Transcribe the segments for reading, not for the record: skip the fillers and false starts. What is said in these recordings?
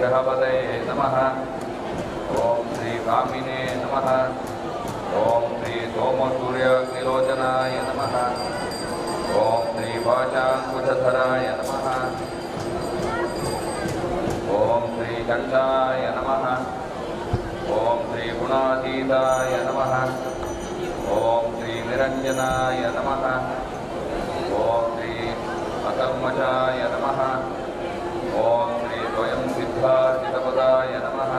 गृहपतये नमः। ॐ श्री कामिने नमः। ॐ श्री सोमसूर्याग्निलोचनाय नमः। ॐ श्री पाशाङ्कुशधराय नमः। ॐ श्री चण्डाय नमः। ॐ श्री गुणातीताय नमः। ॐ श्री निरञ्जनाय नमः। ॐ श्री अकल्मषाय नमः। ॐ श्री स्वयं सिद्धार्जितपदाय नमः।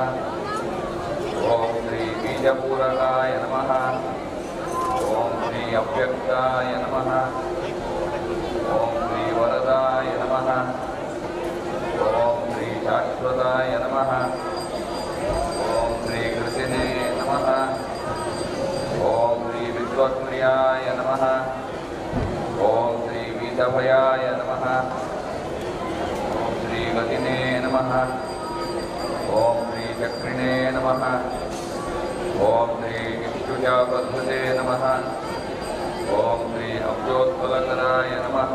ॐ श्री बीजपूरकाय नमः। ॐ श्री अव्यक्ताय नमः। ॐ श्री वरदाय नमः। ॐ श्री शाश्वताय नमः। ॐ श्री कृतिने नमः। ॐ श्री विश्वक्रियाय नमः। ॐ श्री वीतभयाय नमः। ॐ श्री गतिने नमः। ॐ श्री चक्रिणे नमः। ॐ श्री इक्षुजापद्धते नमः। ॐ श्री अब्जोत्पलकराय नमः।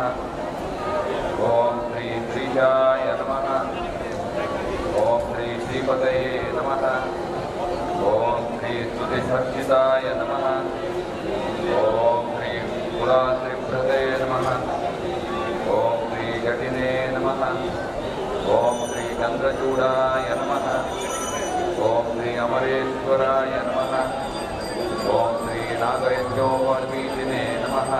ॐ श्री श्रीशाय नमः। ॐ श्री श्रीपतये नमः। ॐ श्री स्तुतिभर्षिताय नमः। ॐ श्री कुलाश्रीभ्रते नमः। ॐ श्री जटिने नमः। ॐ श्री चंद्रचूडाय नमः। ॐ श्री अमरेश्वराय नमः। ॐ श्री नागयज्ञोपवीतिने नमः।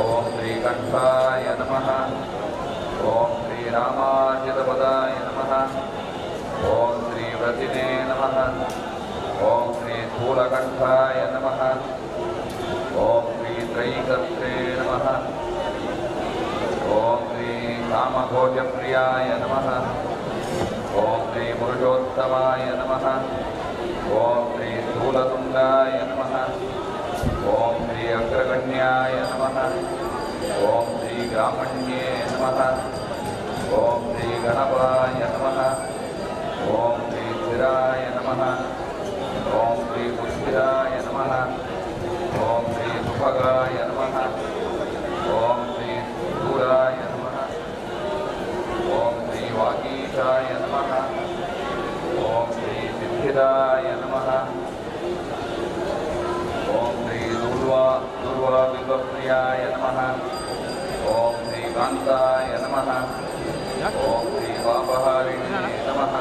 ॐ श्री कंठाय नमः। ॐ श्री रामार्जितपदाय नमः। ॐ श्री व्रतिने नमः। ॐ श्री स्थूलकंठाय नमः। ॐ श्री त्रयीकर्त्रे नमः। ॐ श्री कामघोषप्रियाय नमः। ॐ श्री पुरुषोत्तमाय नमः। ॐ श्री स्थूलतुण्डाय नमः। ॐ श्री अग्रगण्याय नमः। ॐ श्री ग्रामण्ये नमः। ॐ श्री गणपाय नमः। ॐ श्री स्थिराय नमः। ॐ श्री सुस्थिराय नमः। ॐ श्री सुभगाय नमः। ॐ श्री स्थूलाय नमः। ॐ श्री वागीशाय नमः। ॐ श्री सिद्धिदाय नमः। ॐ श्री दुर्वाबिल्वप्रियाय नमः। ॐ श्री कान्ताय नमः। ॐ श्री पापहारिणे नमः।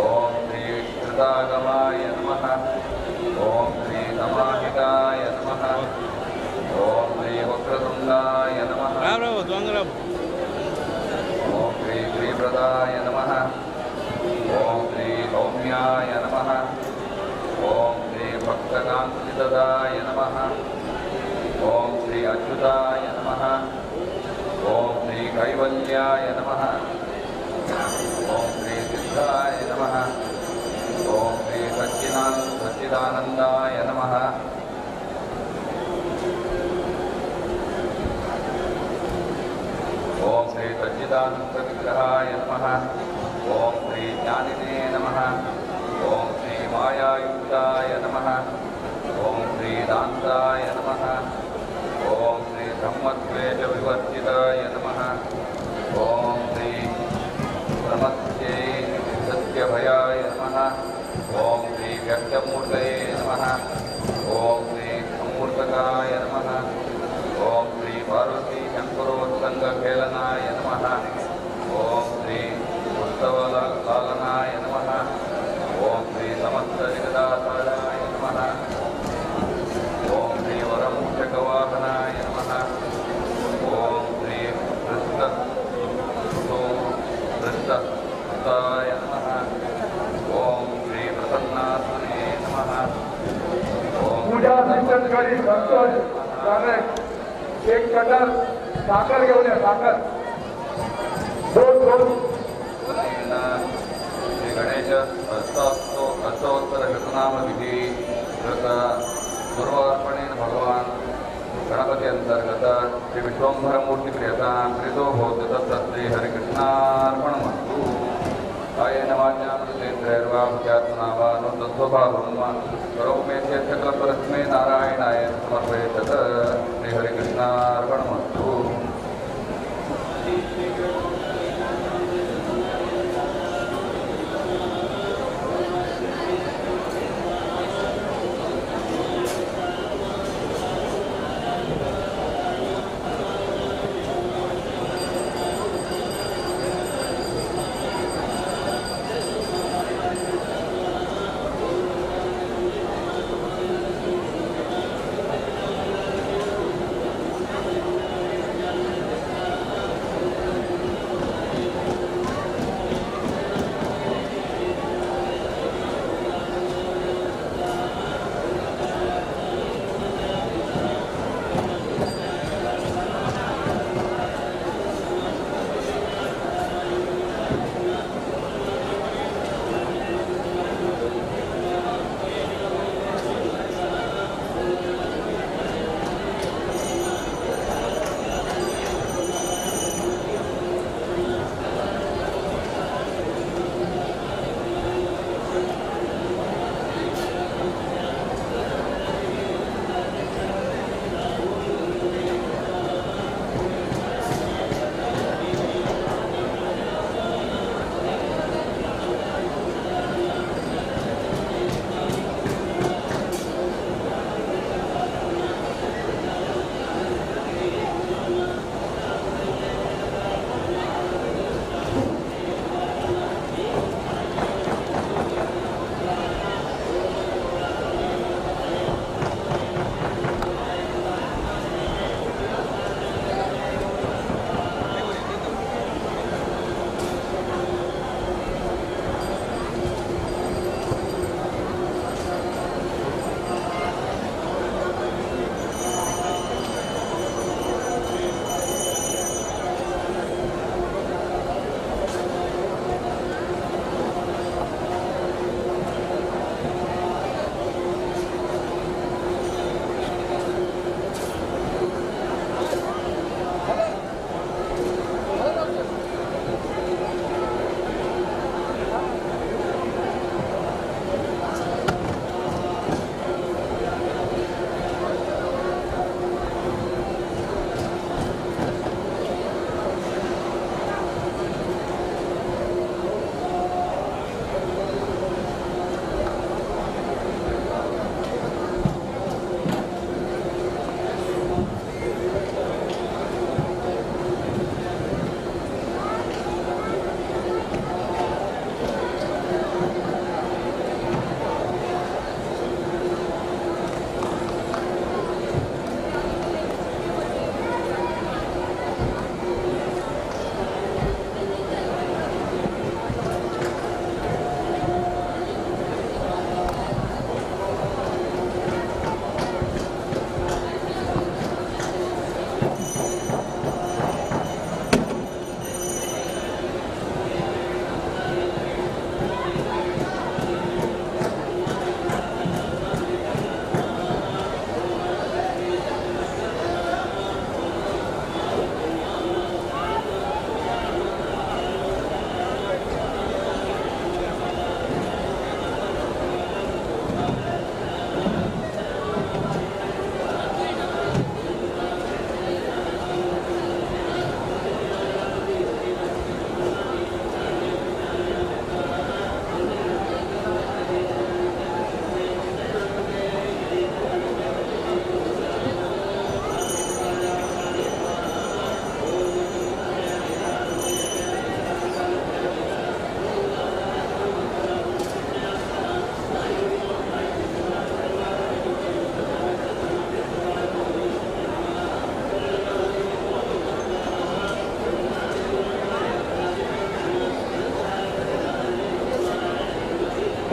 ॐ श्री कृतागमाय नमः। ॐ श्री समाहिताय नमः। ॐ श्री वक्रतुण्डाय नमः। ॐ श्री श्रीप्रदाय नमः। ॐ श्री सौम्याय नमः। ॐ श्री भक्तकान्तिददाय नमः। ॐ श्री अच्युताय नमः। ॐ श्री कैवल्याय नमः। ॐ श्री सिद्धाय नमः। ॐ श्री सच्चिदानन्दाय नमः। ॐ श्री सच्चिदानन्दविग्रहाय नमः। ॐ श्री ज्ञानिने नमः। ॐ श्री मायायुक्ताय नमः। ॐ श्री दान्ताय नमः। ॐ श्री ब्रह्मद्वेषविवर्जिताय नमः। ॐ श्री प्रमत्यै सत्यभयाय नमः। ॐ श्री व्यक्तमूर्तये नमः। ॐ श्री अमूर्तकाय नमः। ॐ श्री पार्वती शङ्करोत्सङ्गखेलनाय नमः। ॐ श्री उत्सवलालनाय नमः। ॐ श्री समस्तजगदाधाराय नमः। ॐ श्री वरमूषकवाहनाय नमः। ॐ श्री पृष्ठसुताय नमः। ॐ श्री प्रसन्नात्मने नमः। पूजा असिस्टंट गाडी संतोष जाने एक कटर साखर घेऊन या, साखर दोन दोन। श्री गणेश अष्टोत्तर शतनाम विधि कृत गुरुवार्पणेन भगवान गणपति अंतर्गत श्री विश्वंभरमूर्ति प्रियतां प्रीतो भवतु तत् श्री हरिकृष्णार्पणमस्तु। कायेन वाचा मनसेन्द्रियैर्वा बुद्ध्यात्मना वा तत्स्वभावं वा करोमि यत् सकलपरस्मै नारायणाय समर्पये तत् श्री हरिकृष्णार्पणमस्तु।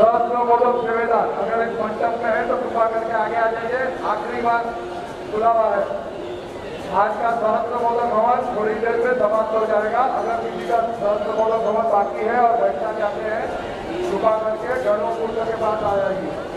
सहस्त्र मोदक सेवेदार अगर एक मंडप में है तो कृपा करके आगे आ जाइए। आखिरी बार बुलावा है। आज का सहस्त्र मोदक हवन थोड़ी देर में समाप्त हो जाएगा। अगर किसी का सहस्त्र मोदक हवन बाकी है और बैठना चाहते हैं, कृपा करके गणोपुर के पास आ जाइए।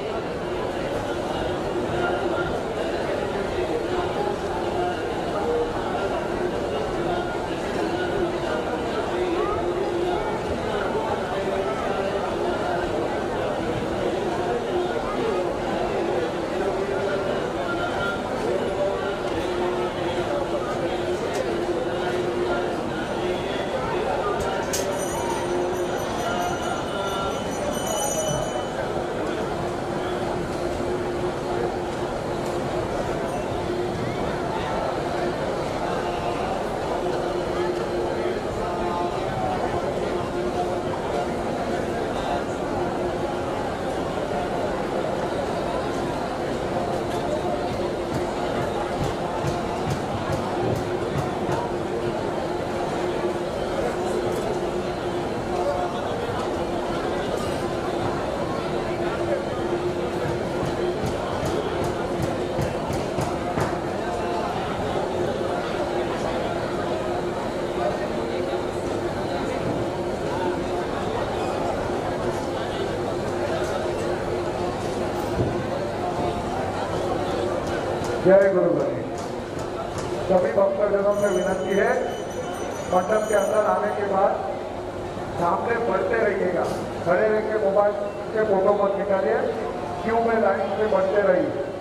जय गुरु गणेश। सभी भक्तजनों से विनती है, मंडप के अंदर आने के बाद सामने बढ़ते रहिएगा, खड़े रह के मोबाइल के फोटो मत निकालिए, क्यू में लाइन से बढ़ते रहिए।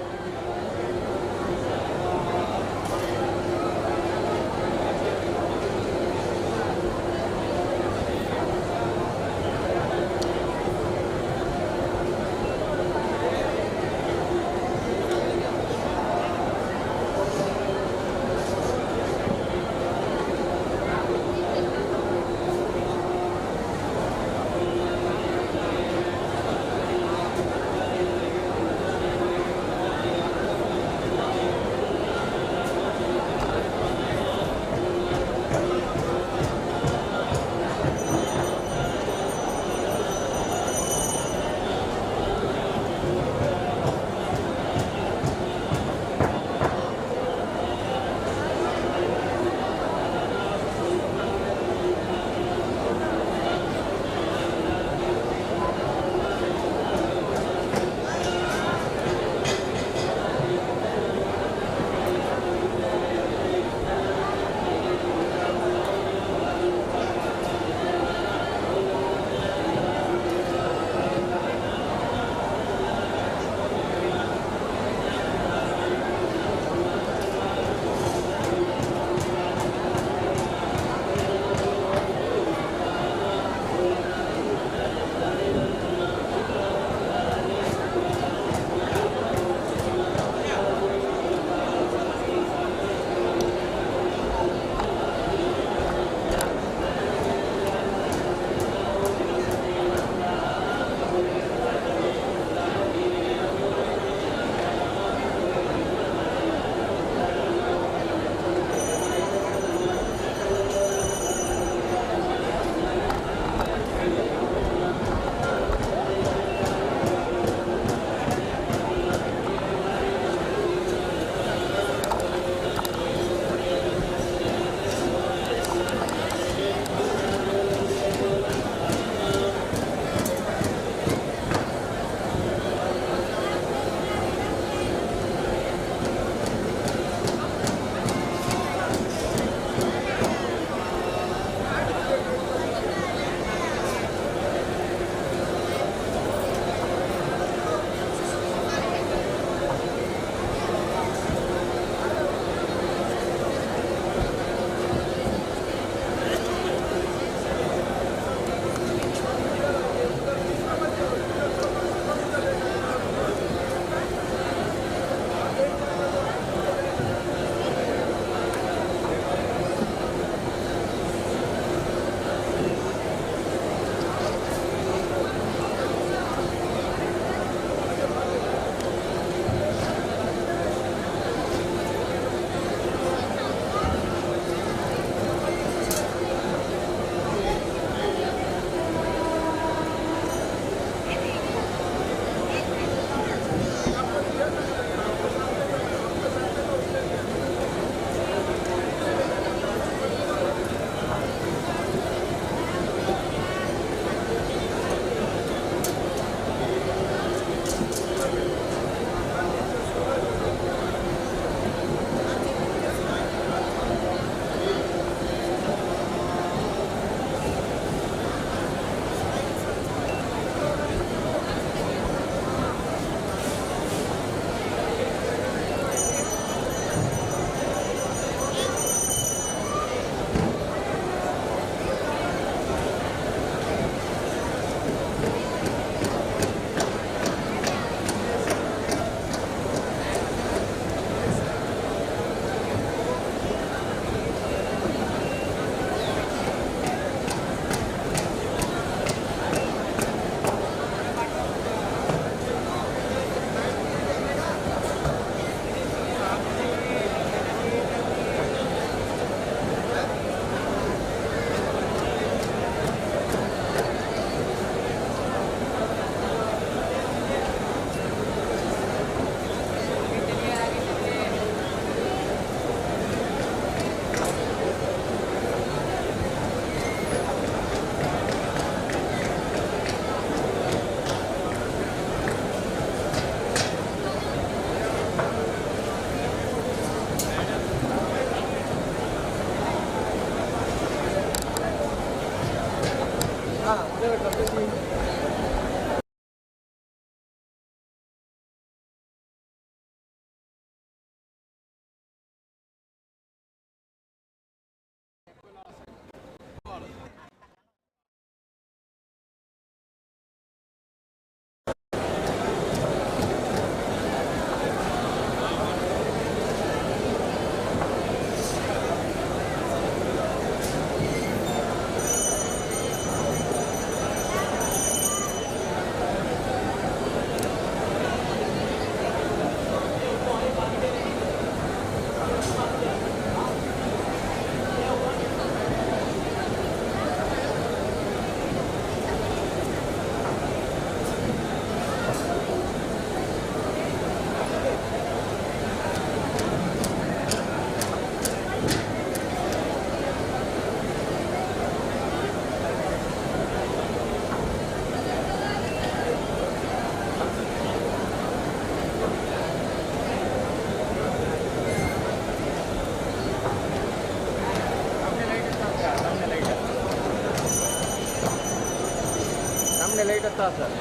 लाइट आता सर।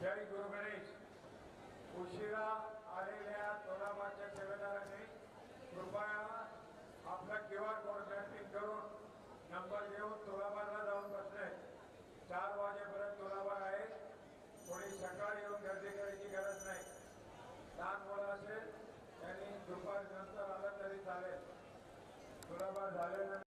जय गुरु गणेश। उशिरा आलेल्या तोलाबाच्या सेवेदारांनी कृपया आपला क्यूआर कोड मॅपिंग करून नंबर घेऊन तोलाबारला जाऊन बसणे। 4 वाजेपर्यंत तोलाबार आहे, कोणी सकाळी येऊन गर्दी करायची गरज नाही। लहान मुलं असेल त्यांनी दुपार नंतर आलं तरी चालेल। तोलाबार झाल्यानंतर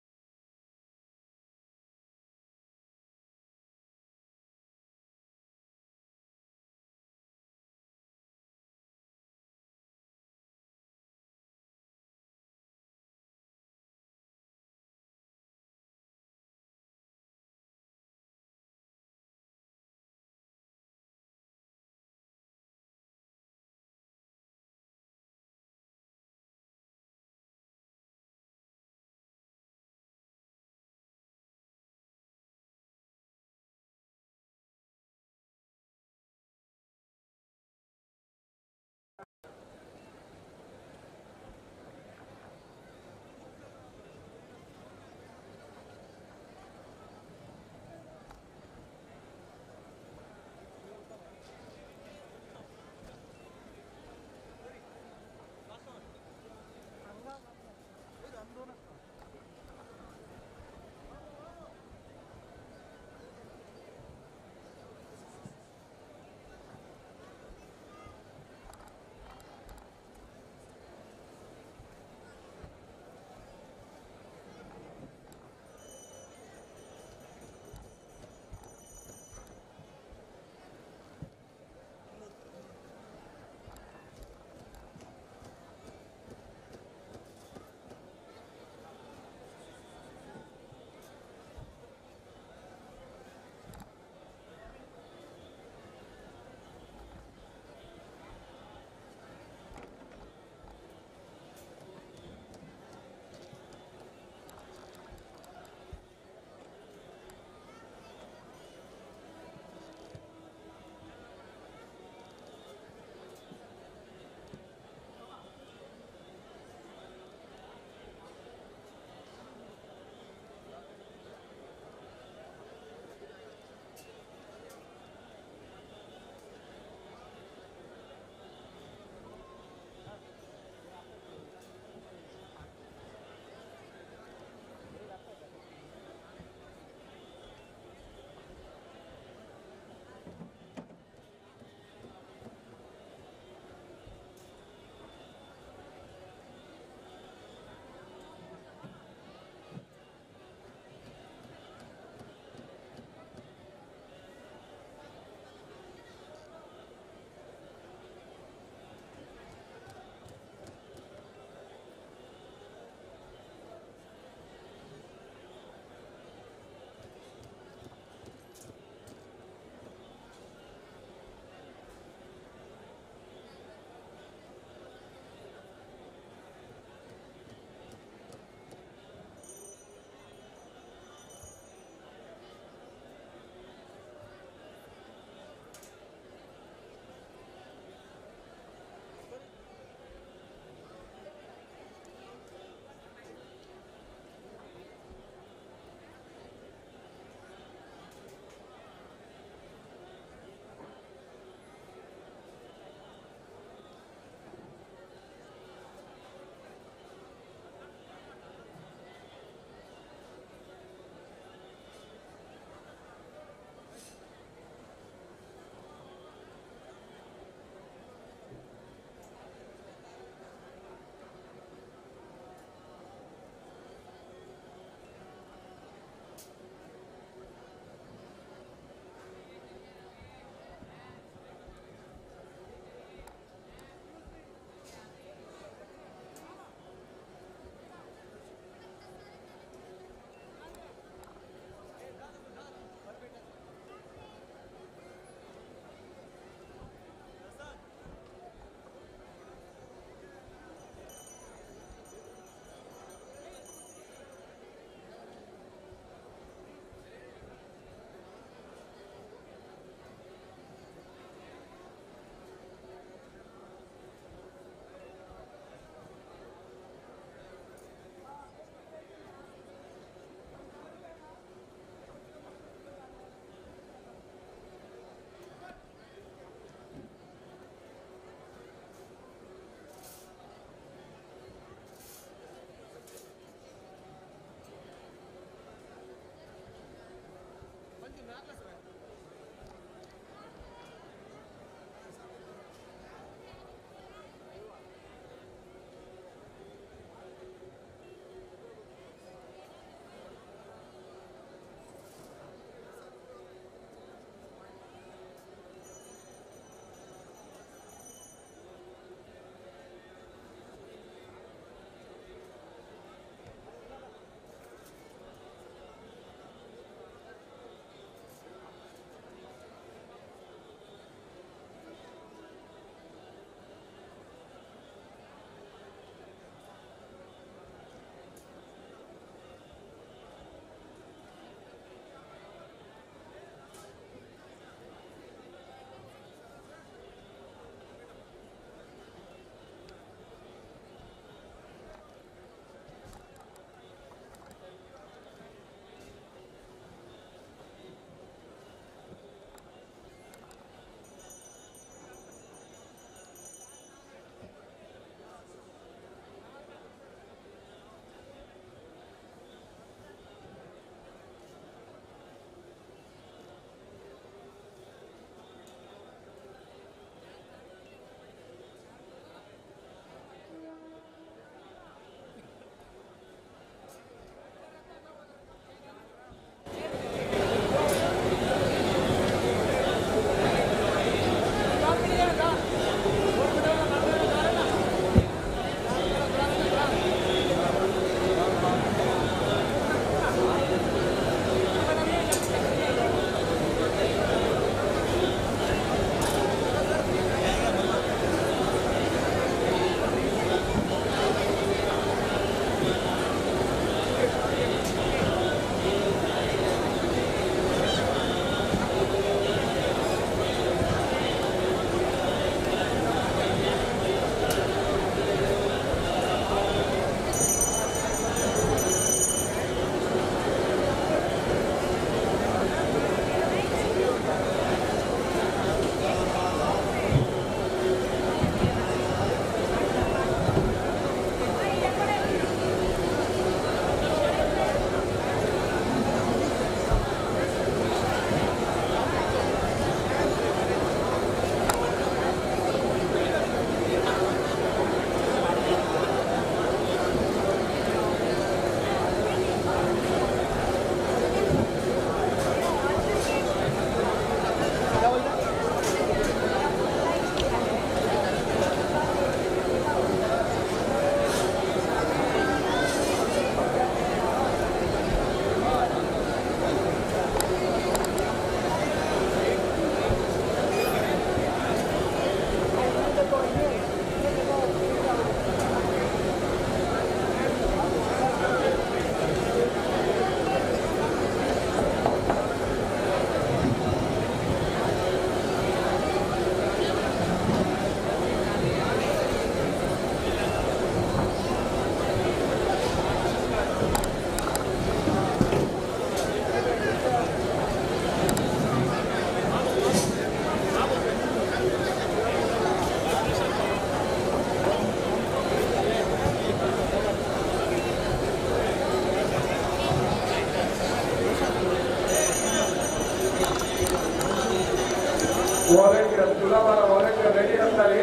वॉलेंटियर तुला मला वॉलेंटियर रेडी आसताली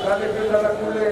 तांणी जाल्यार फुडले.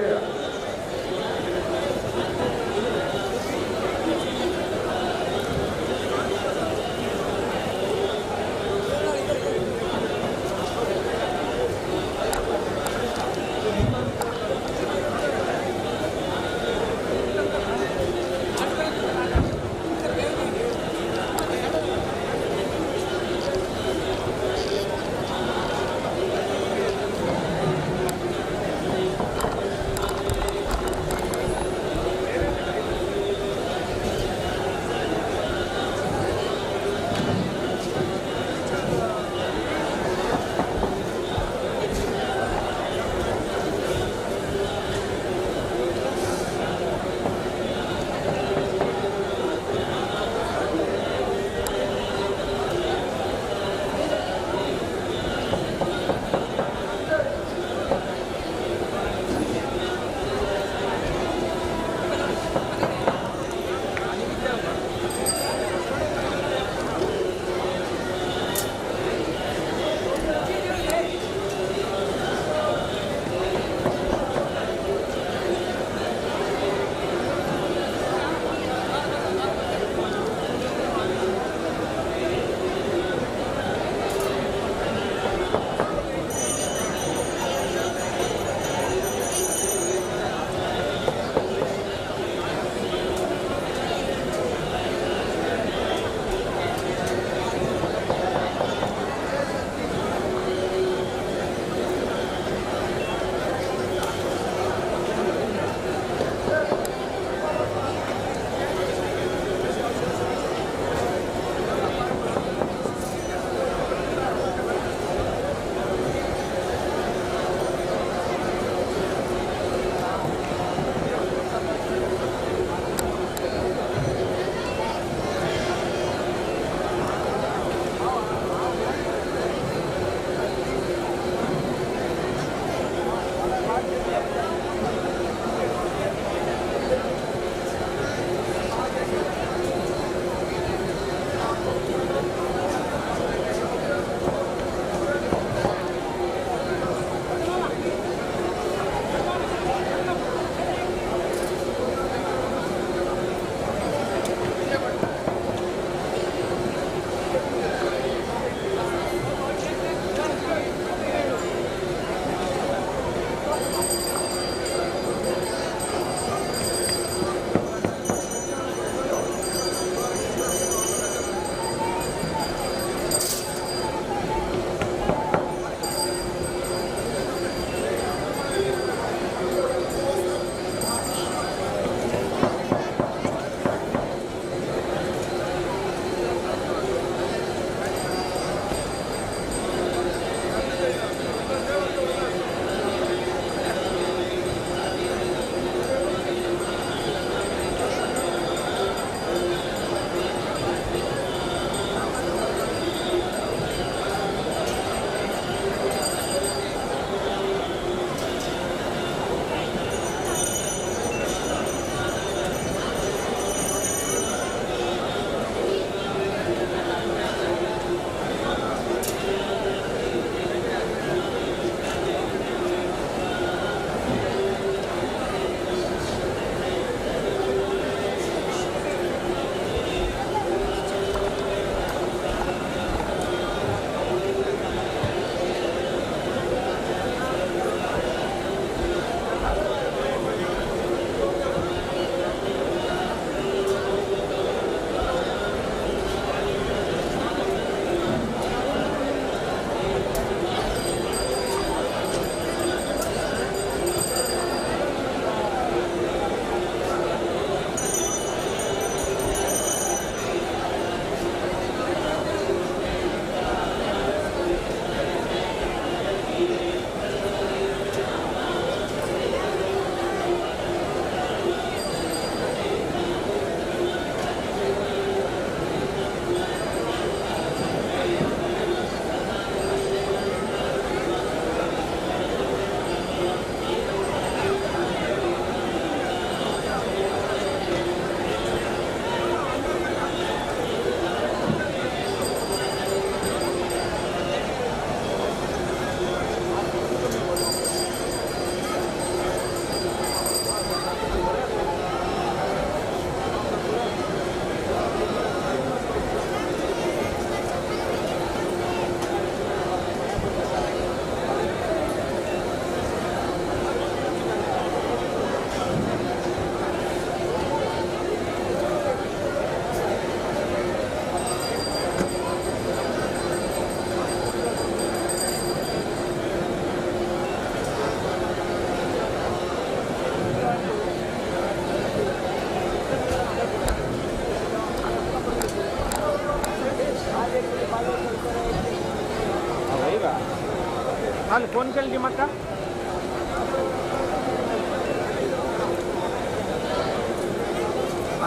काल फोन केली ती म्हाका.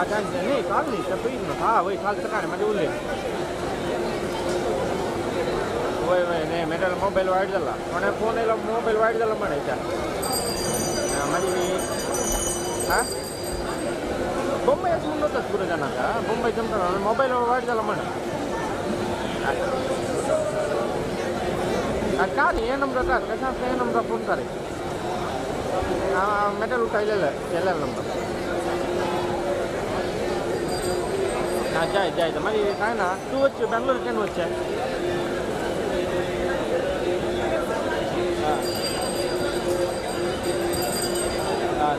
आतां न्ही काल न्ही ते पयलीं हा वय काल सकाळी म्हाजे उरले. वय वय न्ही मेटल मोबायल वायट जाला कोणे फोन येयलो मोबायल वायट जाला म्हणायच्या मागीर हा बॉम्बे अशें म्हणून वतात पुरो जाणांक बॉम्बे जमता मोबायल वायट जाला म्हण. काल हे नंबर काल कशें आसता हे नंबर फोन कर मेटल उठायलेलो केलेलो नंबर. हां जाय जाय मागीर कांय ना तूं वचचें बेंगलोर केन्ना वचचें. हां हां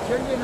अर्जुन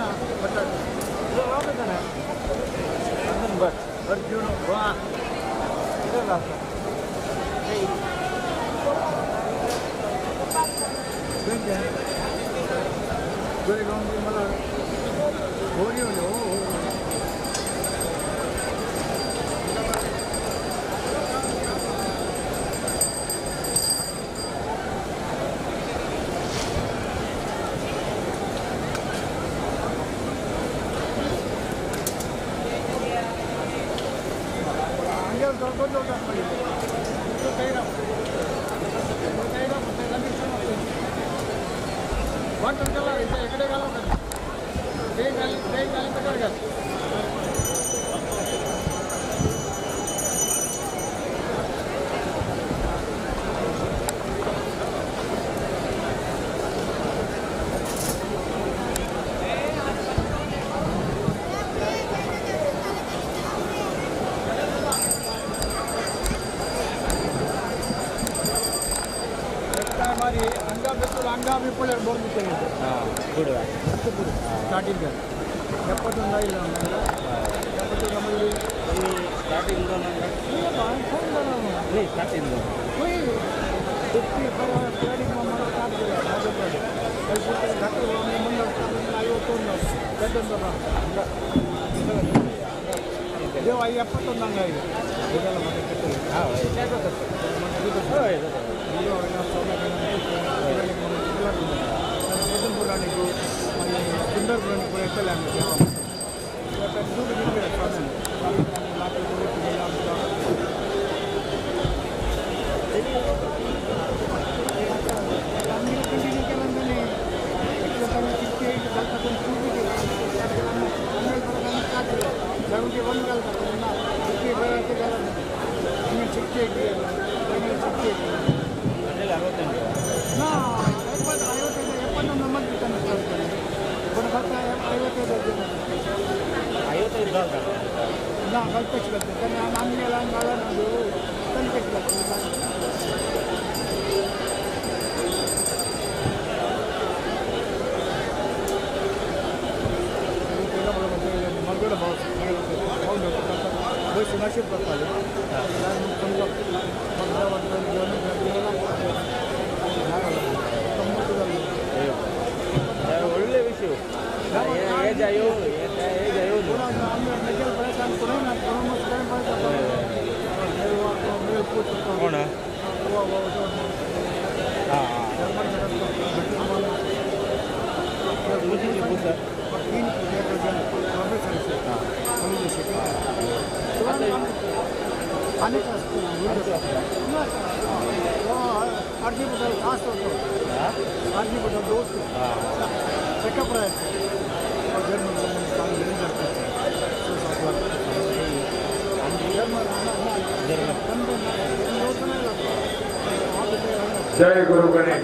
जय गुरु गणेश।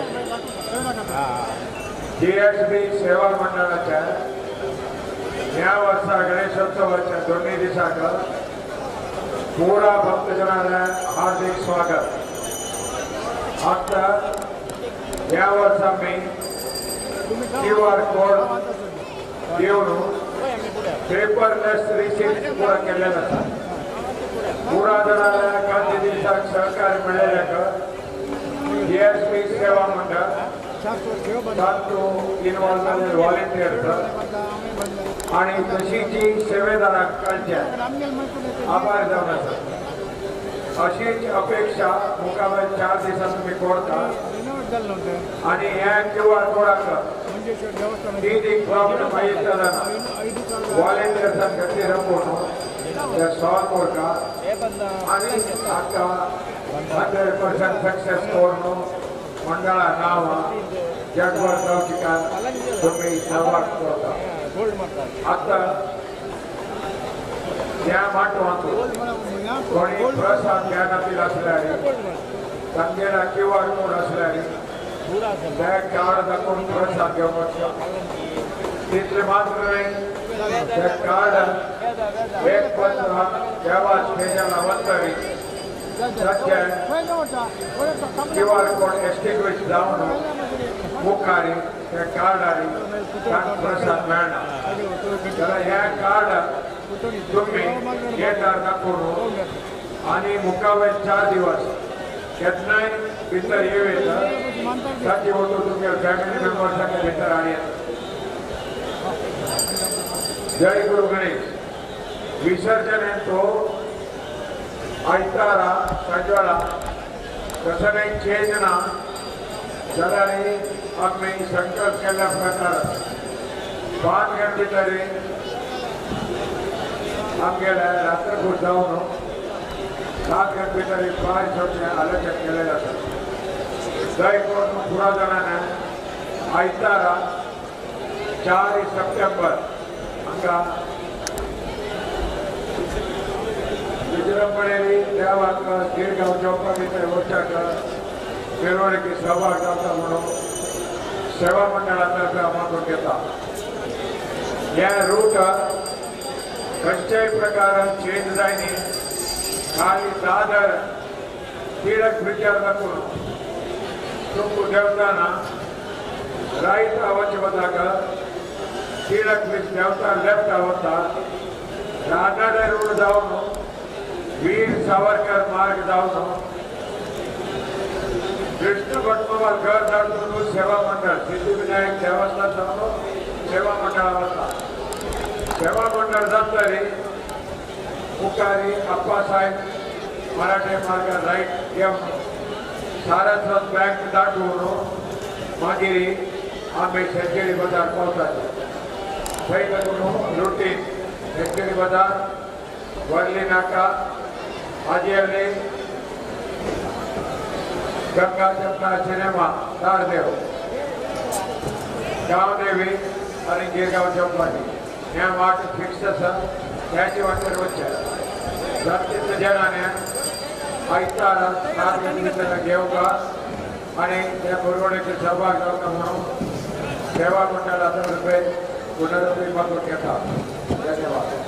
जीएसबी सेवा मंडळाच्या ह्या वर्षा गणेशोत्सवाच्या दोन्ही दिसाक पुरा भक्तजनांना हार्दिक स्वागत। आता ह्या वर्षा मी क्यूआर कोड घेऊन पेपरलेस रिसीट पुरा केलेला आसा। पुरा जणांना कालच्या दिसाक सहकार्य मिळाल्याक जीएसबी सेवा मंडळ तातूंत इन्वॉल्व जाल्ले व्हॉलंटियर्स आणि तशीची सेवेदारांक कालच्या आभार जावन आसा। अशीच अपेक्षा मुखावेल 4 दिसां तुमी करता आणि ह्या क्यूआर कोडाक ती प्रॉब्लम आयिल्लो जाल्यार व्हॉलंटियर्सां खातीर आपोवन ते सॉल्व करता आणि आतां 100% सक्सेस करून मंडळा नाव जगभर जावचिका तुम्ही सहभाग करता। आता ह्या माटवांत कोणी प्रसाद घेवनातील आसल्यार तांगेला क्यूआर कोड आसल्यार त्या कार्ड दाखोवन प्रसाद घेवंक वचता। तितले मात्र न्हय, त्या कार्ड एक पत्र देवा स्टेशनार वतरी क्यूआर कोड एक्सटिंग्विश जावन मुखार त्या कार्डार प्रसाद मेळना. जाल्यार हें कार्ड तुम्ही गेटार दाखोवन आनी मुखावयर 4 दिवस केन्नाय भितर येवं येता. ताचे वटून तुमच्या फॅमिली मेंबर्सांक भितर हाडूं येता. जय गुरु गणेश. विसर्जन तो आयतारा सांजवेळा तसं काही चेंज ना जाल्यार आमी संकल्प केल्ल्या प्रकार 5 गणपती तरी आमगेल्या रात्रभर जावन 7 गणपती तरी 5 सोडचें आलोचन केलेलें आसा. दय करून पुरा जाणांनी आयतारा 4 सप्टेंबर हांगा विजृंभणेरी देवाक गिरगांव चौका भितर वचच्याक मिरवणुकी सहभाग जाता म्हणून सेवा मंडळा तर्फे हांव मागून घेता. हे रूट खंयच्याय प्रकारान चेंज जायनी. खाली दादर टिळक ब्रिजार दाखोवन तुमकां देंवतना रायट वचचे बदलाक टिळक ब्रिज देंवता लेफ्ट वता रानाडे रोड जावन वीर सावरकर मार्ग जावन कृष्ण भटमामार घर दाटून सेवा मंडळ सिद्धिविनायक देवस्थान जावन सेवा मंडळा वता. सेवा मंडळ जातरी मुखारी अप्पासाहेब मराठे मार्ग रायट घेवन सारस्वत बँक दाटून मागीर आमी सेंचुरी बाजार पावताले. थंय लागून रुटीन सेंचुरी बाजार, वर्ली नाका, हाजी अली, गंगा जमुना सिनेमा, तारदेव, गांवदेवी आनी गिरगांव चौपाटी ह्या वाट फिक्स आसा. त्याचे वाटेर वचचें जाता जणांनी आयतारा 7 गणपती घेवका आनी त्या मिरवणुकेक सहभाग जावका म्हणून सेवा मंडळा तर्फे पुनरपी मागून घेता. धन्यवाद.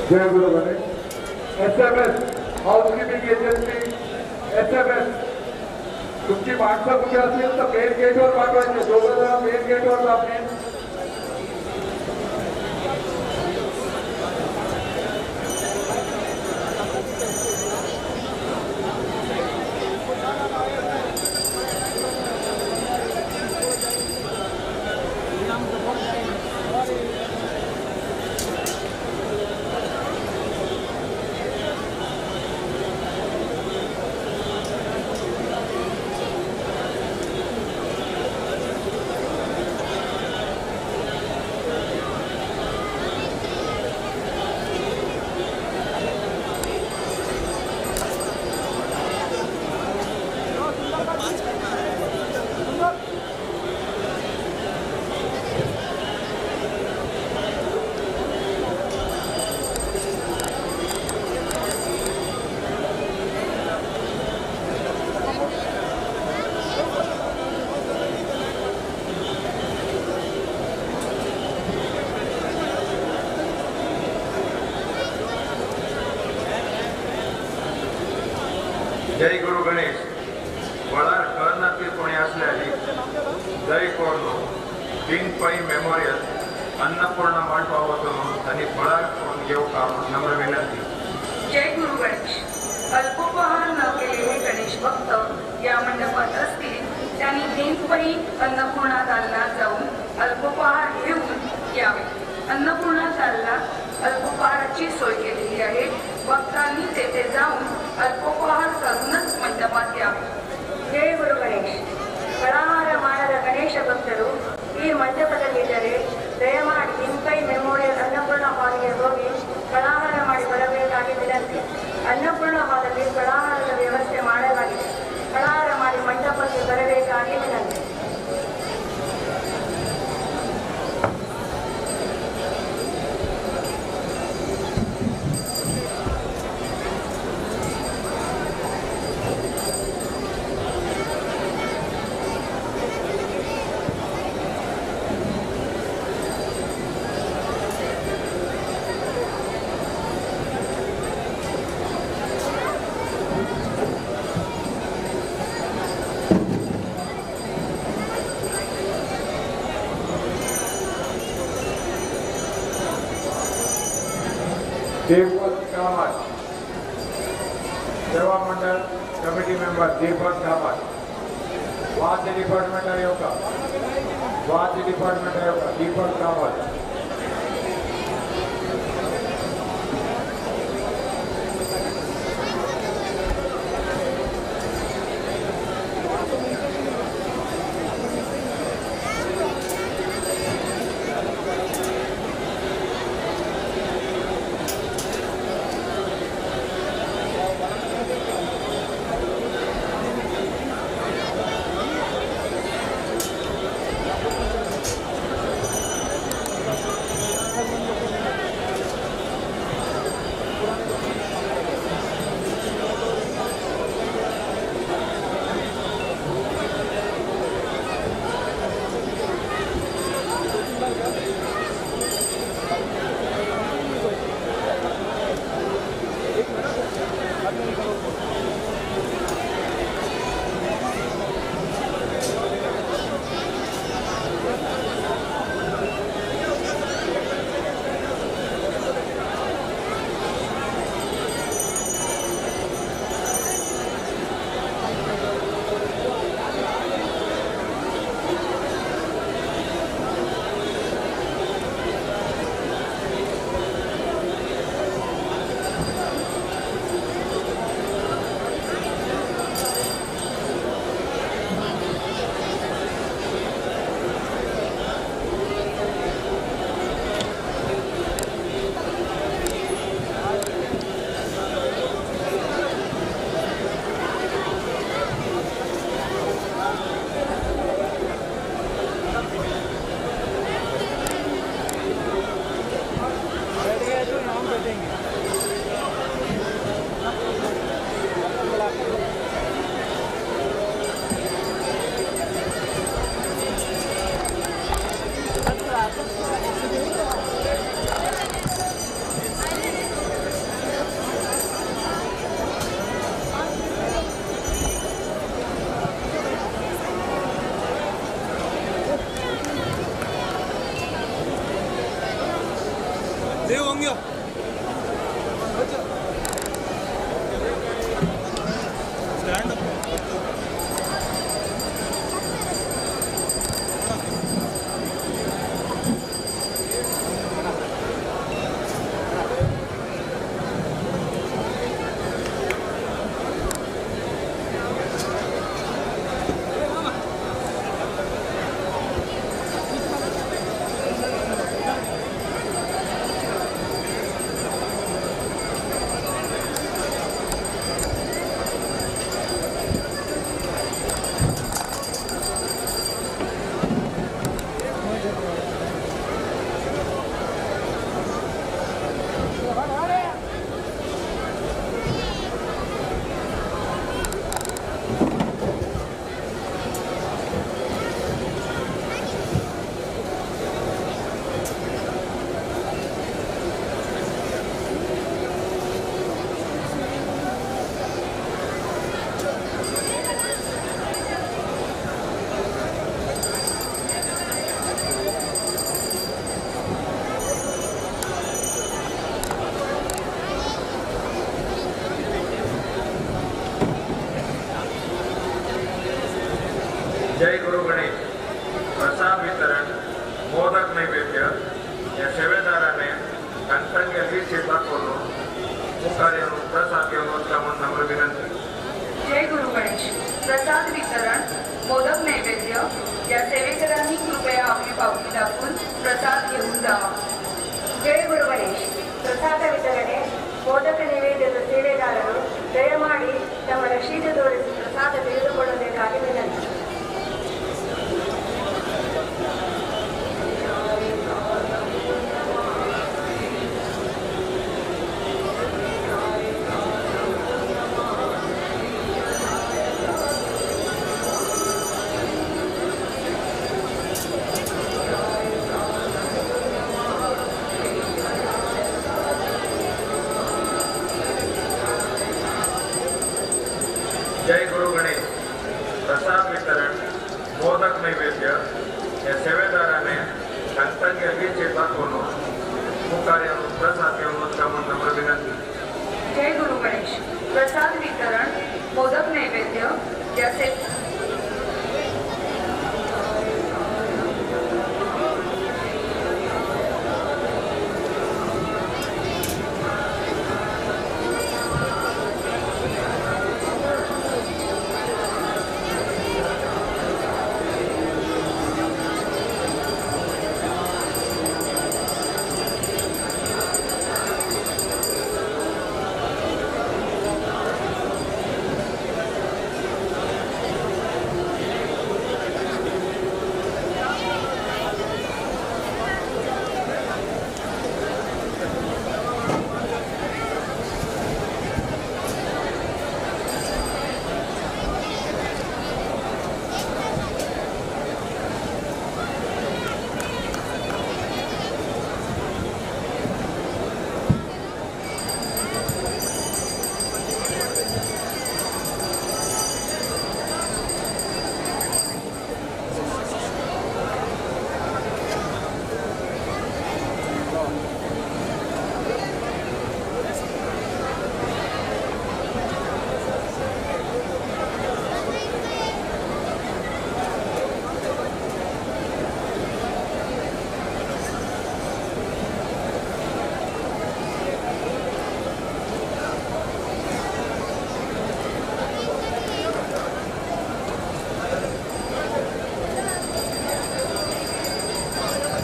जय Guru Ganesh. SMS housekeeping agency SMS तुमची माणसं कुठे असतील तर मेन गेटवर पाठवायचे. दोघं जण मेन गेटवर आपले जय गुरु गणेश. वळार करनाती कोणी असल्यार जय कोर्नो किंग पै मेमोरियल अन्नपूर्णा मंडपा वचून आनी फळार करून घेवका नम्र विनंती. जय गुरु गणेश. अल्पोपहार न केलेले गणेश भक्त या मंडपात असतील त्यांनी भीमपई अन्नपूर्णा दालनात जाऊन अल्पोपहार घेऊन यावे. अन्नपूर्णा दालनात अल्पोपहाराची सोय केलेली आहे. भक्तांनी तेथे जाऊन अल्पोपहार करूनच मंडपात यावे. ಜಯ ಗುರು ಗಣೇಶ್. ಫಲಾಹಾರ ಮಾಡದ ಗಣೇಶ ಭಕ್ತರು ಈ ಮಂಟಪದಲ್ಲಿದ್ದರೆ ದಯಮಾಡಿ ಹಿಂಪೈ ಮೆಮೋರಿಯಲ್ ಅನ್ನಪೂರ್ಣ ಹಾಲ್ಗೆ ಹೋಗಿ ಫಲಾಹಾರ ಮಾಡಿ ಬರಬೇಕಾಗಿ ವಿನಂತಿ. ಅನ್ನಪೂರ್ಣ ಹಾಲಲ್ಲಿ ಫಲಾಹಾರದ ವ್ಯವಸ್ಥೆ ಮಾಡಲಾಗಿದೆ. ಫಲಾಹಾರ ಮಾಡಿ ಮಂಟಪಕ್ಕೆ ಬರಬೇಕಾಗಿ ವಿನಂತಿ. Deepak Kamat, Seva Mandal Committee Member Deepak Kamat, Vasi Department Ayoka, Vasi Department Ayoka, Deepak Kamat. जय गुरु गणेश। प्रसाद वितरण, मोदक नैवेद्य या सेवेदाराने तांगेली सेवा करून मुखार येवन प्रसाद घेवन वचता म्हूण नम्र विनंती। जय गुरु गणेश। प्रसाद वितरण, मोदक नैवेद्य या सेवेकरांनी कृपया आपली पावती दाखवून प्रसाद घेऊन जावा। ಜಯ ಗುರು ಗಣೇಶ್. ಪ್ರಸಾದ ವಿತರಣೆ, ಮೋದಕ ನೈವೇದ್ಯದ ಸೇವೆದಾರರು ದಯಮಾಡಿ ತಮ್ಮ ರಶೀದು ತೋರಿಸಿ ಪ್ರಸಾದ ತೆಗೆದುಕೊಳ್ಳಬೇಕಾಗಿ ವಿನಂತಿ. जय गुरु गणेश। प्रसाद वितरण, मोदक नैवेद्य या सेवेदाराने तांगेली सेवा करून मुखार येवन प्रसाद घेवन वचता म्हूण नम्र विनंती. जय गुरु गणेश. प्रसाद वितरण, मोदक नैवेद्य या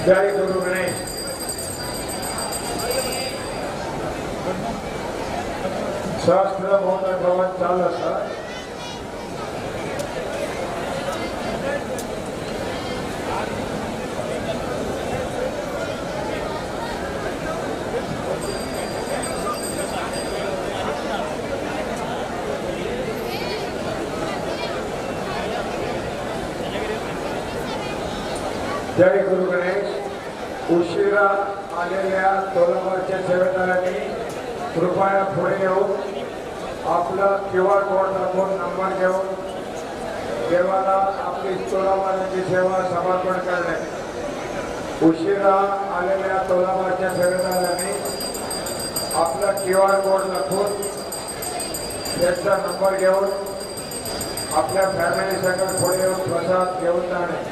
जय गुरु गणेश. सहस्त्र मोदक भवन चालू आसा. जय गुरु गणेश. उशिरा आलेल्या तोलाभारच्या सेवेदारांनी कृपया पुढे येऊन आपला क्यू आर कोड दाखवून नंबर घेऊन देवाला आपली तोलाभाराची सेवा समर्पण करणे. उशिरा आलेल्या तोलाभारच्या सेवेदारांनी आपला क्यू आर कोड दाखवून त्यांचा नंबर घेऊन आपल्या फॅमिली सकट पुढे येऊन प्रसाद घेऊन जाणे.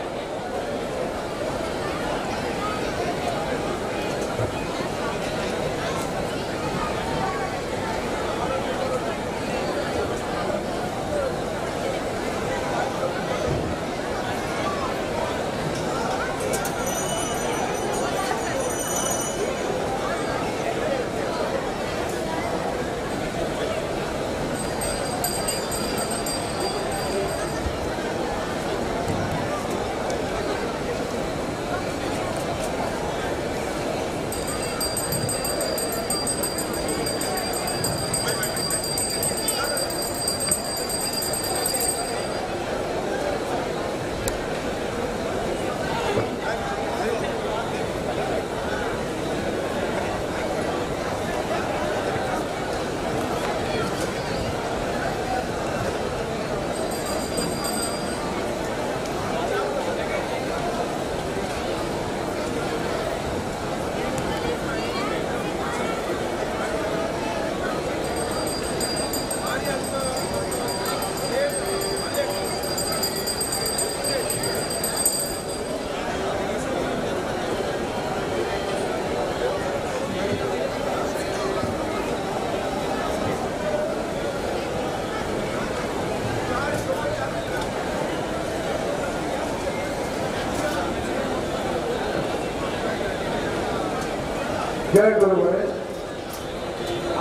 जय गुरु गणेश।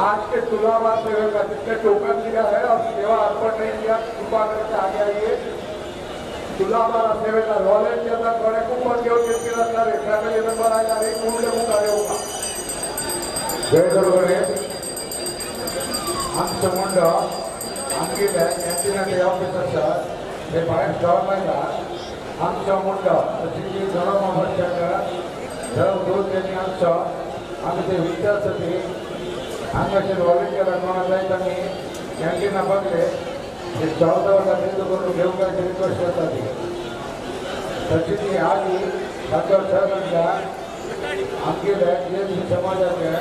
आज के तुलाभार सेवा का जिसने टोकन लिया है और सेवा अर्पण नहीं किया, कृपा करके आगे आइए। तुलाभार सेवेचा व्हॉलेंटियरचा कोणे कुपन घेऊन घेतलेला असणार आहे, फॅमिली मेंबर आहे आणि पूर्ण कार्य होता। जय गुरु गणेश। आमचं मंडळ आमगे कॅन्टीनाचे ऑफिस आसा ते भायर स्टॉल लायता। आमचो मंडळ तशी गरम धर्म दूध त्यांनी आमचो आमी ते विचारसाठी हांगाचे व्हॉलेंटियरांक कोणा जाय तांणी कॅन्टीना बगले ते स्टॉल दवरता तेंचो करून घेवंक जाय रिक्वेस्ट करता ती। तशी ती आदी ताचो सगळ्या आमगेले जे समाजाचे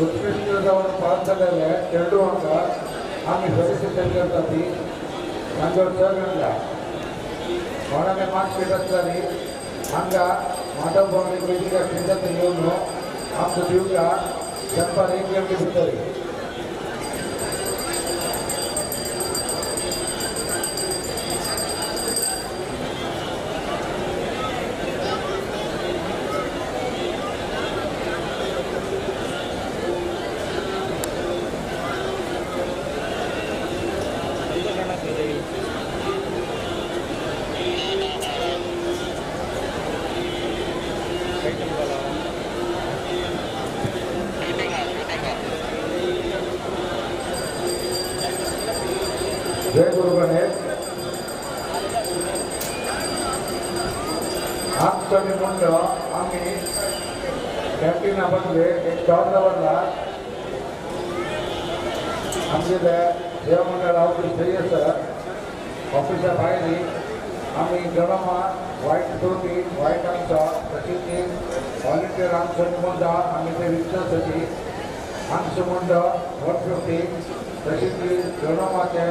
उत्कृश्ट जावन पास जालेले चेडवांक आमी फेलिसिटेट करता ती तांचो सगळ्या कोणाले मार्कशीट आसताली हांगा माधव भवनी वेदिका केंद्रात येवन आमचो दिवका दनपार 1 गंटे भितर। जय गुरु गणेश। आमचो मंडळ आमी कॅन्टीना बदले एक स्टॉल दवरला। आमगेले सेवा मंडळ ऑफिस थंय आसा। ऑफिसा भायर आमी गरमा वायट धोती वायट आमचो तशी ती व्हॉलेंटियर आमचो मंडळ आमी ते विचारसाठी आमचो मंडळ 150 तशी ती गरमाचे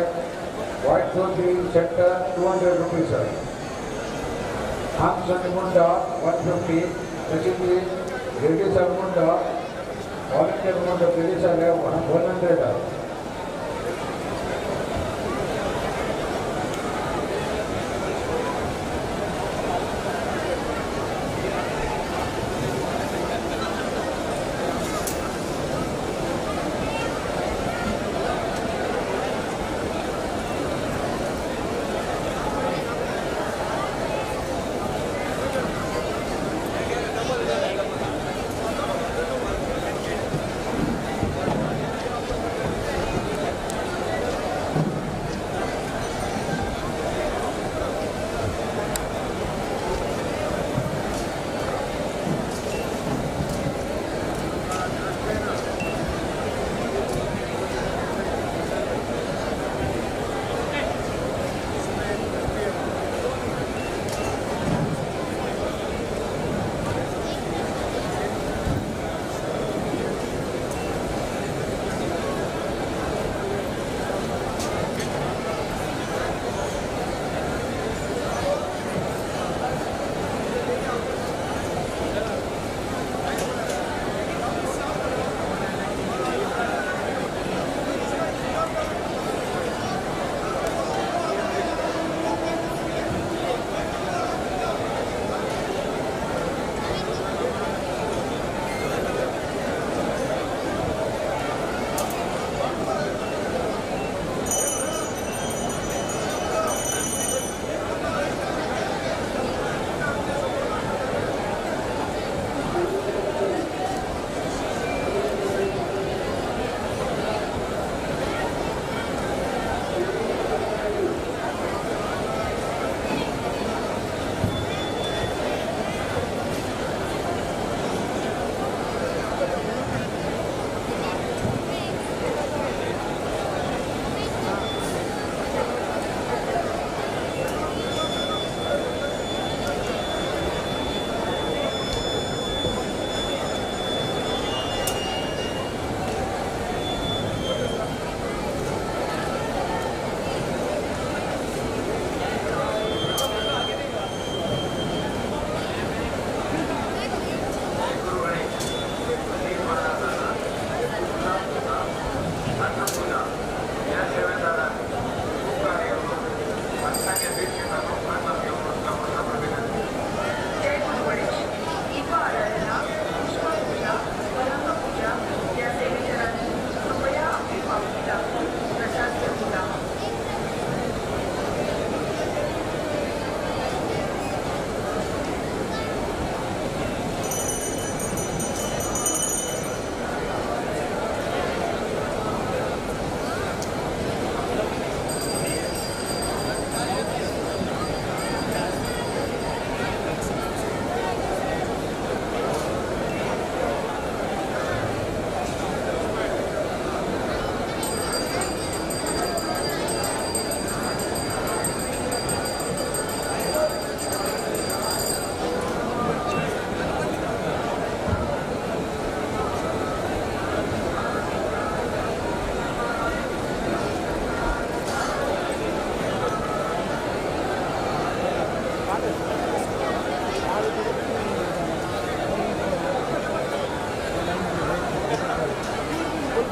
वायट धोती सेक्टर 200 रुपीज। आमचो मंडळ 150 तशी ती लेडीज मंडळ व्हॉलेंटियर मंडळ लेडीजाले 100।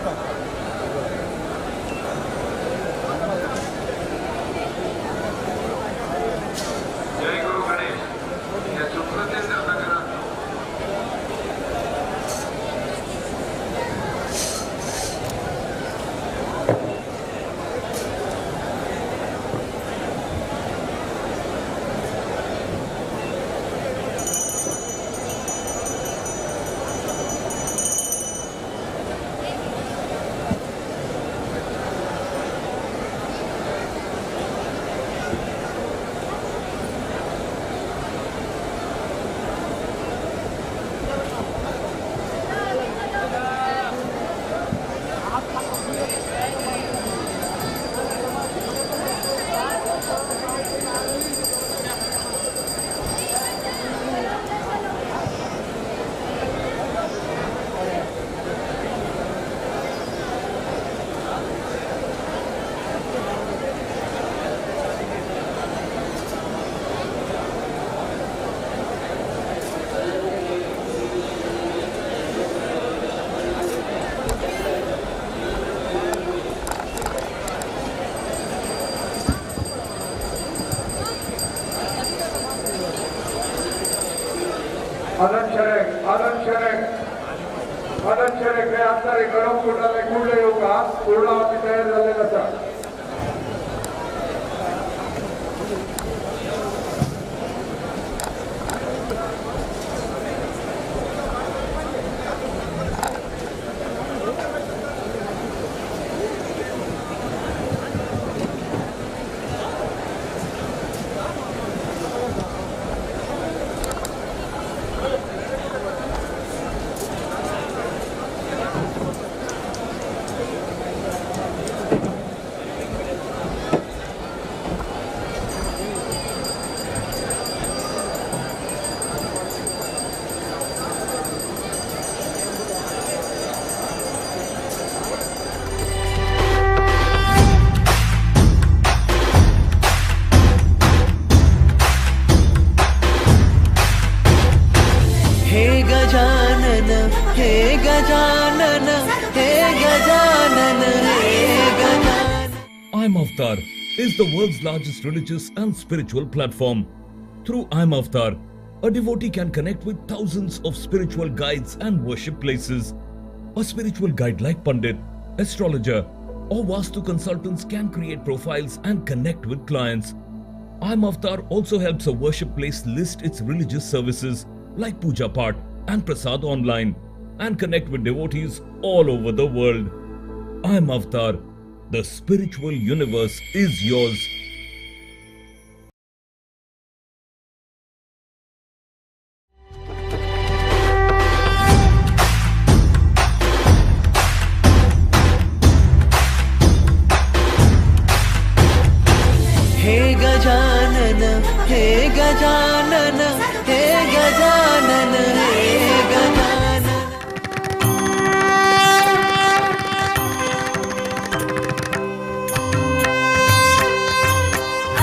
जय गुरु गणेश। या सुप्रतिंद्र नगरात आनंद शरेक हे आमदार गरम कुर्डाला कुर्डे येऊ का पूर्णावती तयार झालेला असा। हे गजानन, हे गजानन, हे Gajanan. I'm Avatar is the world's largest religious and spiritual platform. Through I'm Avatar, a devotee can connect with thousands of spiritual guides and worship places. A spiritual guide like Pandit, astrologer, or Vastu consultants can create profiles and connect with clients. I'm Avatar also helps a worship place list its religious services like Puja Path and Prasad online and connect with devotees all over the world. I'm Avatar. The spiritual universe is yours. हे गजानन, हे गजानन, हे गजानन, हे गजानन।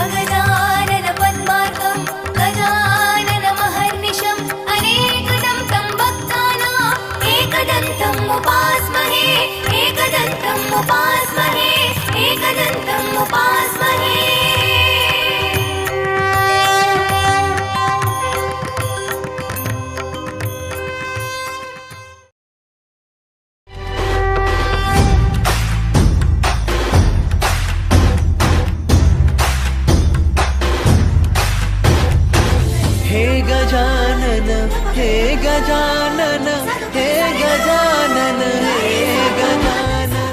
अगजानन पद्मार्कं गजानन महर्निशम् अनेकदं तं भक्तानाम् एकदन्तम् उपास्महे, एकदन्तम् उपास्महे, एकदन्तम् उपास्महे। हे गजानन, हे गजानन, हे गजानन, हे गजानन।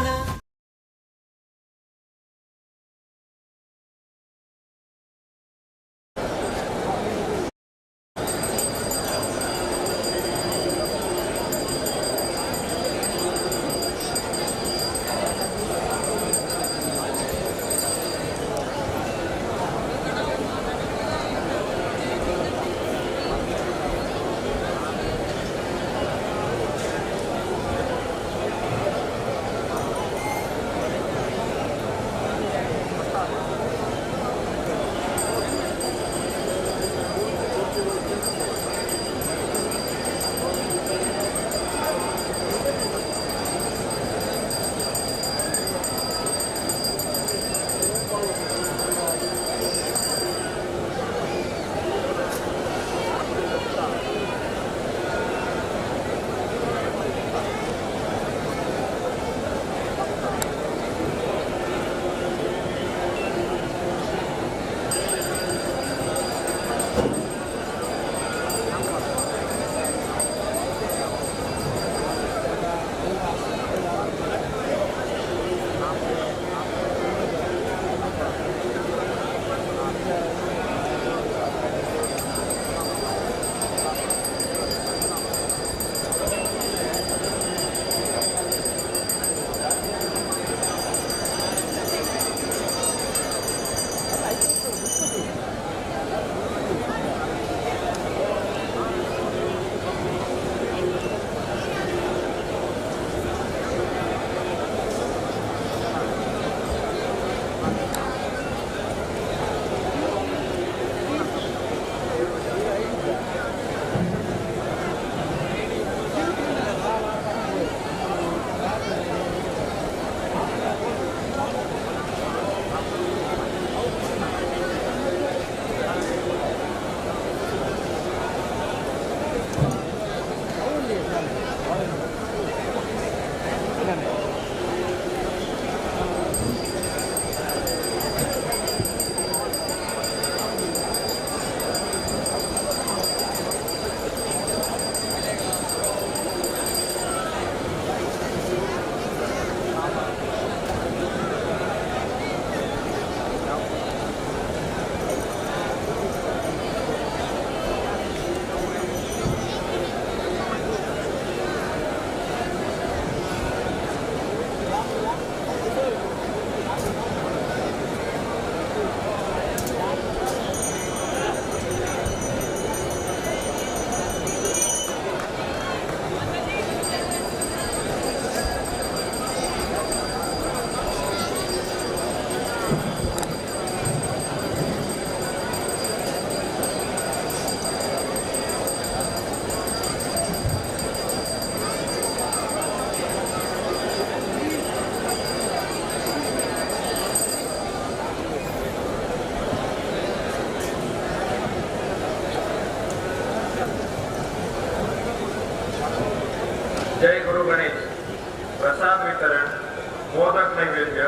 मोदक नैवेद्य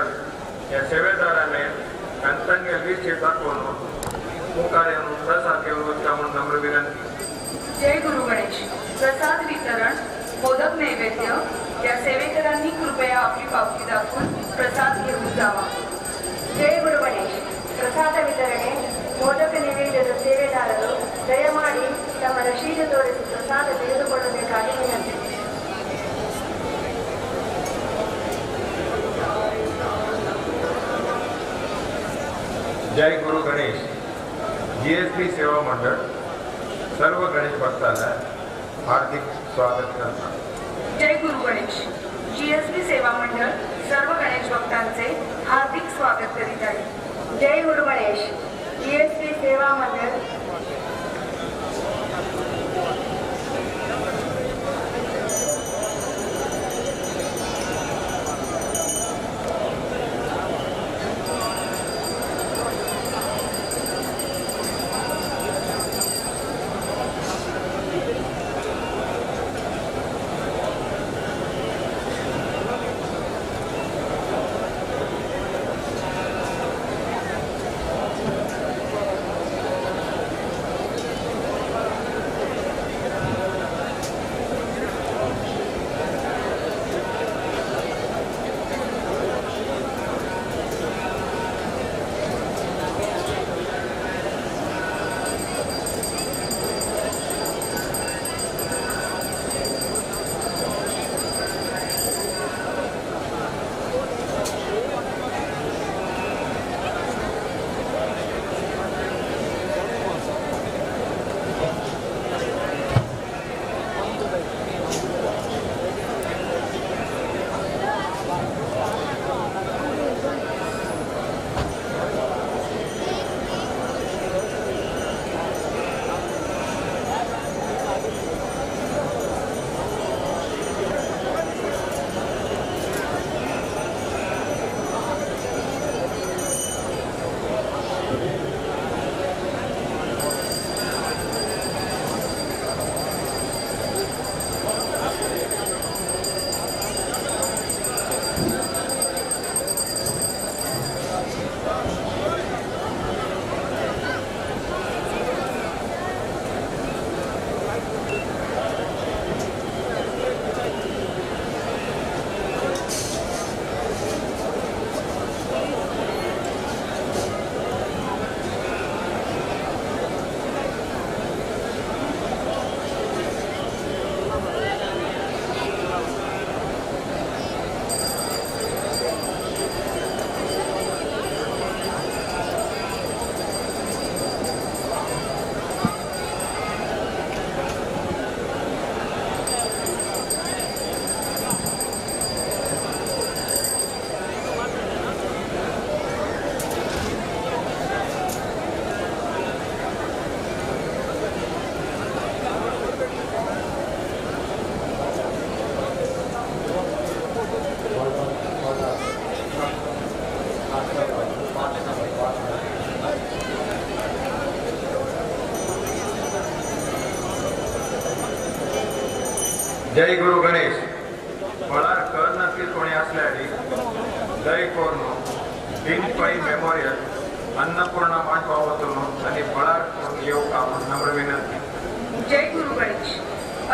ह्या सेवेदाराने तांगेले रिसीट दाखोवन मुखार येवन प्रसाद घेवन वचता म्हूण नम्र विनंती. जय गुरु गणेश. प्रसाद वितरण, मोदक नैवेद्य या सेवेकरांनी कृपया आपली पावती दाखवून प्रसाद घेऊन जावा. ಜೈ ಗುರು ಗಣೇಶ್. ಪ್ರಸಾದ ವಿತರಣೆ, ಮೋದಕ ನೈವೇದ್ಯದ ಸೇವೆದಾರರು ದಯಮಾಡಿ ತಮ್ಮ ರಶೀದು ತೋರಿಸಿ ಪ್ರಸಾದ ತೆಗೆದುಕೊಳ್ಳಬೇಕಾಗಿ ವಿನಂತಿ. जय गुरु गणेश. जीएसबी सेवा मंडळ सर्व गणेश भक्तांना हार्दिक स्वागत करता. जय गुरु गणेश. जीएसबी सेवा मंडळ सर्व गणेश भक्तांचे हार्दिक स्वागत करीत आहे. जय गुरु गणेश. जीएसबी सेवा मंडळ जय गुरु गणेश. फळार कर नसली कोणी असल्यार दय करून भीम पै मेमोरियल अन्नपूर्णा मांडपा वचून आनी फळार करून येवका म्हूण नम्र विनंती. जय गुरु गणेश.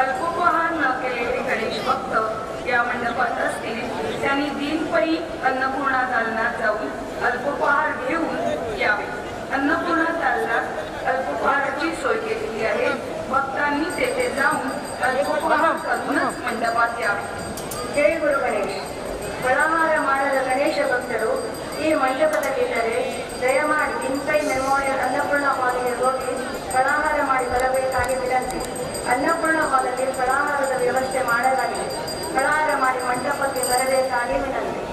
अल्पोपहार न केलेले गणेश भक्त या मंडपात असतील त्यांनी दिनपरी अन्नपूर्णा दालनात जाऊन अल्पोपहार घेऊन यावे. अन्नपूर्णा दालनात अल्पोपहाराची सोय केलेली आहे. भक्तांनी तेथे जाऊन अल्पोपहार करूनच मंडपात यावे. ಜೈ ಗುರು ಗಣೇಶ್. ಫಲಾಹಾರ ಮಾಡದ ಗಣೇಶ ಭಕ್ತರು ಈ ಮಂಟಪದಲ್ಲಿದ್ದರೆ ದಯಮಾಡಿ ಬಿನ್ಪೈ ಮೆಮೋರಿಯಲ್ ಅನ್ನಪೂರ್ಣ ಹಾಲಿಗೆ ಹೋಗಿ ಫಲಾಹಾರ ಮಾಡಿ ಬರಬೇಕಾಗಿ ವಿನಂತಿ. ಅನ್ನಪೂರ್ಣ ಹಾಲಲ್ಲಿ ಫಲಾಹಾರದ ವ್ಯವಸ್ಥೆ ಮಾಡಲಾಗಿದೆ. ಫಲಾಹಾರ ಮಾಡಿ ಮಂಟಪಕ್ಕೆ ಬರಬೇಕಾಗಿ ವಿನಂತಿ.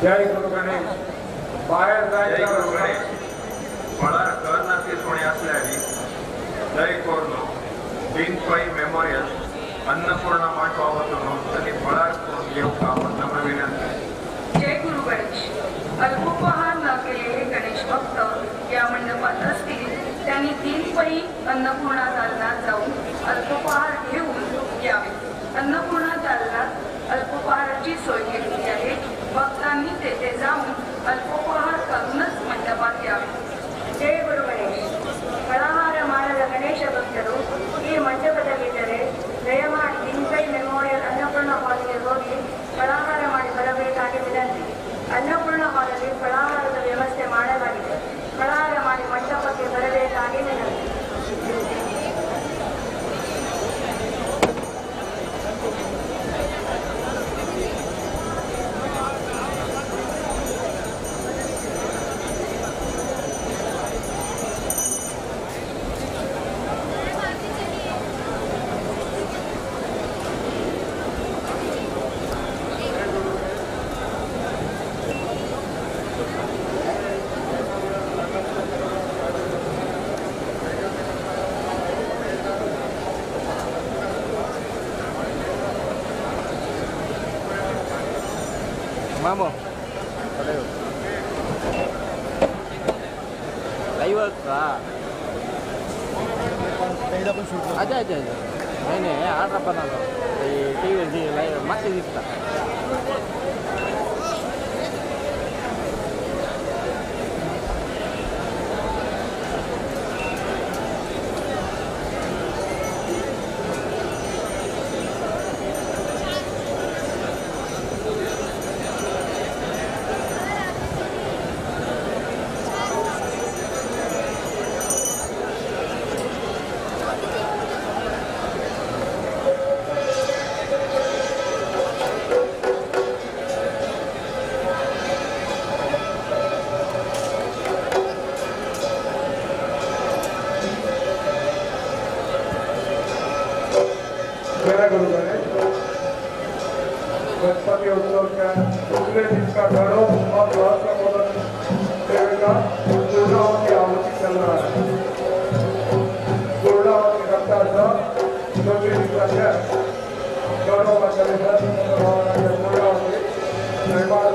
जय गुरु गणेश. बाहेर जय गुरु गणेश. मळार करनासली सुणी आसल्यार जय कोर्नो बीन पै मेमोरियल अन्नपूर्णा मांडवा वचून आनी फळार करून येवपाक नम्र विनंती. जय गुरु गणेश. अल्पोपहार न केलेले गणेश भक्त या मंडपात असतील त्यांनी 3 पै अन्नपूर्णा दालनात जाऊन अल्पोपहार घेऊन यावे. अन्नपूर्णा दालनात अल्पोपहाराची सोय केलेली आहे. भक्तांनी तेथे जाऊन अल्पोपहार करूनच मंडपात यावे. ಜಯ ಗುರು ಗಣೇಶ್. ಫಲಾಹಾರ ಮಾಡದ ಗಣೇಶ ಭಕ್ತರು ಈ ಮಂಟಪದಲ್ಲಿದ್ದರೆ ದಯಮಾಡಿ ಬಿನ್ಪೈ ಮೆಮೋರಿಯಲ್ ಅನ್ನಪೂರ್ಣ ಹಾಲ್ಗೆ ಹೋಗಿ ಫಲಾಹಾರ ಮಾಡಿ ಬರಬೇಕಾಗಿ ವಿನಂತಿ. ಅನ್ನಪೂರ್ಣ ಹಾಲಲ್ಲಿ ಫಲಾಹಾರದ ವ್ಯವಸ್ಥೆ ಮಾಡಲಾಗಿದೆ. ಫಲಾಹಾರ ಮಾಡಿ ಮಂಟಪಕ್ಕೆ ಬರಬೇಕಾಗಿ ವಿನಂತಿ. Vamos. Live का अच्छा अच्छा अच्छा नाही नाही ऑर्डर पण आलो टी व्ही लाईव्ह मस्त दिसता. जय गुरु गणेश. गणपति उत्सव का दूसरे दिन का गणों और सहस्त्र मोदक सेवे का पूर्णाहुति आहुति चल रहा है. पूर्णाहुति करता चौथी दिवसाच्या गणोबाच्या पूर्णाहुती निर्माण.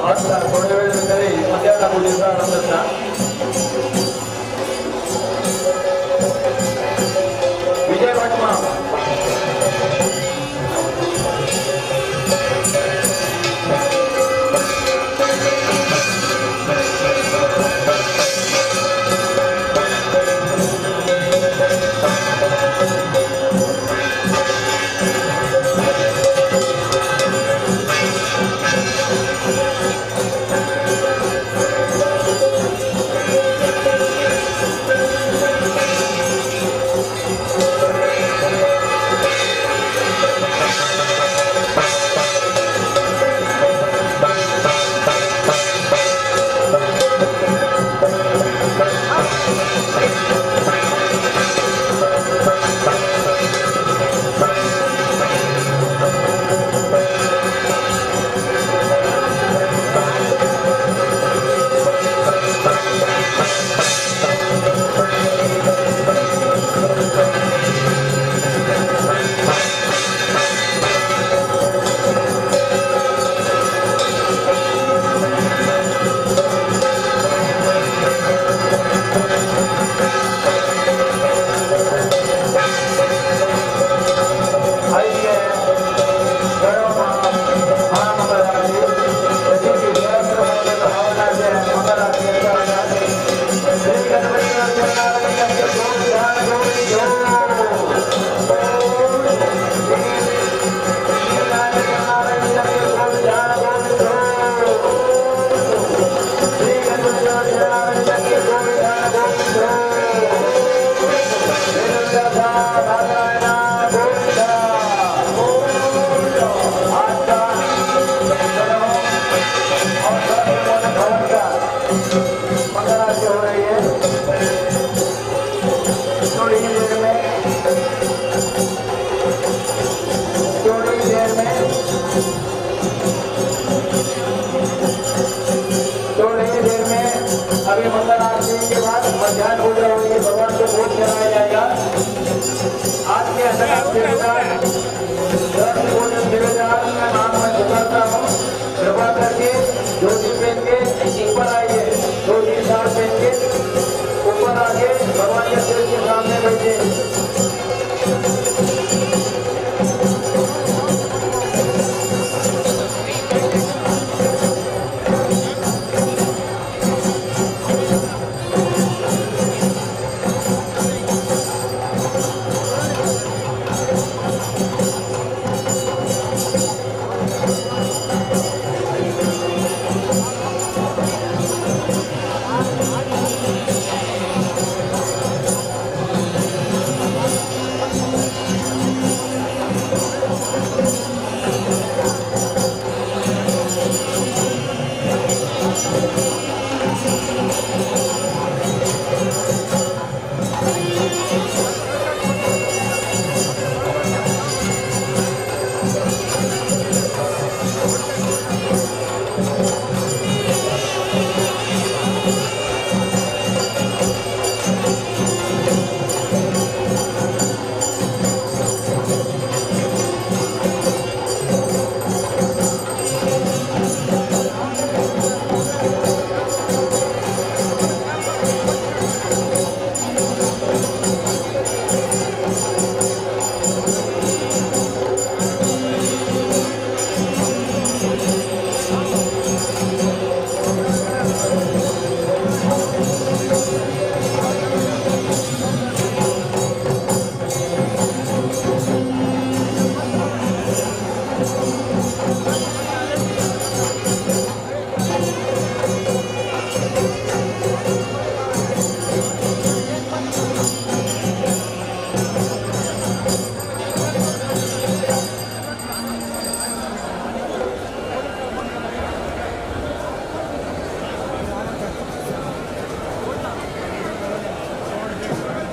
आता थोडे वेळ तरी मध्यान्ह पूजेचा आरंभ जाता. विजय भटमा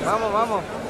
Vamos, vamos.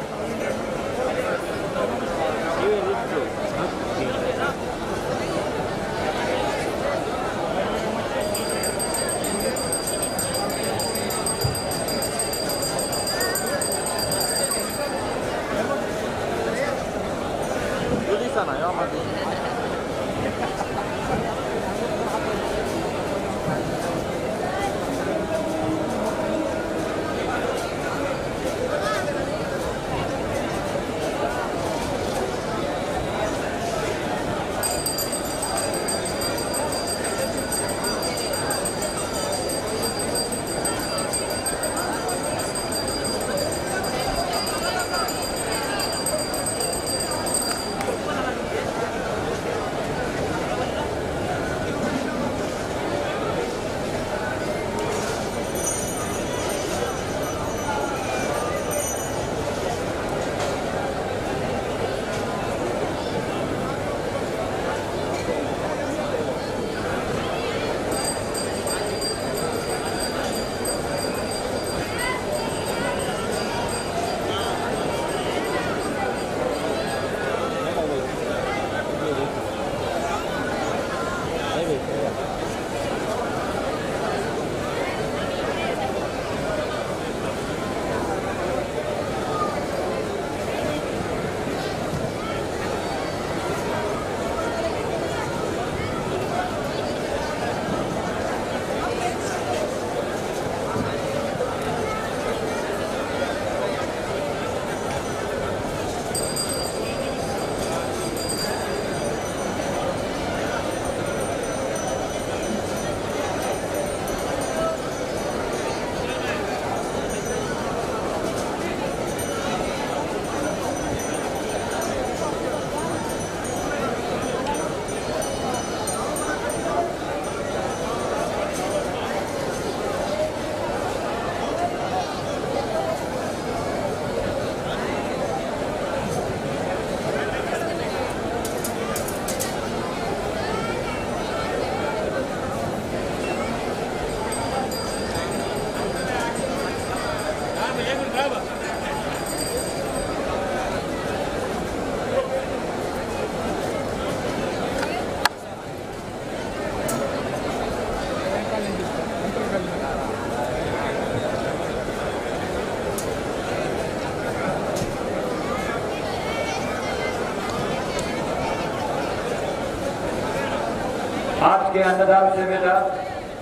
आज के अन्नदान सेवेदार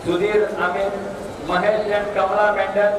सुधीर अमीन, महेश एंड कमला मेंढन,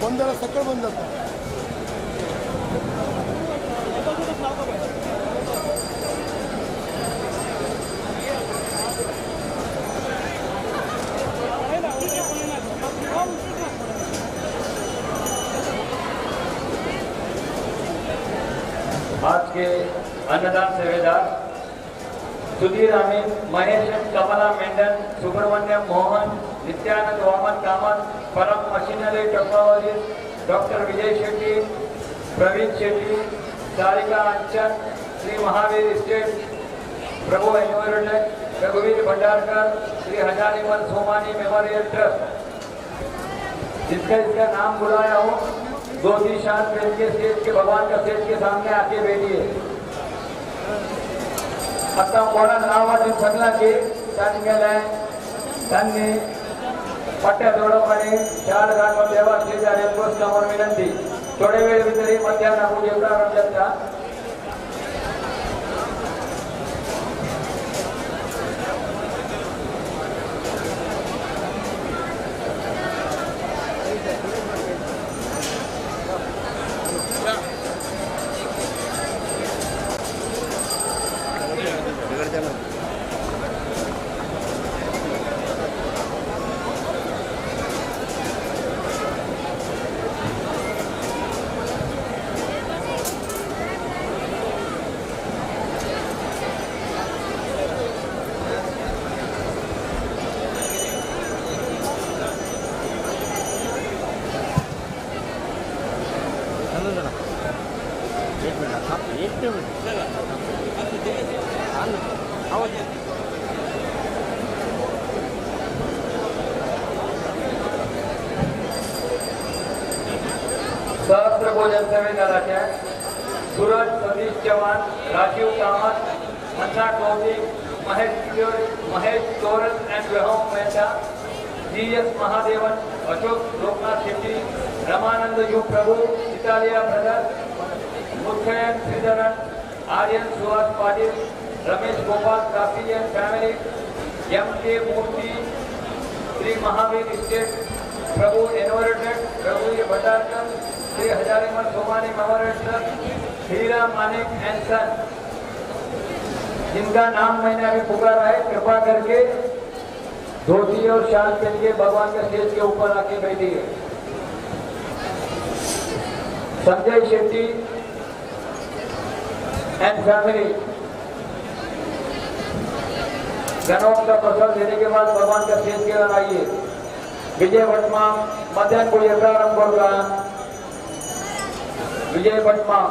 बंद जाला सकळ बंद जाता. आज के अन्नदान सेवेदार Sudhir Amin, Mahesh Kamala Mendon, Subramaniam Mohan, Nityanand Vaman Kamat, Param machinery technologies, doctor Vijay Shetty, Praveen Shetty, Sarika Anchan, Shri Mahavir estate, Prabhu Envirotech, Raghuveer Bhandarkar, Shri Hazarimal Somani memorial trust. जिसका इसका नाम बुलाया हो धोती शाल पहन K stage K भगवान का stage K सामने आके बैठिए. आता कोणा नाव वाटून सगळ्यांचे तांगेले त्यांनी पट्ट्या जोडपणे शाल घालून देवा शेजारी बसल्यावर विनंती. थोडे वेळ भितरी मध्यान्ह पूजे प्रारंभ जाता. सहस्त्र भोजन सेवेदाराच्या Suraj Satish Chavan, Rajiv Kamat, Manna Kaushik, Mahesh Toral and Vehom Mehta, G S Mahadevan, Ashok Loknath Shetty, Ramanand U Prabhu, Italia brothers, Muthayan Sridharan, Aryan Suhas Patil, Ramesh Gopal Kasi and family, M K Murthy, Shri Mahavir estate, Prabhu Envirotech, Raghuveer Bhandarkar, Shri Hazarimal Somani memorial trust, Heera Manek and son. जिनका नाम मैंने अभी पुकारा है कृपा करके धोती और शाल पहन K भगवान K stage K ऊपर आके बैठिए. संजय शेट्टी एंड फैमिली, गणों का प्रसाद लेने के बाद भगवान का स्टेज के ऊपर आइए. विजय भटमा मध्यान्ह पूजे प्रारंभ होगा. विजय भटमा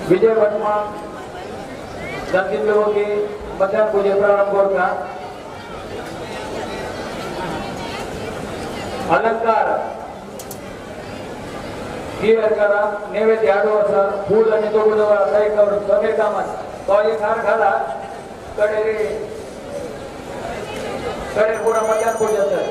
विजय भटमा संदीप योगी मध्याह्न पूजे प्रारंभ करता। अलंकार क्लियर करा, नैवेद्य हाडू आसा, फूल आनी दोगू दोगू आसा, एक समीर कामत तो एक हार घाला कडे कडे पुरा मध्याह्न पूजा सर।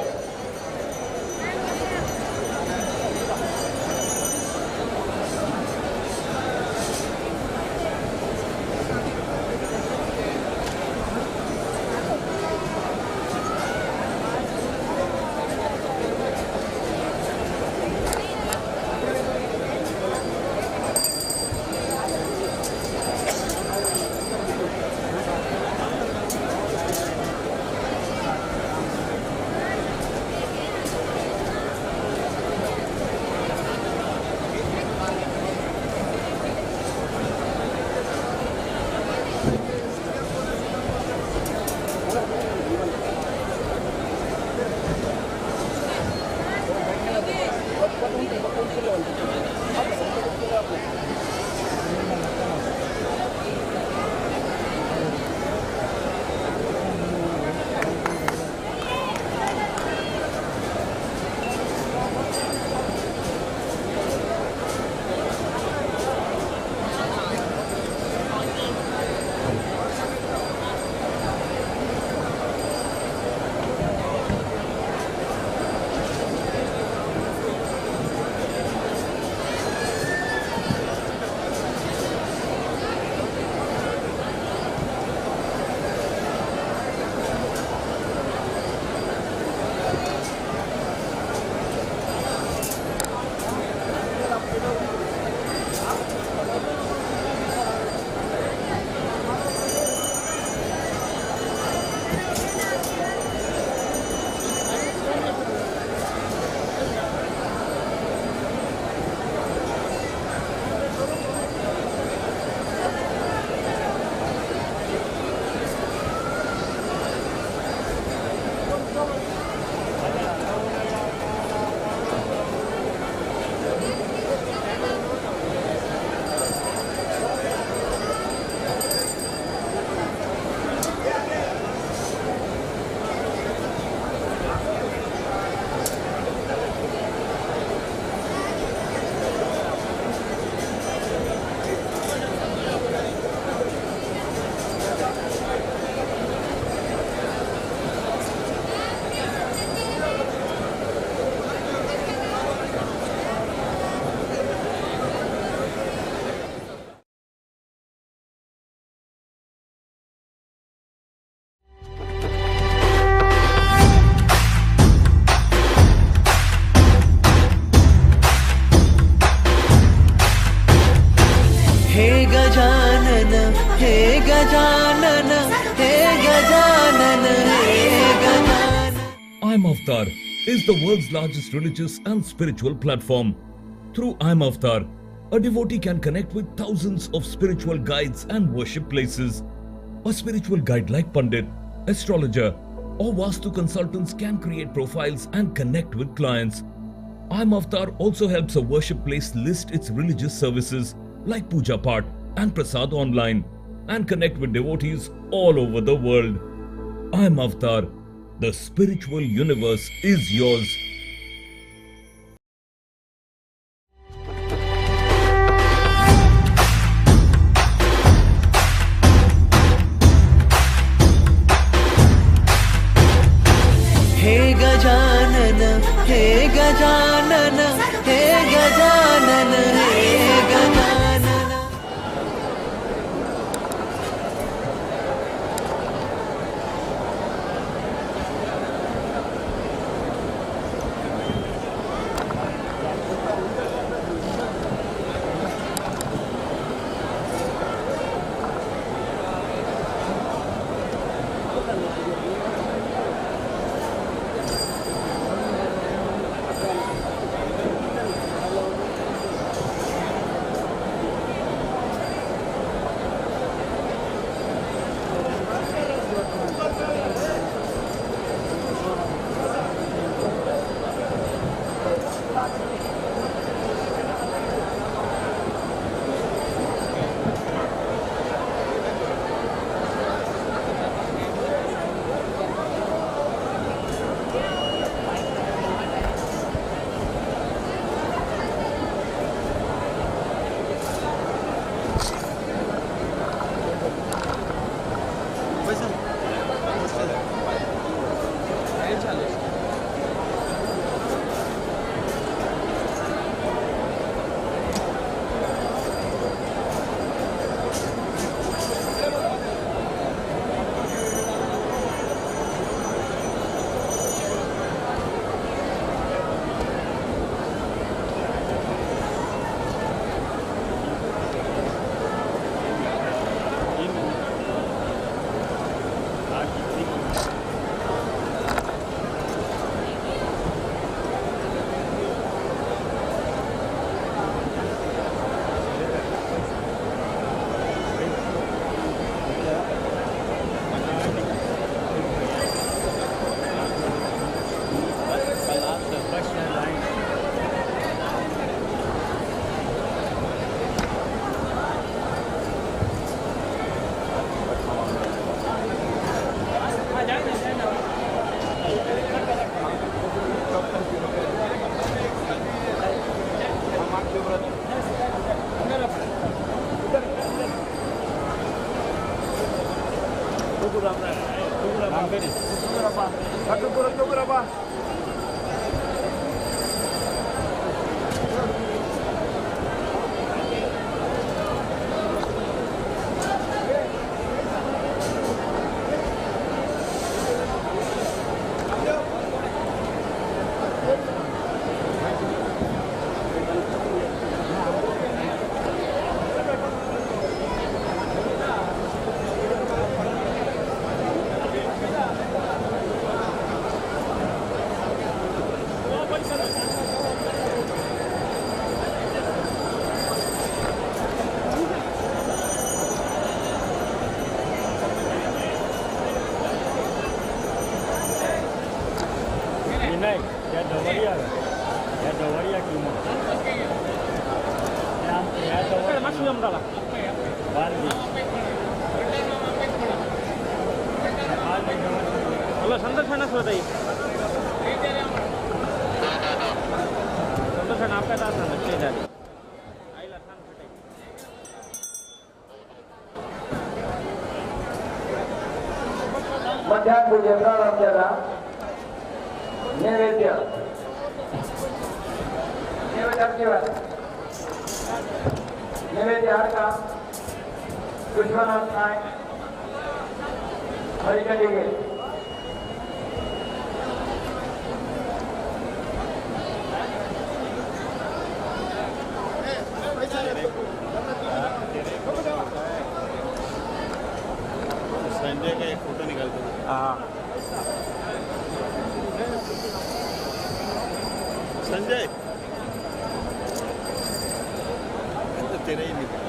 हे गजानन, हे गजानन, हे गजानन, हे Gajanan. I'm Avatar is the world's largest religious and spiritual platform. Through I'm Avatar, a devotee can connect with thousands of spiritual guides and worship places. A spiritual guide like Pandit, astrologer, or Vastu consultants can create profiles and connect with clients. I'm Avatar also helps a worship place list its religious services like Puja Path and Prasad online and connect with devotees all over the world. I'm Avatar. The spiritual universe is yours. हे गजानन, हे गजानन, हे गजानन, हे गजानन. मध्यान्ह भोजन प्रारंभ केला। नैवेद्य नैवेद्य हाडटा विश्वनाथ नायक हरिचंडी। संजय का एक फोटो निकालते हैं। हाँ संजय तो तेरा ही निकल।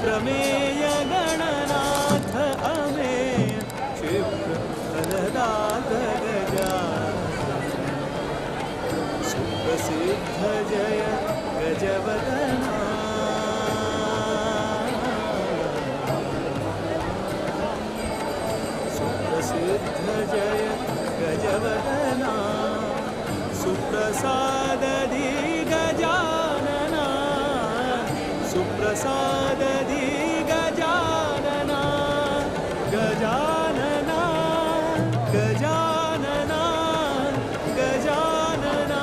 अप्रमेय गणनाथ अमेय क्षिप्र फलदात गजानन सुप्रसिद्ध जय गजवदना। सुप्रसिद्ध जय गजवदना सुप्रसादधि गजानना सुप्रसादधि गजानना गजानना गजानना गजानना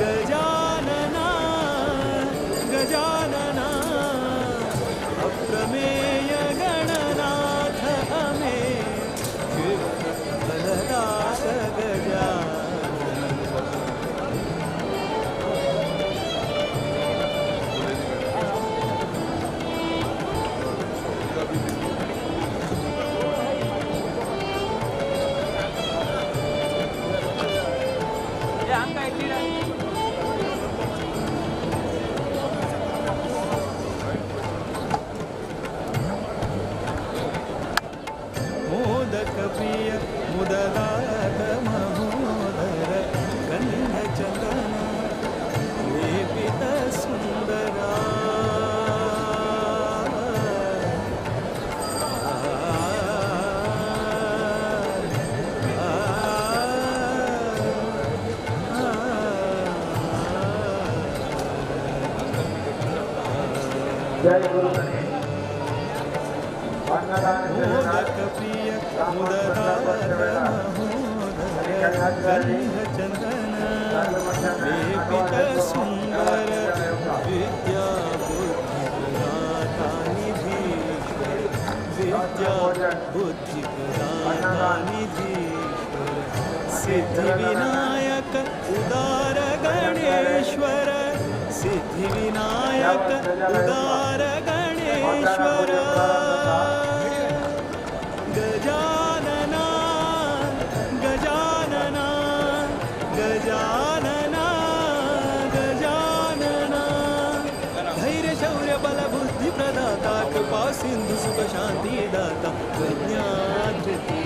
गजानना गजानना अप्रमेय गणनाथ अमेय क्षिप्र फलदात गजानन। मोदक प्रिय मुदलाद महोदर गंध चंदन लेपित सुंदरा। जय गुरु गणेश। मोदक प्रिय मुदलाद महोदर गंध चंदन लेपित सुंदर विद्या बुद्धि प्रदाता निधीश्वर विद्या बुद्धि प्रदाता निधीश्वर सिद्धि विनायक उदार गणेश्वर सिद्धि विनायक उदार गणेश्वर गजानना गजानना गजानना गजानना धैर्य शौर्य बल बुद्धि प्रदाता कृपा सिंधु सुख शांति दाता प्रज्ञाधृति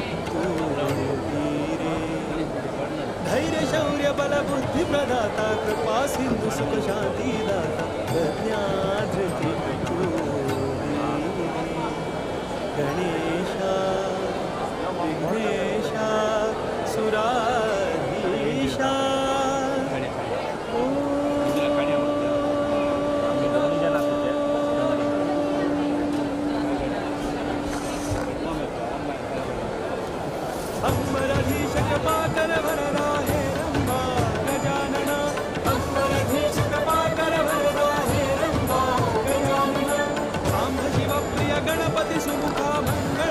धैर्य शौर्य बल बुद्धि प्रदाता कृपा सिंधु सुख शांति दाता प्रज्ञाधृति गणेशा विघ्नेशा सुराधीशा। अंबराधीश कृपाकर वरदा हे रंबा गजानना अंबराधीश कृपाकर वरदा हे रंबा गजानना। साम्भ शिव प्रिय गणपति सुमुखा मंगल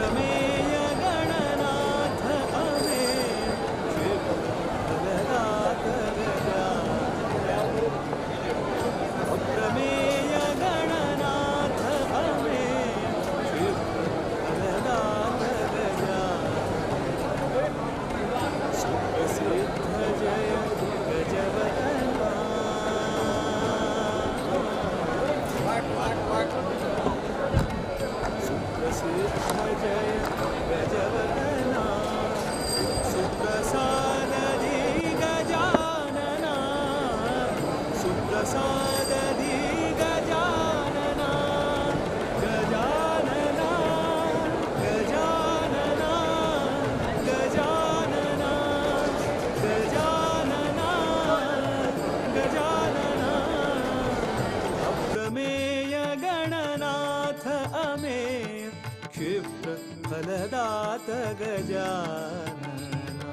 अप्रमेय गणनाथ अमेय क्षिप्रफलदात गजानना। अप्रमेय गणनाथ अमेय क्षिप्रफलदात गजानना। सुप्रसिद्ध जय गजवदना। सुप्रसिद्ध जय गजवदना। सुप्रसादि गजानना। सुप्रसादि गजानना। गजानना गजानना गजानना गजानना गजानना। अप्रमेय गणनाथ अमेय क्षिप्र फलदात गजानना।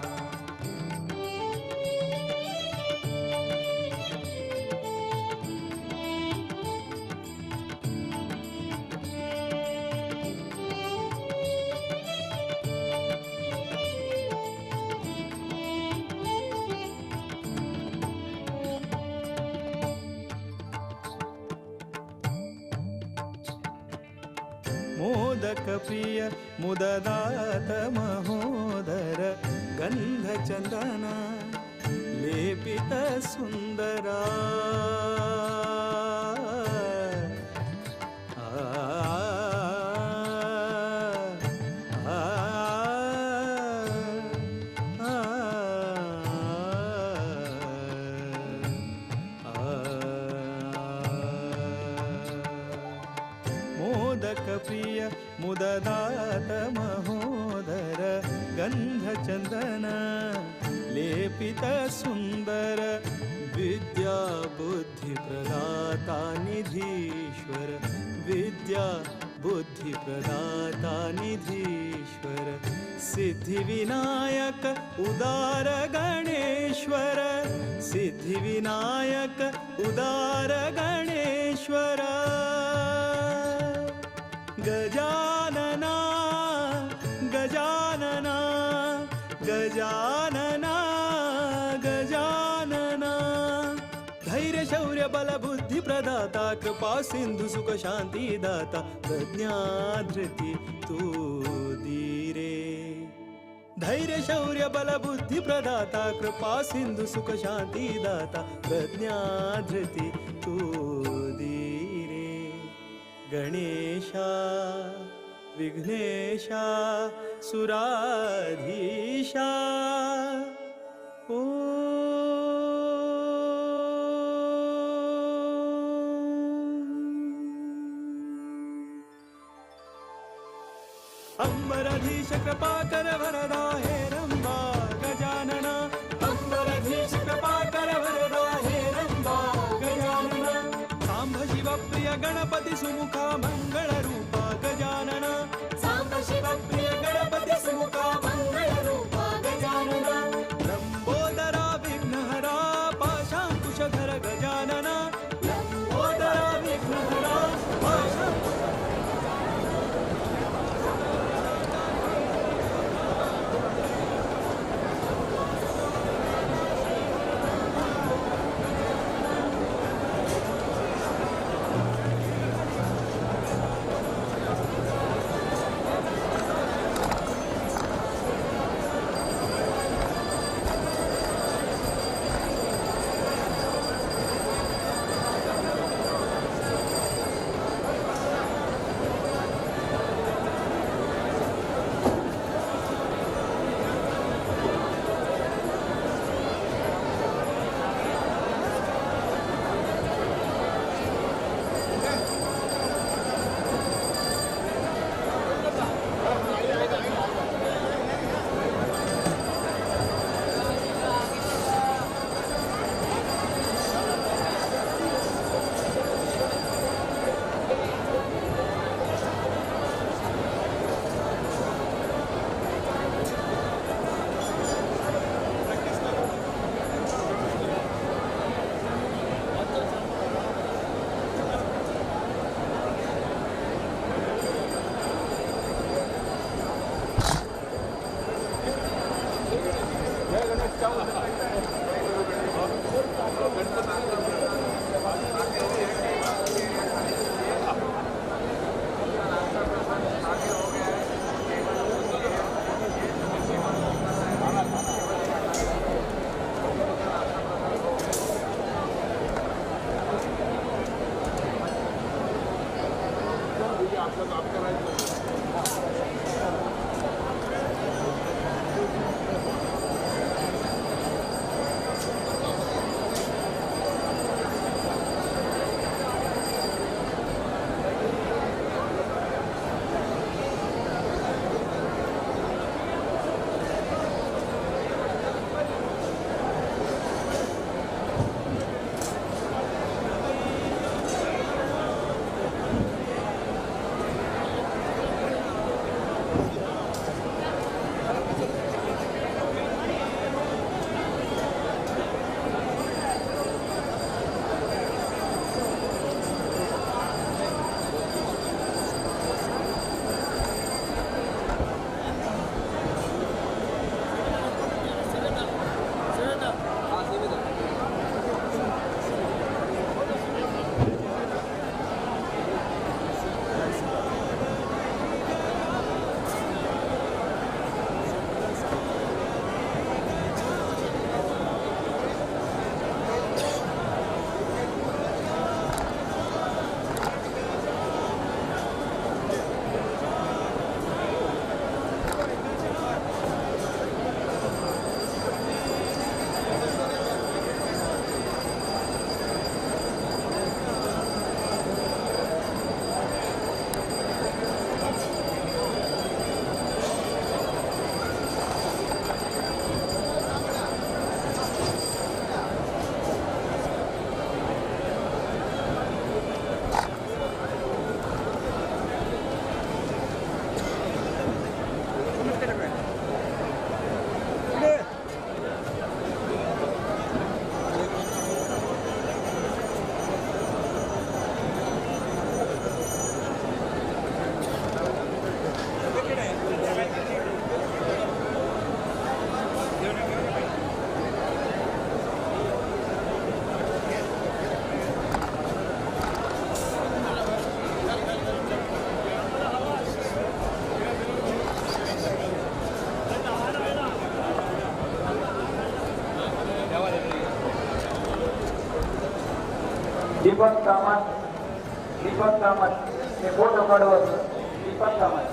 मोदक प्रिय मुददात महोदर गंध चंदन लेपित सुंदरा। आ, आ, आ, आ, मोदक प्रिय मुददात महोदर गंध चंदन लेपित सुंदर विद्या बुद्धि प्रदाता निधीश्वर। विद्या बुद्धि प्रदाता निधीश्वर। सिद्धि विनायक उदार गणेश्वर। सिद्धि विनायक उदार गणेश्वर। गजानना गजानना गजानना गजानना। धैर्य शौर्य बल बुद्धि प्रदाता कृपा सिंधु सुख शांति दाता प्रज्ञा धृति तू धीरे। धैर्य शौर्य बल बुद्धि प्रदाता कृपा सिंधु सुख शांति दाता प्रज्ञा धृति तू धीरे। गणेशा विघ्नेशा सुराधीशा। ओ अंबराधीश कृपा कर वरदा हे रंबा गजानना। अंबराधीश कृपा कर वरदा हे रंबा गजानना। सांब शिव प्रिय गणपति सुमुखा मंगल रूपा गजानना। सांब शिव प्रिय गणपति सुमुखा मंगल रूपा गजानना। लंबोदरा विघ्नहरा पाशांकुशधर गजानना। लंबोदरा विघ्नहरा पाशांकुश। दीपक कामत, दीपक कामत हे फोटो काडू. दीपक कामत.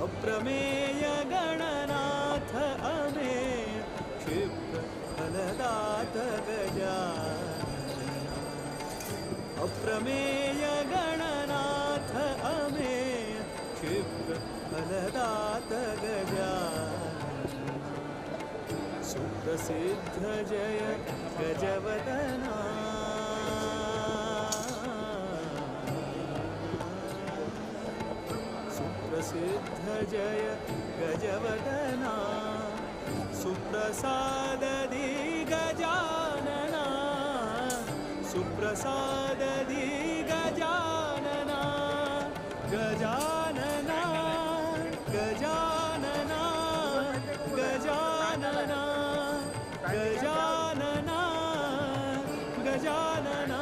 अप्रमेय गणनाथ अमेय क्षिप्र फलदात गजानन। अप्रमेय गणनाथ अमेय क्षिप्र फलदात गजानन। सुप्रसिद्ध जय गजवदना। सुप्रसिद्ध जय गजवदना। सुप्रसाददि गजानना। सुप्रसाददि गजानना। गजानना गजानना गजानना गजानना गजानना।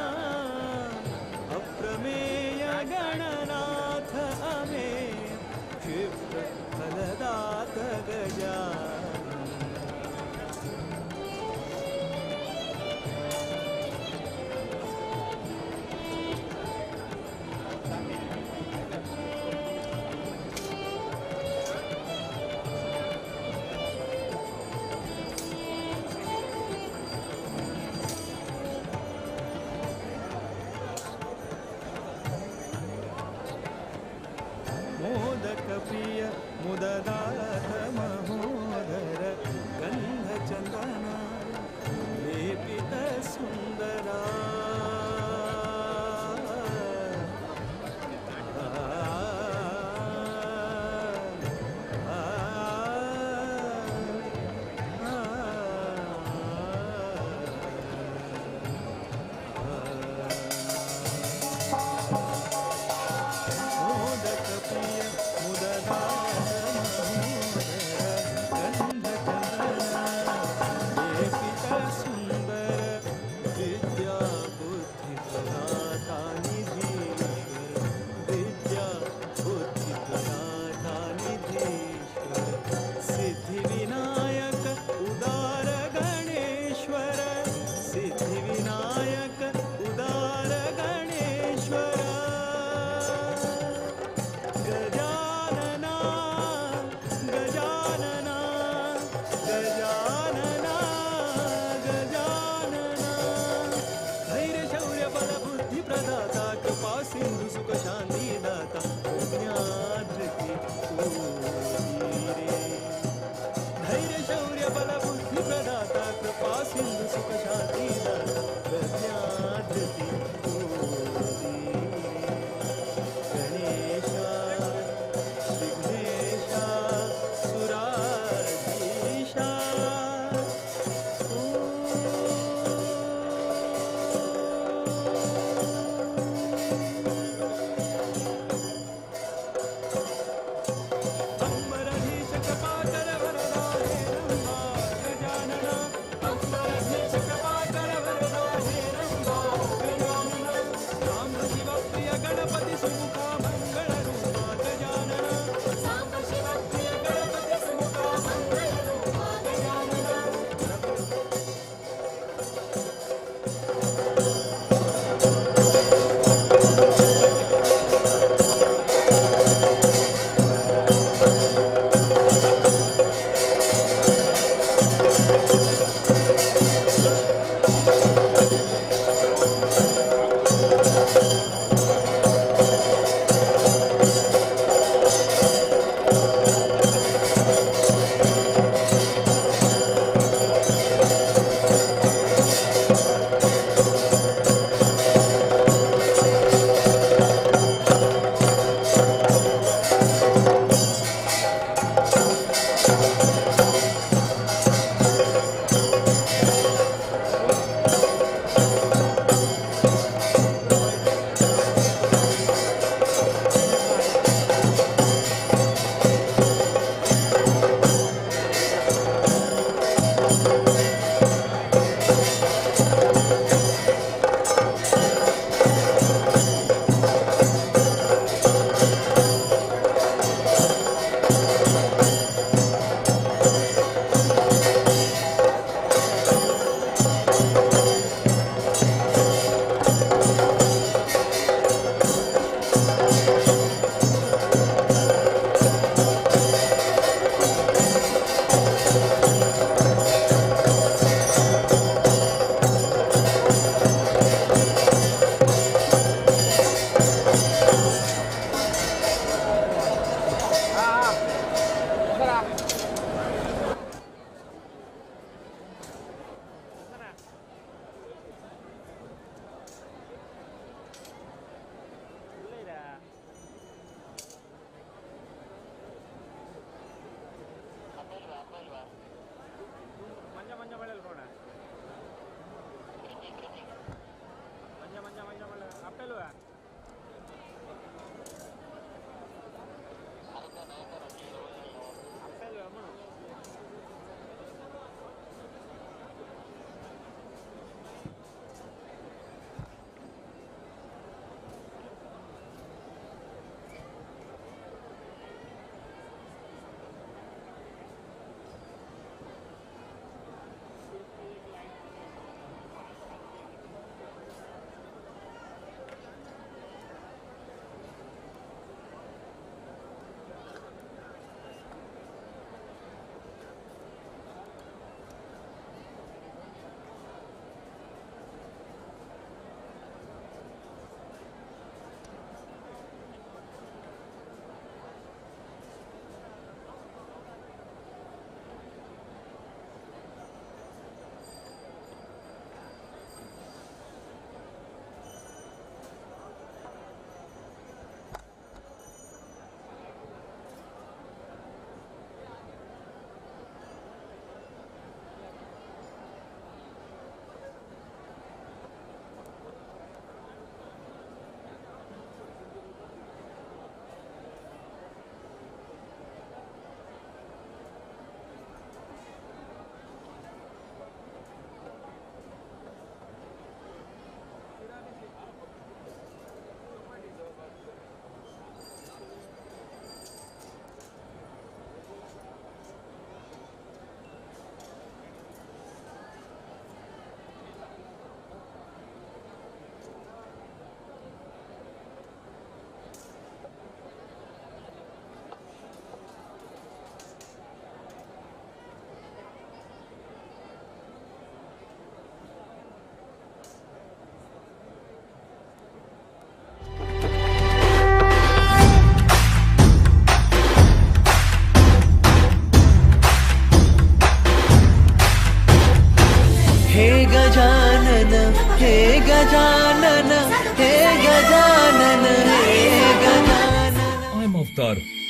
अप्रमेय गणनाथ अमेय क्षिप्र फलदात गजानन। मुददात महोदर गंध चंदन लेपित सुंदरा. मोदक प्रिय मुददात महोदर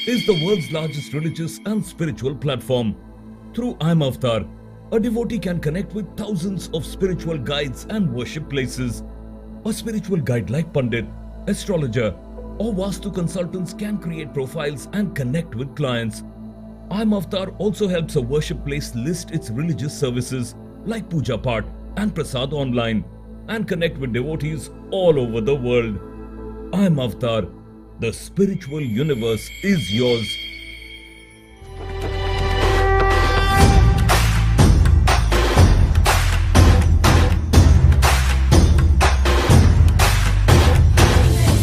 is the world's largest religious and spiritual platform. Through I'm Avatar, a devotee can connect with thousands of spiritual guides and worship places. A spiritual guide like Pandit, astrologer, or Vastu consultants can create profiles and connect with clients. I'm Avatar also helps a worship place list its religious services like Puja Path and Prasad online and connect with devotees all over the world. I'm Avatar. The spiritual universe is yours.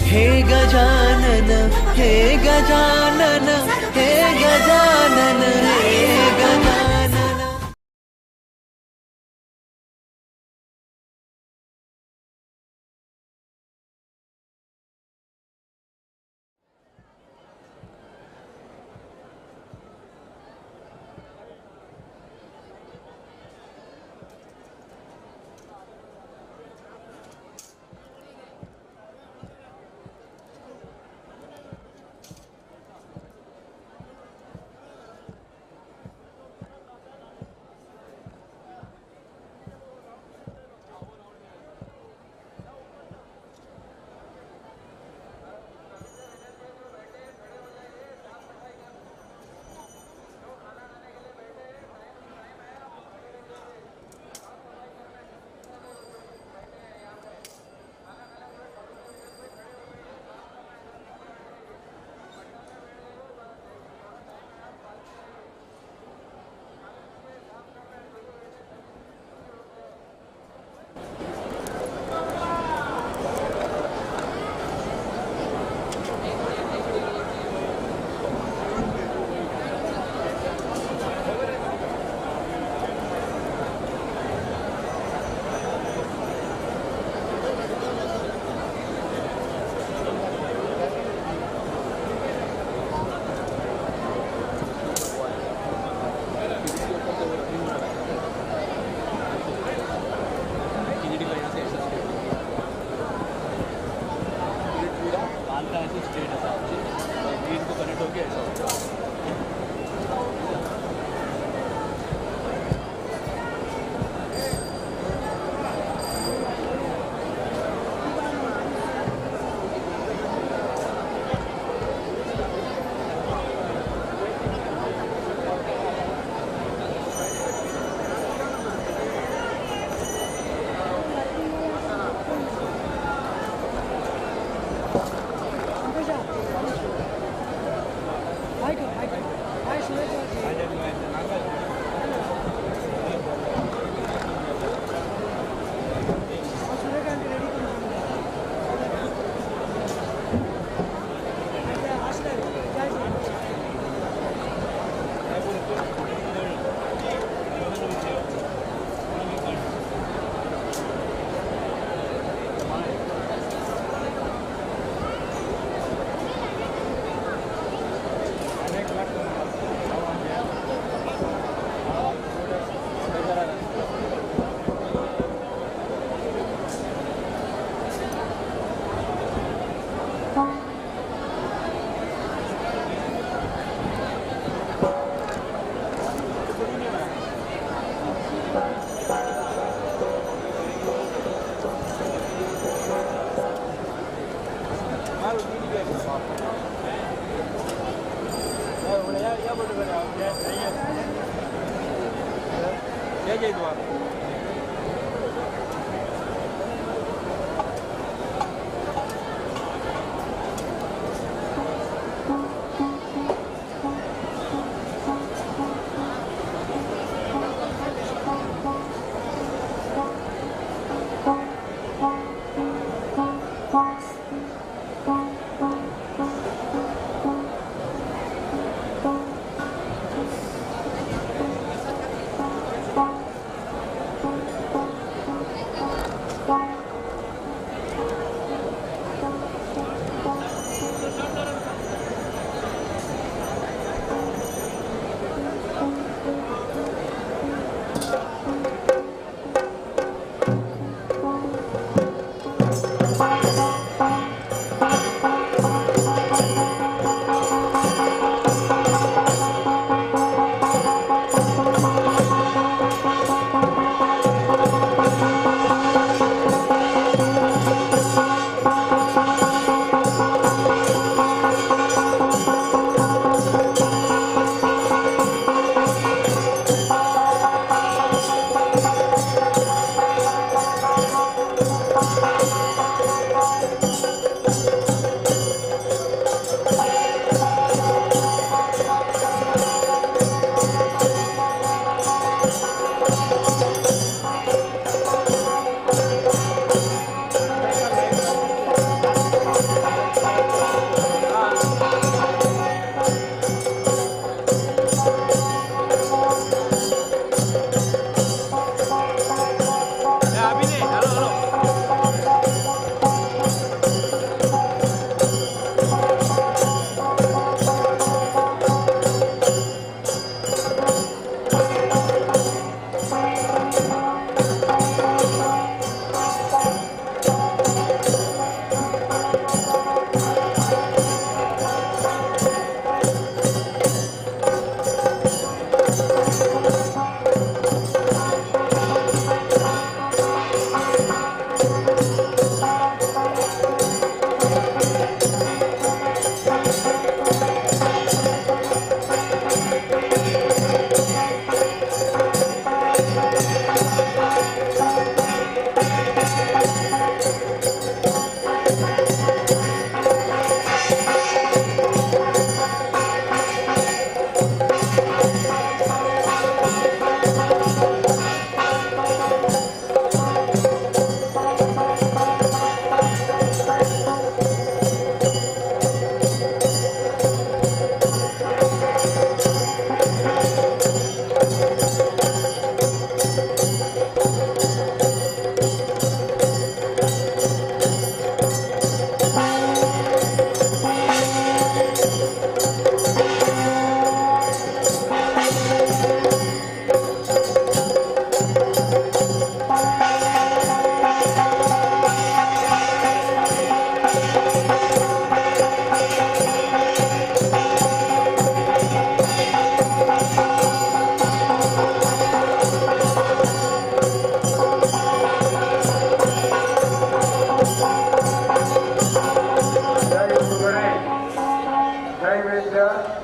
Hey Gajanan, hey Gajanan, hey Gajanan, hey Gajanan.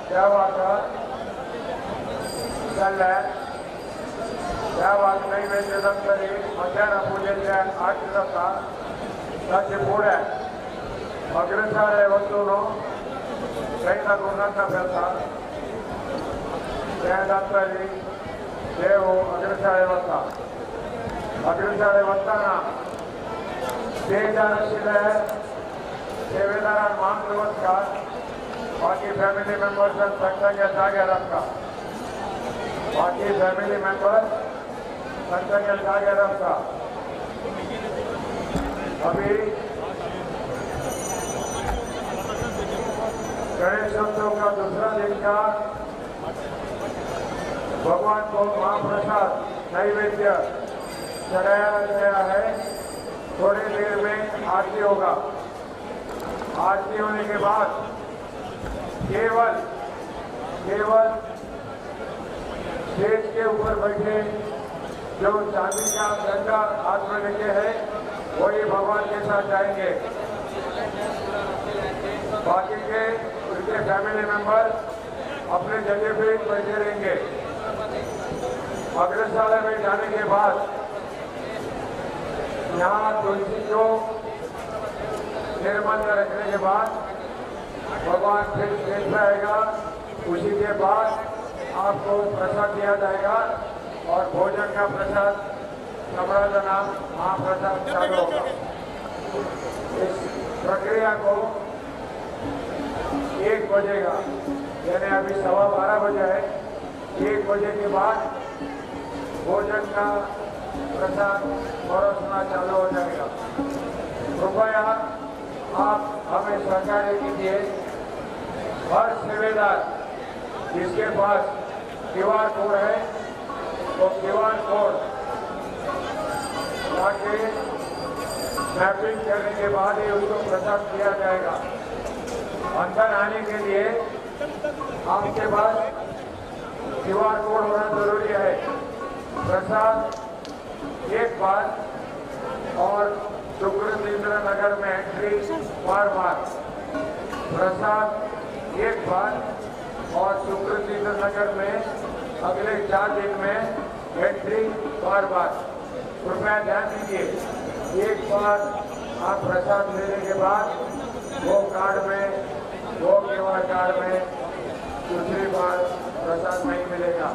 देवाक जाल्ले देवाक नैवेद्य जातली मध्यान पुजेचे आरती जाता ताचे फुडें अग्रशाळे वचून सैना गुरुनाथा फेरता तें जातली देव अग्रशाळे वता. अग्रशाळे वतना स्टेजार आशिल्ले सेवेदारान मान दवरता, बाकी फॅमिली मेंबर्सान सगळ्यांच्या जाग्यार आसता, बाकी फॅमिली मेंबर्स सगळ्यांच्या जाग्यार आसता. अभी गणेशोत्सव का दूसरा दिन का भगवान को महाप्रसाद नैवेद्य चढ़ाया गया है. थोड़ी देर में आरती होगा. आरती होने के बाद केवल केवल स्टेज के ऊपर बैठे जो चांदी का डंडा हाथ में लेके है वही भगवान के साथ जाएंगे. बाकी के उनके फैमिली मेंबर अपने जगह पे बैठे रहेंगे. अग्रशाला में जाने के बाद यहाँ तुलसी को निर्माल्य रखने के बाद भगवान फिर स्टेज पर आएगा. उसी के बाद आपको प्रसाद दिया जाएगा और भोजन का प्रसाद कमरा नाम महाप्रसाद चालू होगा. इस प्रक्रिया को 1 बजेगा, यानी अभी 12:15 बजे है. 1 बजे के बाद भोजन का प्रसाद परोसना चालू हो जाएगा. कृपया आप हमें सहकार्य कीजिए. हर सेवेदार जिसके पास QR code है वो QR code लाके मैपिंग करने के बाद ही उसको प्रसाद दिया जाएगा. अंदर आने के लिए आपके पास QR code होना जरूरी है. प्रसाद एक बार और सुकृतेंद्र नगर में एंट्री बार बार. प्रसाद एक बार और सुकृतेंद्र नगर में अगले 4 दिन में एंट्री बार बार. कृपया ध्यान दीजिए. एक बार आप प्रसाद लेने के बाद वो कार्ड में, वो QR card में दूसरी बार प्रसाद नहीं मिलेगा.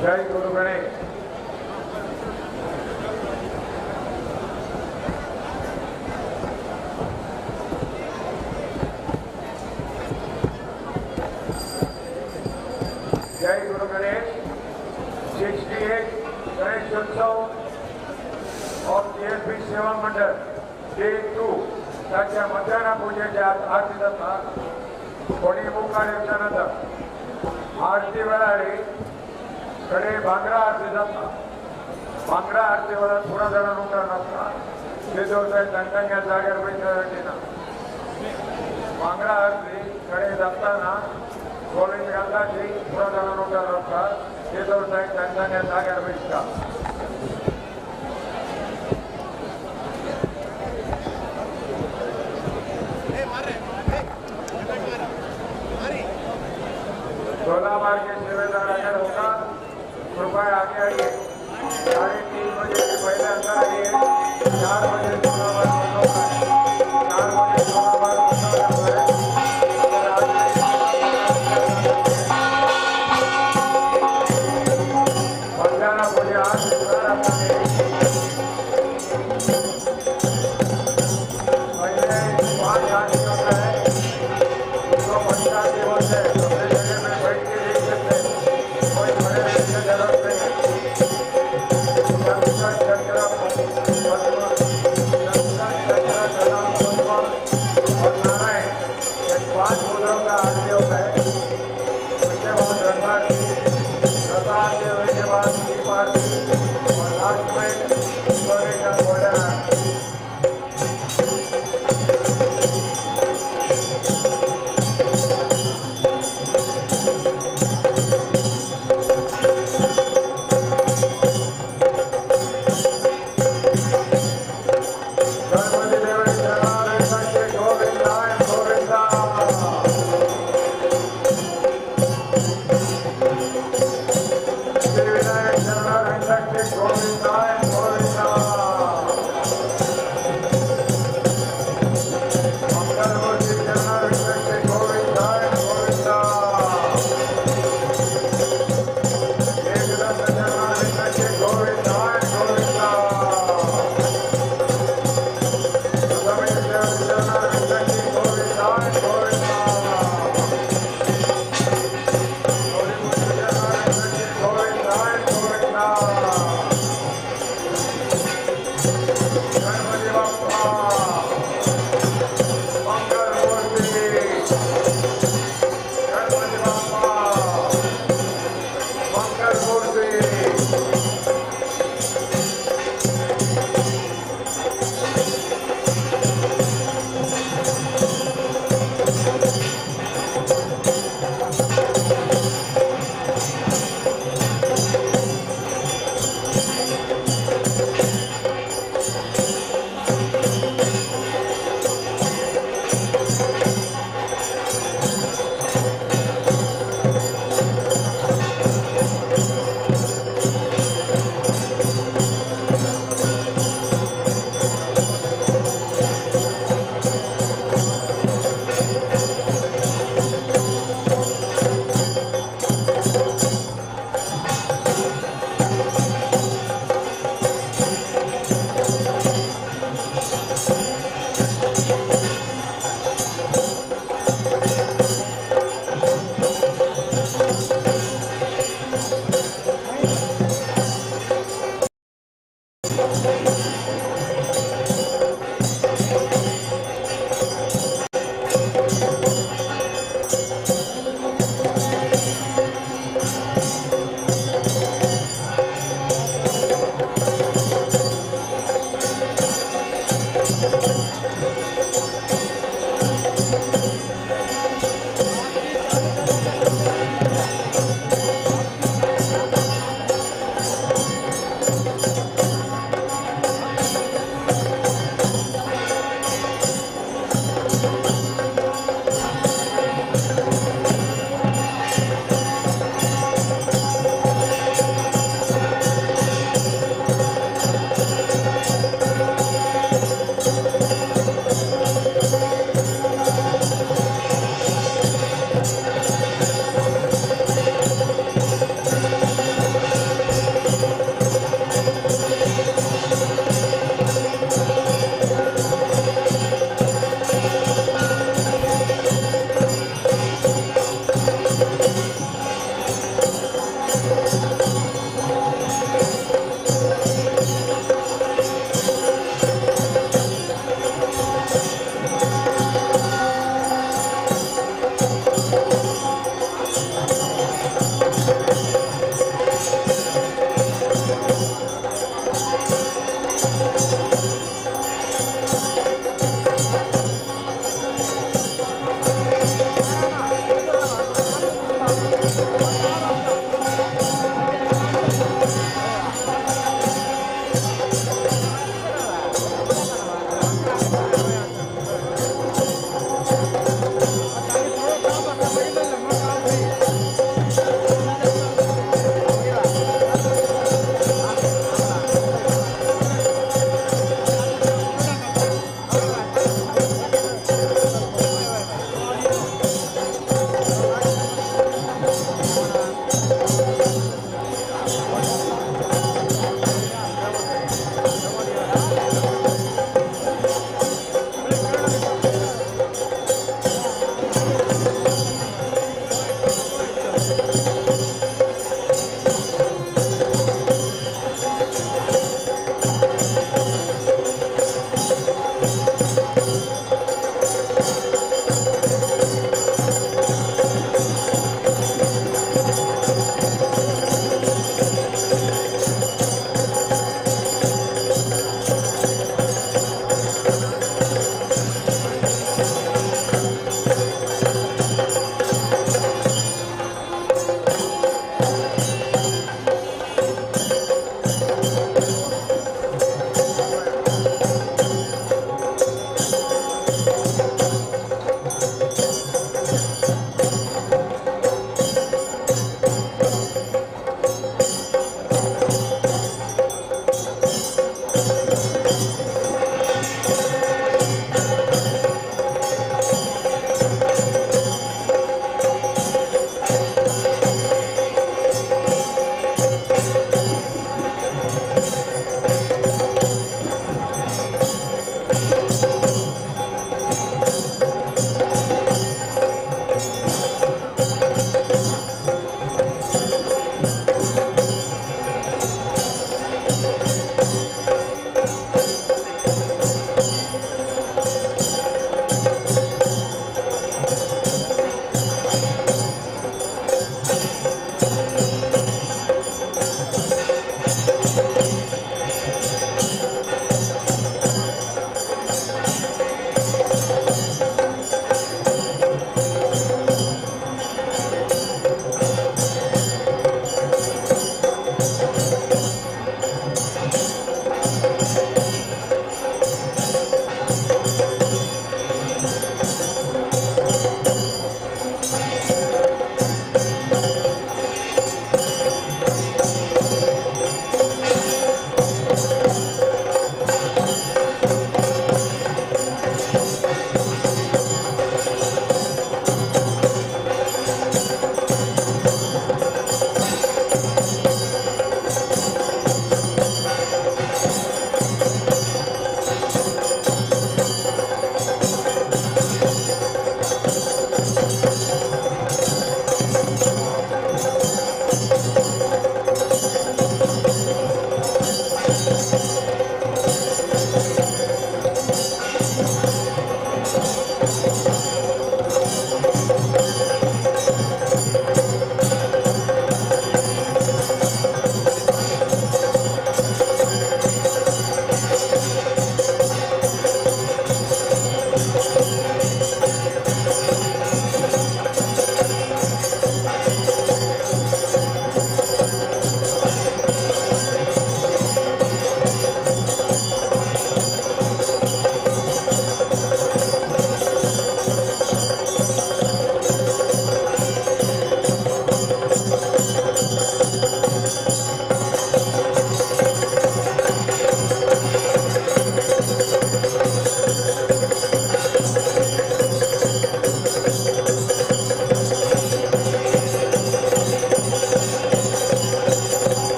जय गुरु गणेश। जय गुरु गणेश। 68 गणेशोत्सव ऑफ टीएसपी सेवा मंडळ डे 2 ताच्या मध्यान्ह पूजेच्या आरती जाता. कोणी मुखार येवच्या नंतर आरती वेळार कडे भांगरा आरती जाता. भांगरा आरती वेळार थोडा जाणां उठून आसता ते साहेब तांकां जाग्यार वयता दिना. भांगरा आरती कडे जाताना गोविंद घालताची थोडा जाणां उठून आसता ते साहेब तांकां जाग्यार वयता. सोलह के सेवेदार अगर होगा कृपया आगे आइए. 3:30 बजे से पहले अंदर आइए. 4 बजे 16 बार बंद होता है. 4 बजे 16 बार बंद हो जाता है. मध्यान्ह भोजन आज पहले 5 आदमी होता है तो 50 दिवस है. अपने जगह में बैठ के देख सकते हैं, कोई खड़े रहने की जरूरत नहीं है. चक्र और नारायण ये 5 मुद्रों का आरती होता है. उसके बाद रंगारती, रथा आरती होने के बाद दीप आरती और लास्ट में का गोल्डन आरती.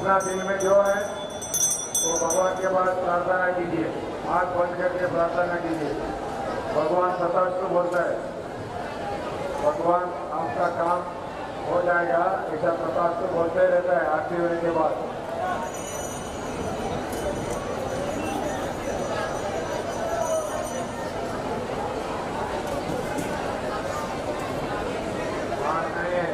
अपना दिल में जो है वो भगवान के पास प्रार्थना कीजिए, आँख बंद करके प्रार्थना कीजिए। भगवान तथास्तु बोलता है, भगवान आपका काम हो जाएगा, ऐसा तथास्तु बोलते रहता है आरती होने के बाद। आरती है,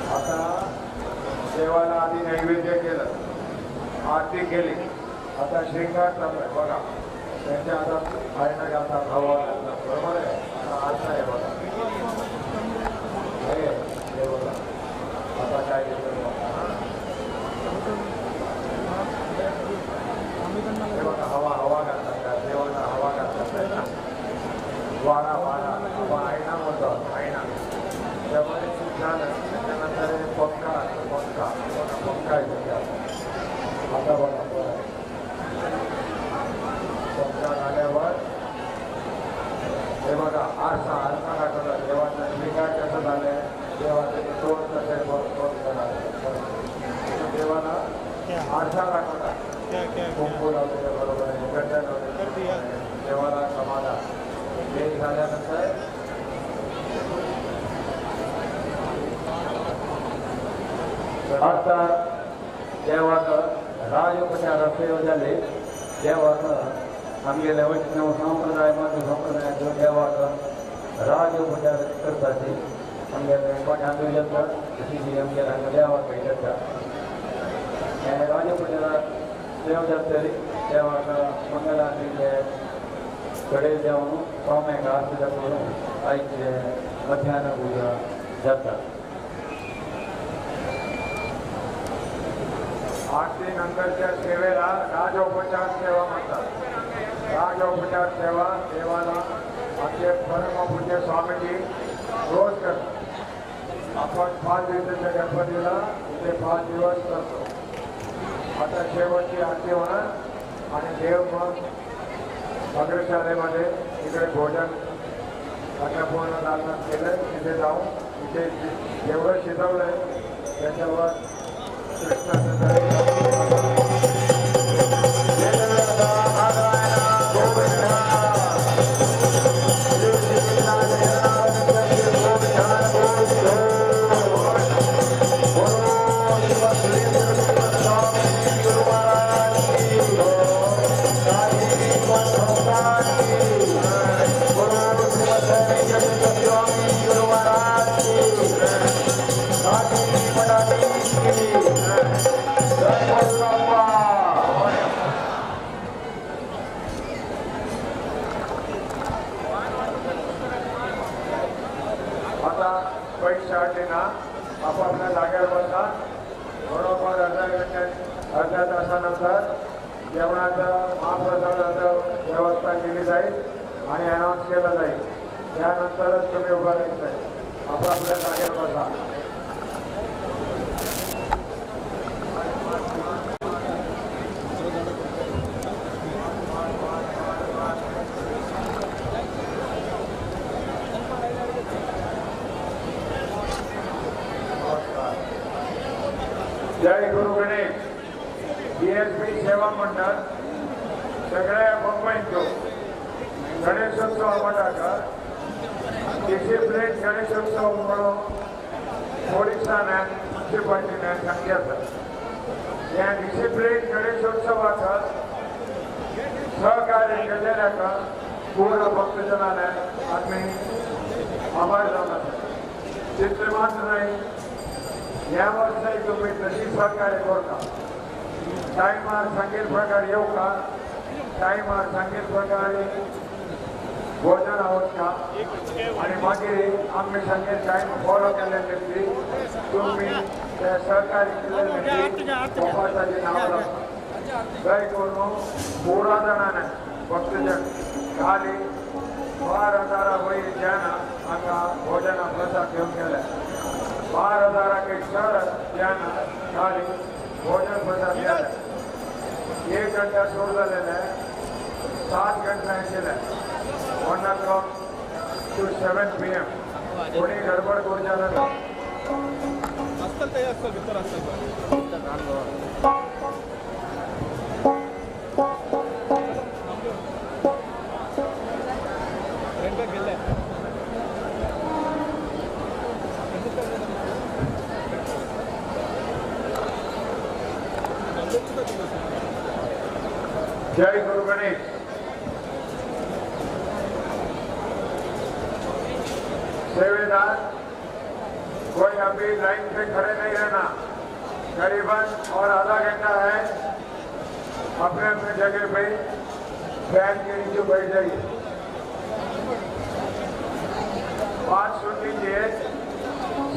आता देवाला आधी नैवेद्य केलं, आरती केली, आता श्रृंगार चालू आहे बघा। त्यांच्या हातात आयना घालतात, हवा घालतात, बरोबर आहे। आता आरसा आहे बघा, हे बघा आता काय दिसतं बघा, हे बघा हवा हवा घालतात, देवाला हवा घालतात, वारा वारा हवा आयना म्हणतात, आयना। त्यामध्ये सूप झालं, त्याच्यानंतर पंखा पंखा पंखा आहे त्याच्यात। आता बघा बरं पंखा झाल्यावर हे बघा आरसा आरसा दाखवला, देवाचा श्रृंगार कसं झालंय, देवाचं तोंड कसं आहे, तोंड झालं, देवाला आरसा दाखवला, कुंकू लावलेलं बरोबर आहे, गड्डा लावलेलं, देवाला समाधान। हे झाल्यानंतर आता देवाक राजोपचार सेवा जाले, देवाक आमगेले वैष्णव संप्रदाय माधव संप्रदायाचो देवाक राजोपचार करताची आमगेले कोट्यांतूय जाता, तशी आमगेले हांगा देवाकय जाता। हे राजोपचार सेवा जातली देवाक मंगलारतीचे कडे जावन पावण्याक आरती दाखोवन आयचे मध्यान पुजा जाता। आरती नंतरच्या सेवेला राजोपचार सेवा म्हणतात। राजोपचार सेवा देवाला आमचे परमपूज्य स्वामीजी रोज करतात। आपण 5 दिवसाच्या गणपतीला इथे 5 दिवस करतो। आता शेवटची आरती होणार आणि देव मग अग्रशालेमध्ये इकडे भोजन अन्नपूर्णा दालनात केलं, तिथे जाऊन इथे जेवढं शिजवलं आहे त्याच्यावर कृष्णाचं आपापल्या जागेवर बसा। बरोबर अर्ध्या तासानंतर जेवणाचं महाप्रसादाचं व्यवस्था केली जाईल आणि अनाऊन्स केलं जाईल, त्यानंतरच तुम्ही उभा राहायचं आहे। आपापल्या जागेवर बसा। जय गुरु गणेश। डीएसपी सेवा मंडळ सगळ्या मुंबईचो गणेशोत्सव म्हणटात डिसिप्लीन गणेशोत्सव म्हणून पोलिसांनी म्युन्सिपाल्टीने सांगली आसा। ह्या डिसिप्लीन गणेशोत्सवाक सहकार्य केलेल्याक पूर्ण भक्तजनाने आमी आभार जावन आसा। तितलें मात्र न्हय, ह्या वर्साय तुमी तशी सहकार्य करता, टायमार सांगेल प्रकार येवका, टायमार सांगेल प्रकारे भोजन आवडटा आनी मागीर आमी सांगेल टायम फॉलो केल्ले व्यक्ती तुमी ते सहकार्य केल्ले व्यक्ती बाबासाचें नांव लागता। दय करून पुरा जाणांनी भक्तजन खाली 12,000 वयर जन हांगा भोजना प्रसाद घेवन गेले। 12,000 चड जन खाली भोजन प्रसाद गेले। 1 घंटा सुरू जालेले 7 घंटा आशिल्ले 1 o'clock to 7 PM कोणी गडबड करूच्या नाका. आसतल ते आसतल भितर आसतल. जय गुरु गणेश. सेवेदार कोई अभी लाइन पे खड़े नहीं रहना. करीबन और आधा घंटा है, अपने अपने जगह पे फैन के नीचे बैठ जाइए. बात सुन लीजिए.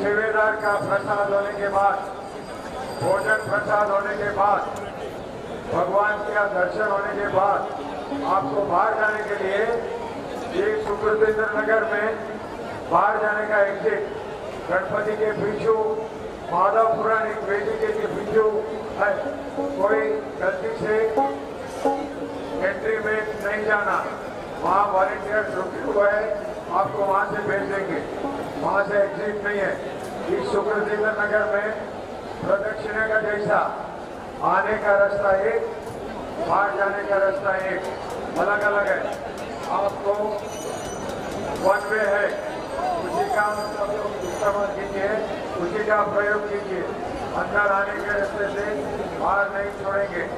सेवेदार का प्रसाद होने के बाद, भोजन प्रसाद होने के बाद, भगवान का दर्शन होने के बाद आपको बाहर जाने के लिए ये सुकृतेंद्र नगर में बाहर जाने का एग्जिट गणपति के पीछू माधवपुरा एक वेदिके के पीछू है. कोई गलती से एंट्री में नहीं जाना. वहाँ वॉलेंटियर्स रुके हुए हैं, आपको वहाँ से भेज देंगे. वहाँ से एग्जिट नहीं है. इस सुकृतेंद्र नगर में प्रदक्षिणा का जैसा आने का रास्ता एक, बाहर जाने का रास्ता एक, अलग अलग है. आपको वन वे है, उसी का इस्तेमाल कीजिए, उसी का प्रयोग कीजिए. अंदर आने के रास्ते से बाहर नहीं छोड़ेंगे.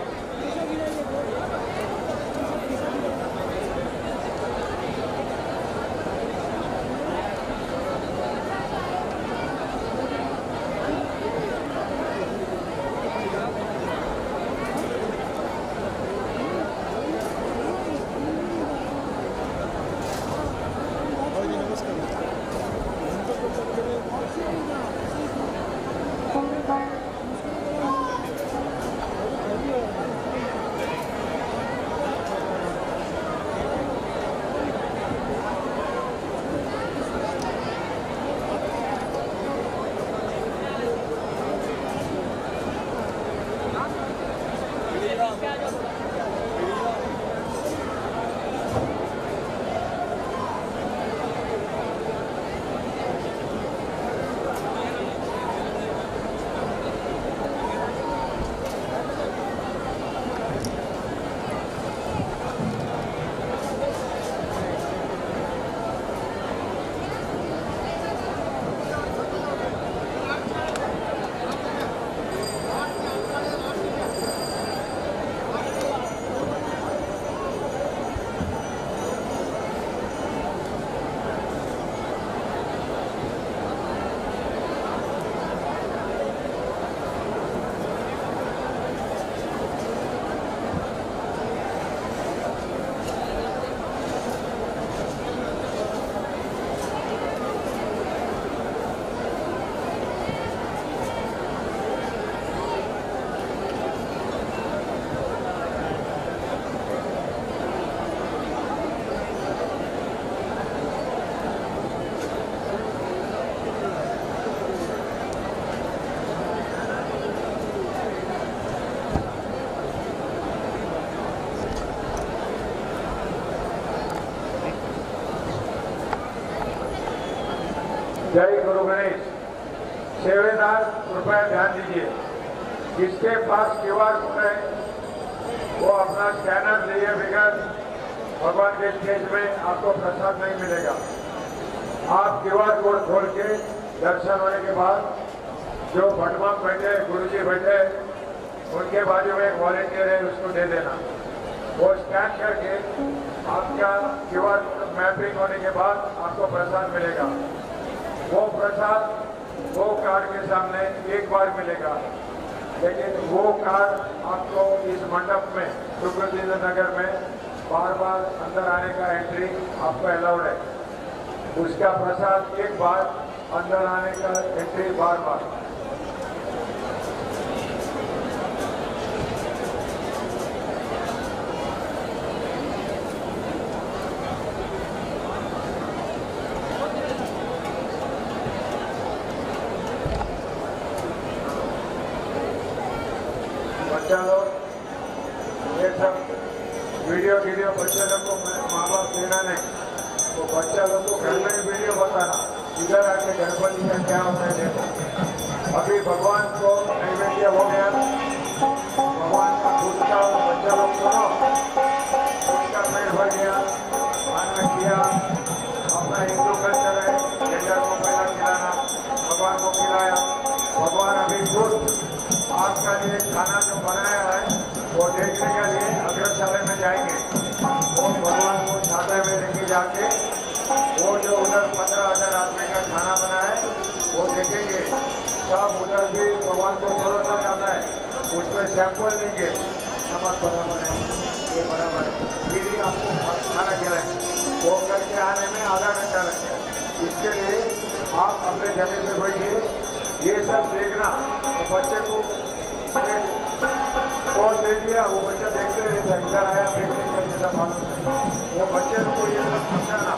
जय गुरु गणेश। सेवेदार कृपया ध्यान दीजिए, जिसके पास क्यूआर कोड है वो अपना स्कैनर लिए बगैर भगवान के स्टेज में आपको प्रसाद नहीं मिलेगा। आप क्यूआर कोड खोल के दर्शन होने के बाद जो भटमाम बैठे, गुरुजी बैठे, उनके बाजू में एक वॉलेंटियर है, उसको दे देना। वो स्कैन करके आपका क्यूआर कोड मैपिंग होने के बाद आपको प्रसाद मिलेगा। वो प्रसाद वो कार्ड के सामने एक बार मिलेगा, लेकिन वो कार्ड आपको इस मंडप में सुकृतेंद्र नगर में बार बार अंदर आने का एंट्री आपको अलाउड है। उसका प्रसाद एक बार, अंदर आने का एंट्री बार बार। बच्चा लोग ये सब वीडियो वीडियो बच्चे लोग को माँ बाप देना नहीं, तो बच्चा लोग को घर में वीडियो बताना। इधर आके गणपति का क्या होता है देखो। अभी भगवान को नैवेद्य हो गया, भगवान का खुद का बच्चा लोग सुनो, खुद का पेट भर गया, खाना किया। अपना हिंदू कल्चर है, जेंडर को पहला खिलाना, भगवान को खिलाया। भगवान अभी खुद आपका लिए खाना जो बनाया है वो देखने के लिए अग्रशाला में जाएंगे। वो भगवान को छाता में लेके जाके वो जो उधर 15,000 आदमी का खाना बना है वो देखेंगे। सब उधर भी भगवान को परोसा जाता है, उसमें सैंपल लेंगे, नमक बराबर है, ये बराबर है, फिर ही आपको खाना खिलाएंगे। वो करके आने में आधा घंटा लगता है। इसके लिए आप अपने जगह पे बैठिए, ये सब देखना। तो बच्चे को कौन दे दिया वो बच्चा देखते रहता, इधर आया देखने का जैसा मालूम नहीं। वो बच्चे को ये सब समझाना,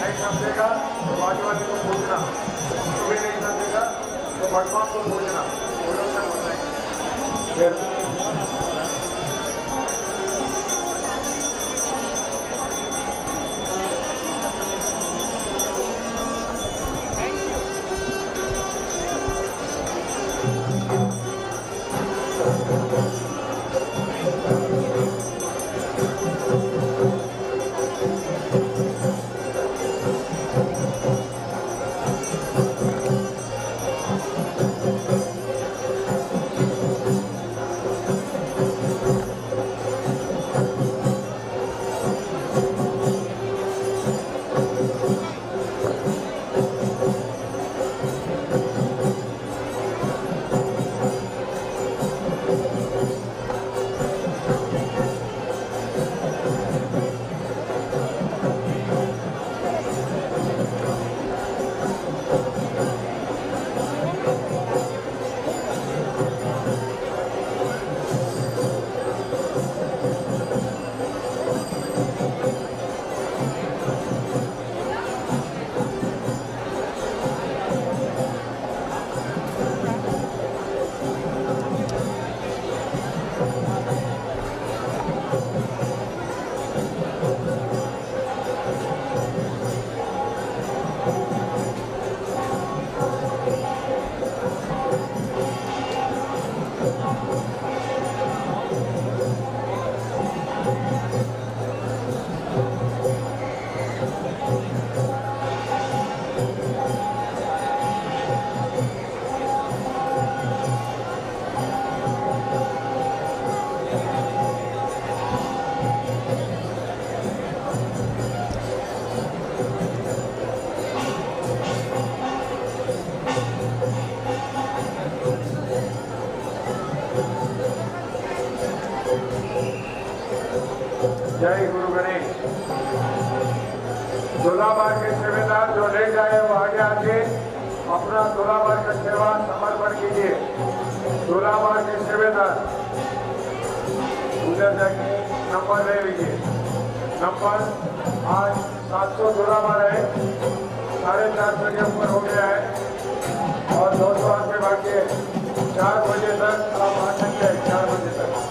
नहीं समझेगा तो बाजू वाले को पूछना, भी नहीं समझेगा तो भगवान को पूछना, वो लोग सब बताएंगे। जय गुरु गणेश। तुलाभार के सेवेदार जो ले जाए वो आगे आके अपना तुलाभार का सेवा समर्पण कीजिए। तुलाभार के सेवेदार उधर जाके नंबर ले लीजिए। नंबर आज 700 तुलाभार है, 450 के ऊपर हो गया है और 200 आदमी बाकी है। 4 बजे तक आप आ सकते हैं, 4 बजे तक।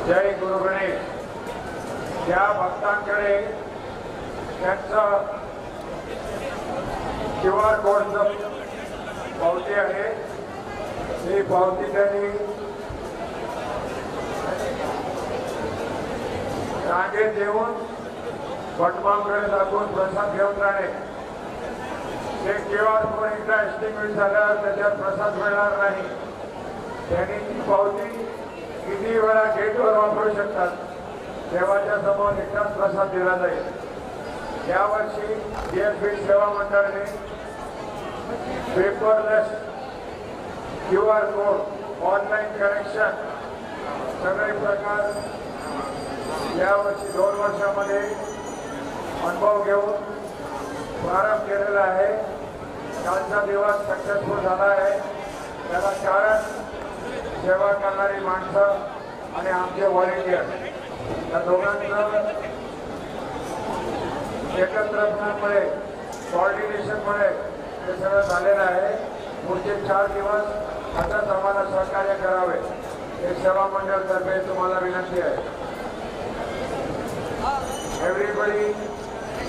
जय गुरु गणेश। ज्या भक्तांकडे त्यांचं क्यू आर कोडचं पावती आहे, ती पावती त्यांनी रांगेत येऊन भटमामकडे दाखवून प्रसाद घेऊन जाणे। ते क्यू आर कोड एकदा एक्सटिंग्विश झाल्यावर त्याच्यावर प्रसाद मिळणार नाही. त्यांनी ती पावती किती वेळा गेटवर वापरू शकतात. देवाच्या समोर एकदाच प्रसाद दिला जाईल. यावर्षी GSB सेवा मंडळाने paperless QR code, online connection सगळे प्रकार यावर्षी 2 वर्षामध्ये अनुभव घेऊन प्रारंभ केलेला आहे. कालचा दिवस सक्सेसफुल झाला आहे. त्याला कारण सेवा करणारी माणसं आणि आमचे व्हॉलेंटियर या दोघांचं एकत्रपणामुळे, कोऑर्डिनेशनमुळे हे सगळं झालेलं आहे. पुढचे 4 दिवस असंच आम्हाला सहकार्य करावे हे सेवा मंडळतर्फे तुम्हाला विनंती आहे. Everybody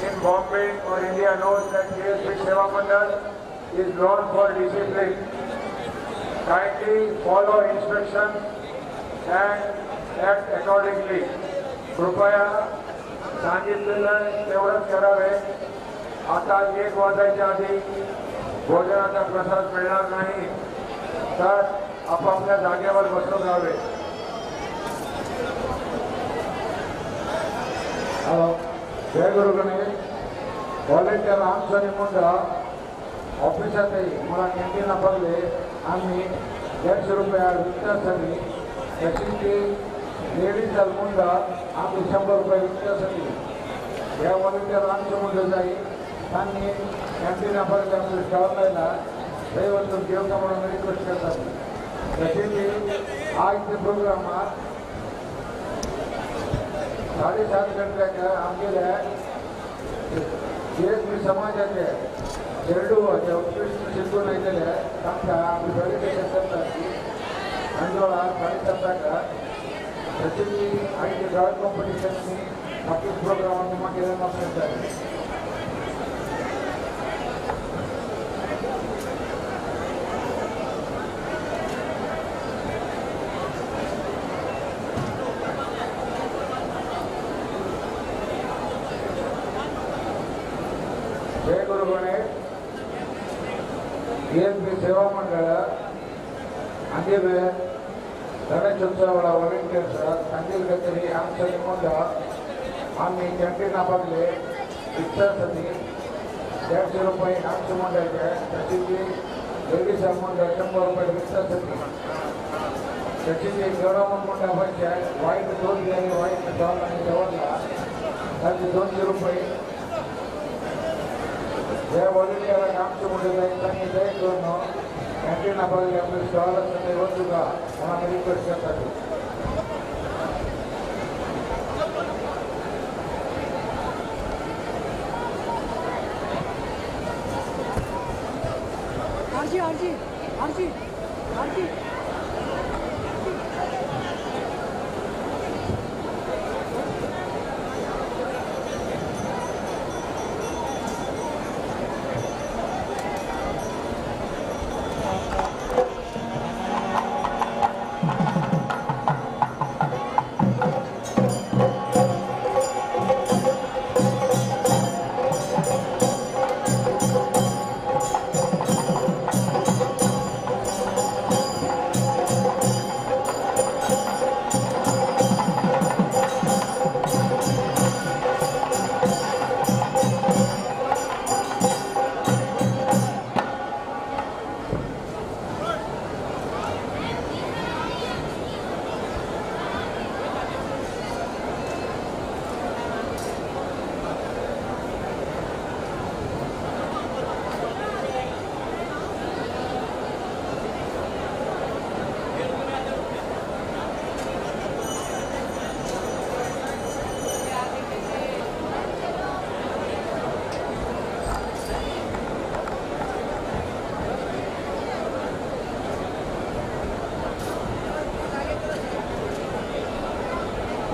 in Bombay or India knows that GSB Seva Mandal is known for discipline. Kindly follow instructions and act accordingly. कृपया सांगितलेलं तेवढंच करावे. आता 1 वाजायच्या आधी भोजनाचा प्रसाद मिळणार नाही, तर आपापल्या जागेवर बसून राहावे. हॅलो, जय गुरु गणेश. व्हॉलेंटियर आमचो मुंडा ऑफिसातही मला कॅन्टीना पडले आम्ही 150 रुपया विकण्यासाठी, तशी ती लेडीज मुंडा आम्ही 100 रुपये विकण्यासाठी. ह्या व्हॉलेंटियर आमचं मुंडा जाई तांणी कॅन्टीना पडले आमच्या स्टॉल लायला थंय वचून घेवचा म्हणून रिक्वेस्ट करतात. तशी ती आयच्या प्रोग्रामात 7:30 गंट्याक आमगेल्या GSB समाजाचे चेडू जे उत्कृश्ट शिकून आयिल्ले तांकां आमी फेलिसिटेशन करतात. अंजोळा 7:30 तशी ती आयचे ड्रॉइंग कॉम्पिटिशन बाकी प्रोग्राम आमी मागीर करतात. जय गुरु गणेश. GSB सेवा मंडळ आमगेले गणेशोत्सवाला व्हॉलेंटियर्स तांगेल कचेरी आमच्या मुंडा आमी कॅन्टीना बगले विकतासाठी 150 रुपये आमच्या मुंड्याचे, तशी ती लेडीज मुंडा 100 रुपये विकतासाठी. तशी ती गणमन मुंडा पैसे वाईट 2 आणि वाईट डॉल आणि दवरला ताजे 200 रुपये. ज्या व्हॉलेंटियराक आमचे मुंडा जाय तांणी दया करून कॅन्टीना बगले आपले स्टॉल आसा थंय वचूंक म्हणून आमी रिक्वेस्ट करतात. RG RG RG RG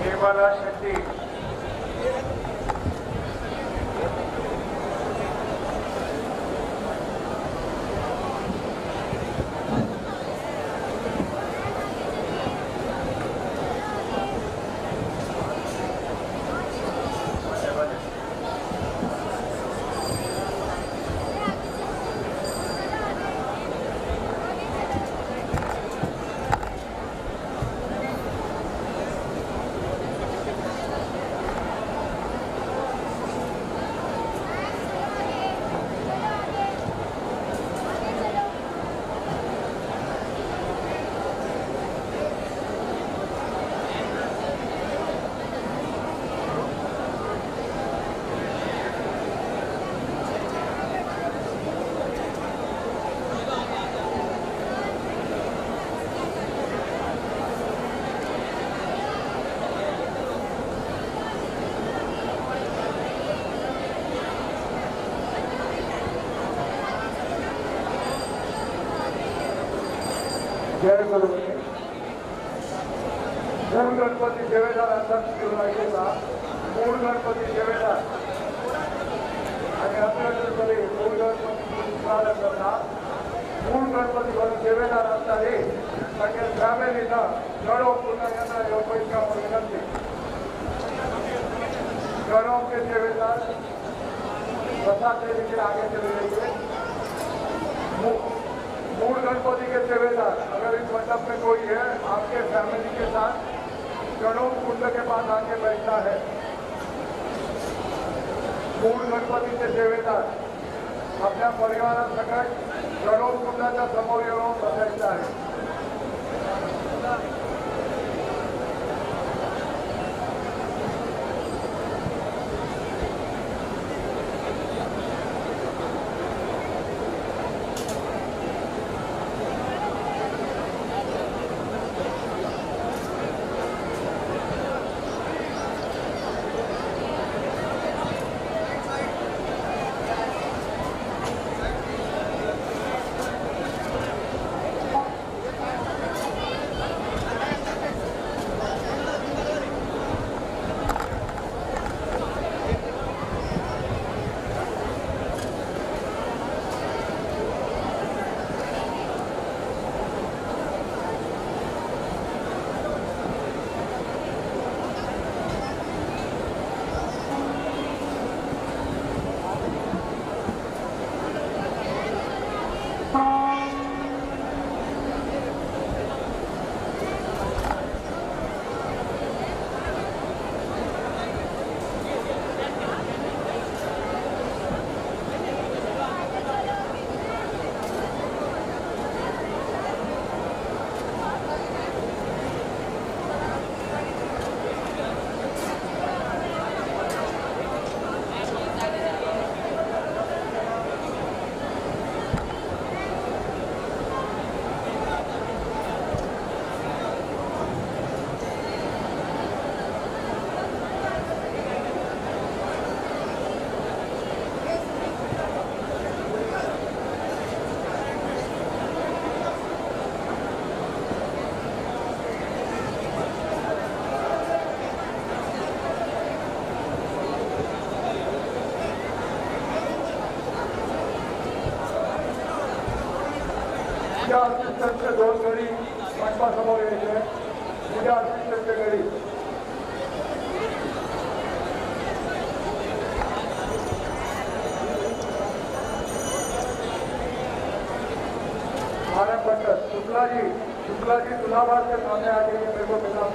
Nirmala Shetty. जय गुरु। मूळ गणपती सेवेदार असा मूळ गणपती सेवेदार आणि गणपती मूळ गणपती करता मूळ गणपती म्हणून सेवेदार असताना तांगे फॅमिलीना गणो पूर्ण यांना येवपाची विनंती। गणों के सेवेदार प्रसाद लेने के आगे चले जाइए। मूल गणपति के सेवेदार अगर इस मंडप में कोई है आपके फैमिली के साथ गणों कुंड के पास आके बैठना है। मूल गणपती के सेवेदार आपल्या परिवारासकट गणों कुंडाच्या समोर येऊन बसायचं आहे। पूजा असिस्टंटचे दोन गडी मंडपासमोर यायचे। पूजा असिस्टंटचे गडी आरएम भट्ट शुक्ला जी तुलाभार के सामने आ जाइए, मेरे को मिला।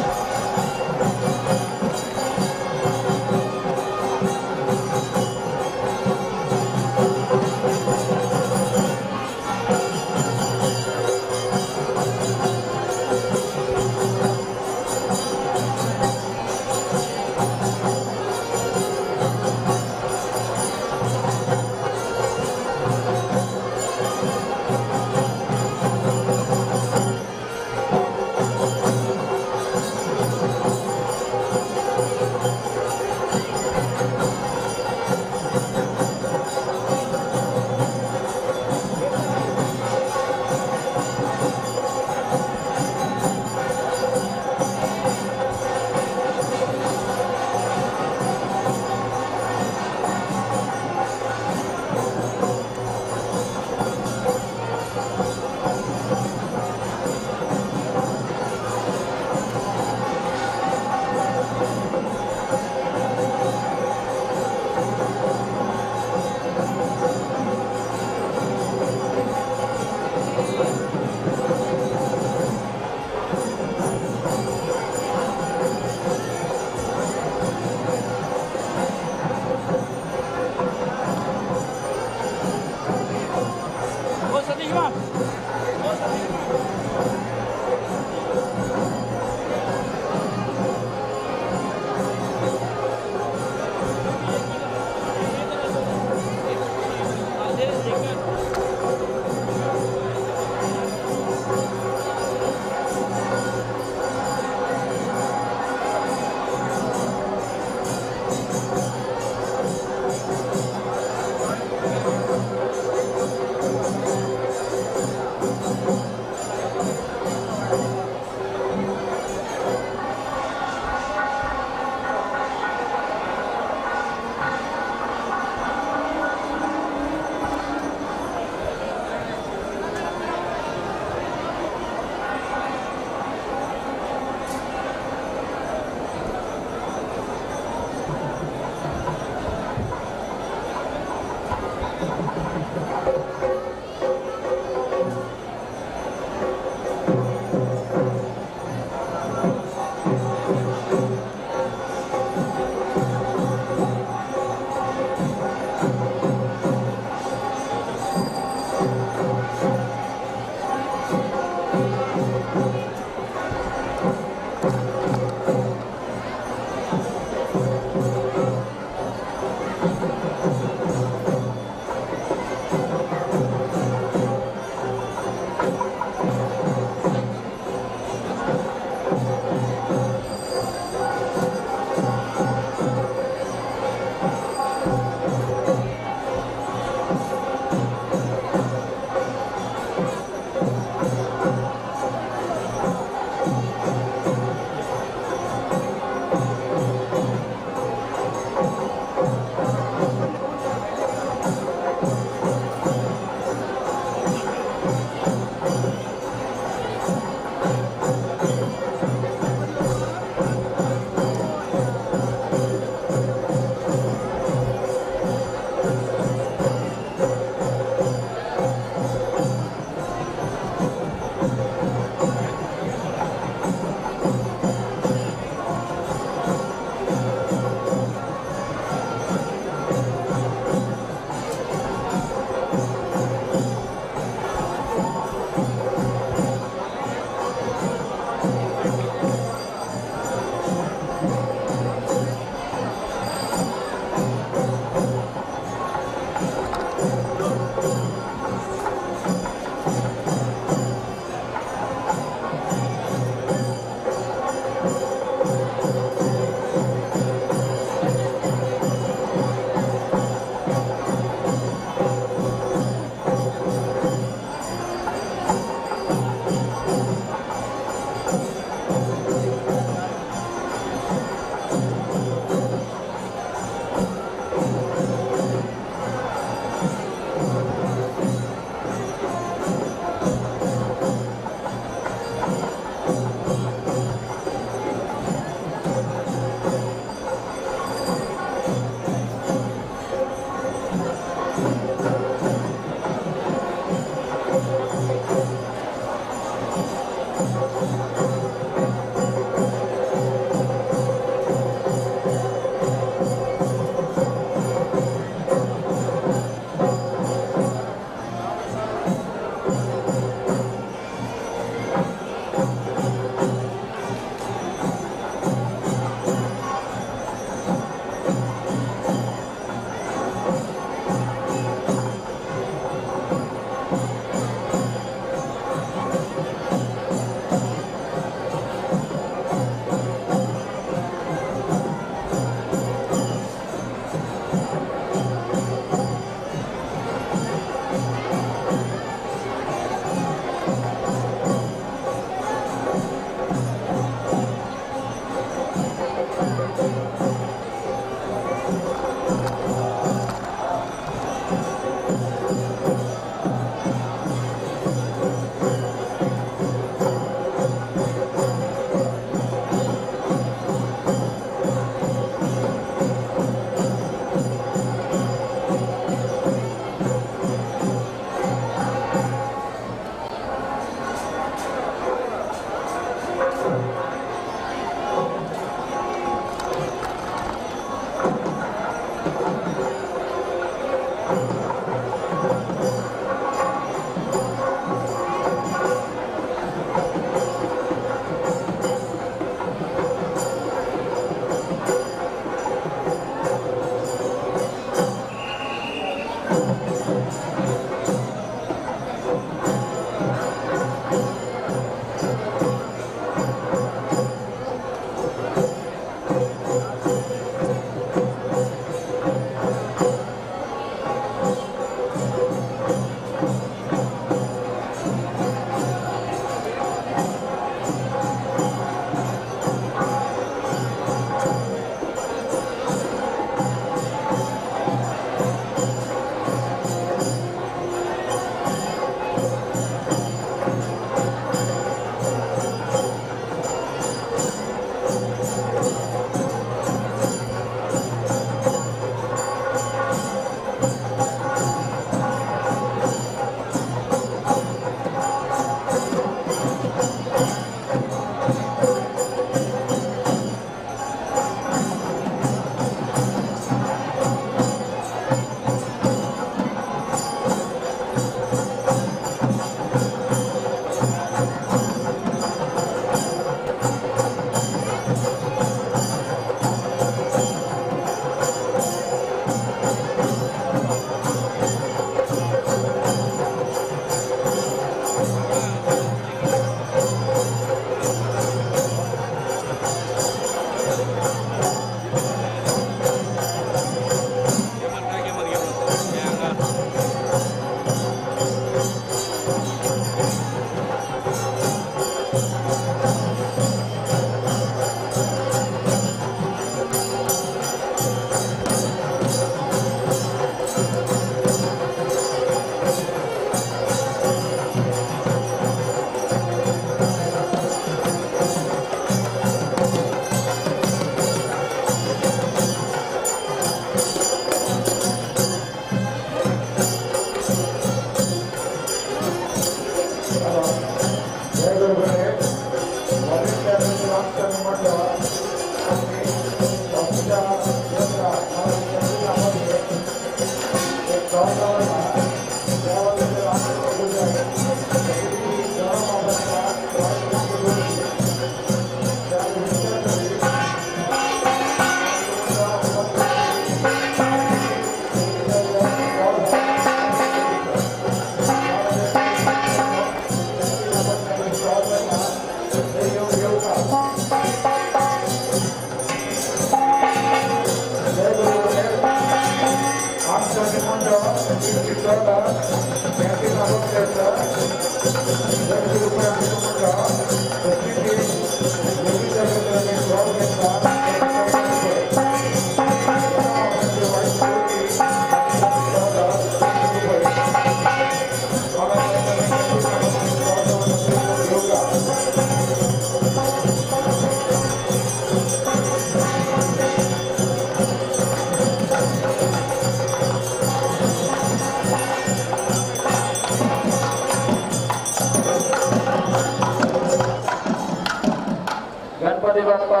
गणपती बाप्पा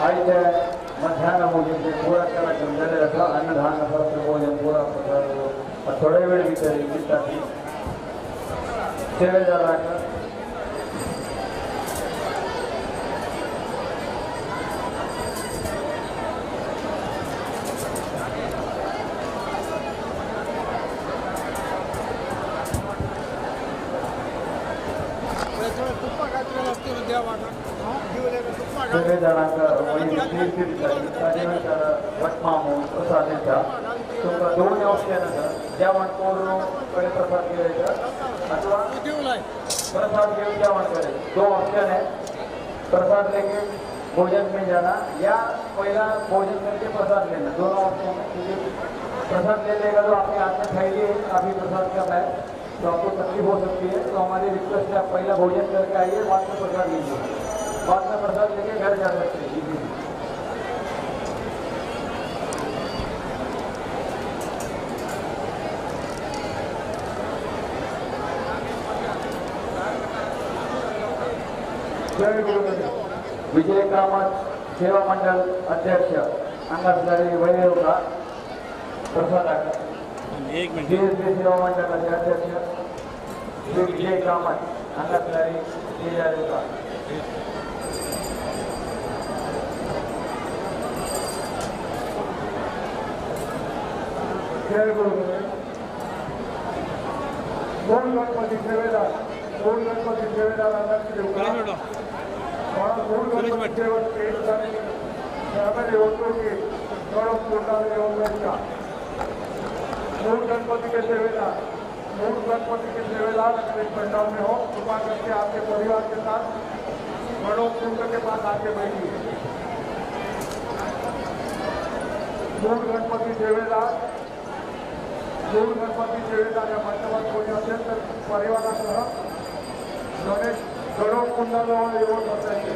आयज मध्यान्ह भोजन ते पुरा कार्यक्रम जाल्ले आसा. अन्नधान शास्त्र भोजन पुरा थोडे वेळ भितर दिसता सेवेदाराक सेवेदारांक वटमामू प्रसाद दिता. तुमकां दोन ऑप्शन आसा, जेवण करून पयलीं प्रसाद घेवचा अथवा प्रसाद घेवन जेवण करें. दो ऑप्शन है, प्रसाद लेके भोजन में जाना या पहला भोजन करके प्रसाद लेना, दोनों ऑप्शन है. क्योंकि प्रसाद ले लेगा तो आपके हाथ में थैली है, अभी प्रसाद का है तो आपको तकलीफ हो सकती है. तो हमारी रिक्वेस्ट है आप पहला भोजन करके आइए, बाद में प्रसाद लीजिए, बाद में प्रसाद लेके घर जा सकते हैं. जी जी जय गुरु. विजय कामत सेवा मंडल अध्यक्ष हांगासर वैभव प्रसादाक जीएसबी सेवा मंडळाचे अध्यक्ष श्री विजय कामत हांगासर येवका. जय गुरु. दोन गणपती सेवेदार, दोन गणपती सेवेदार घेवका. दोन गणपती सेवक मूल गणपति के सेवेदार, मूल गणपति के सेवेदार अगर इस पंडाल में हो कृपा करके आपके परिवार के साथ गणों कुंड के पास आके बैठिए. मूल गणपती सेवेदार, मूल गणपती सेवेदार या मंडपात कोणी असेल तर परिवारासह गणेश गणों कुंडाजवळ येऊन बसायचे.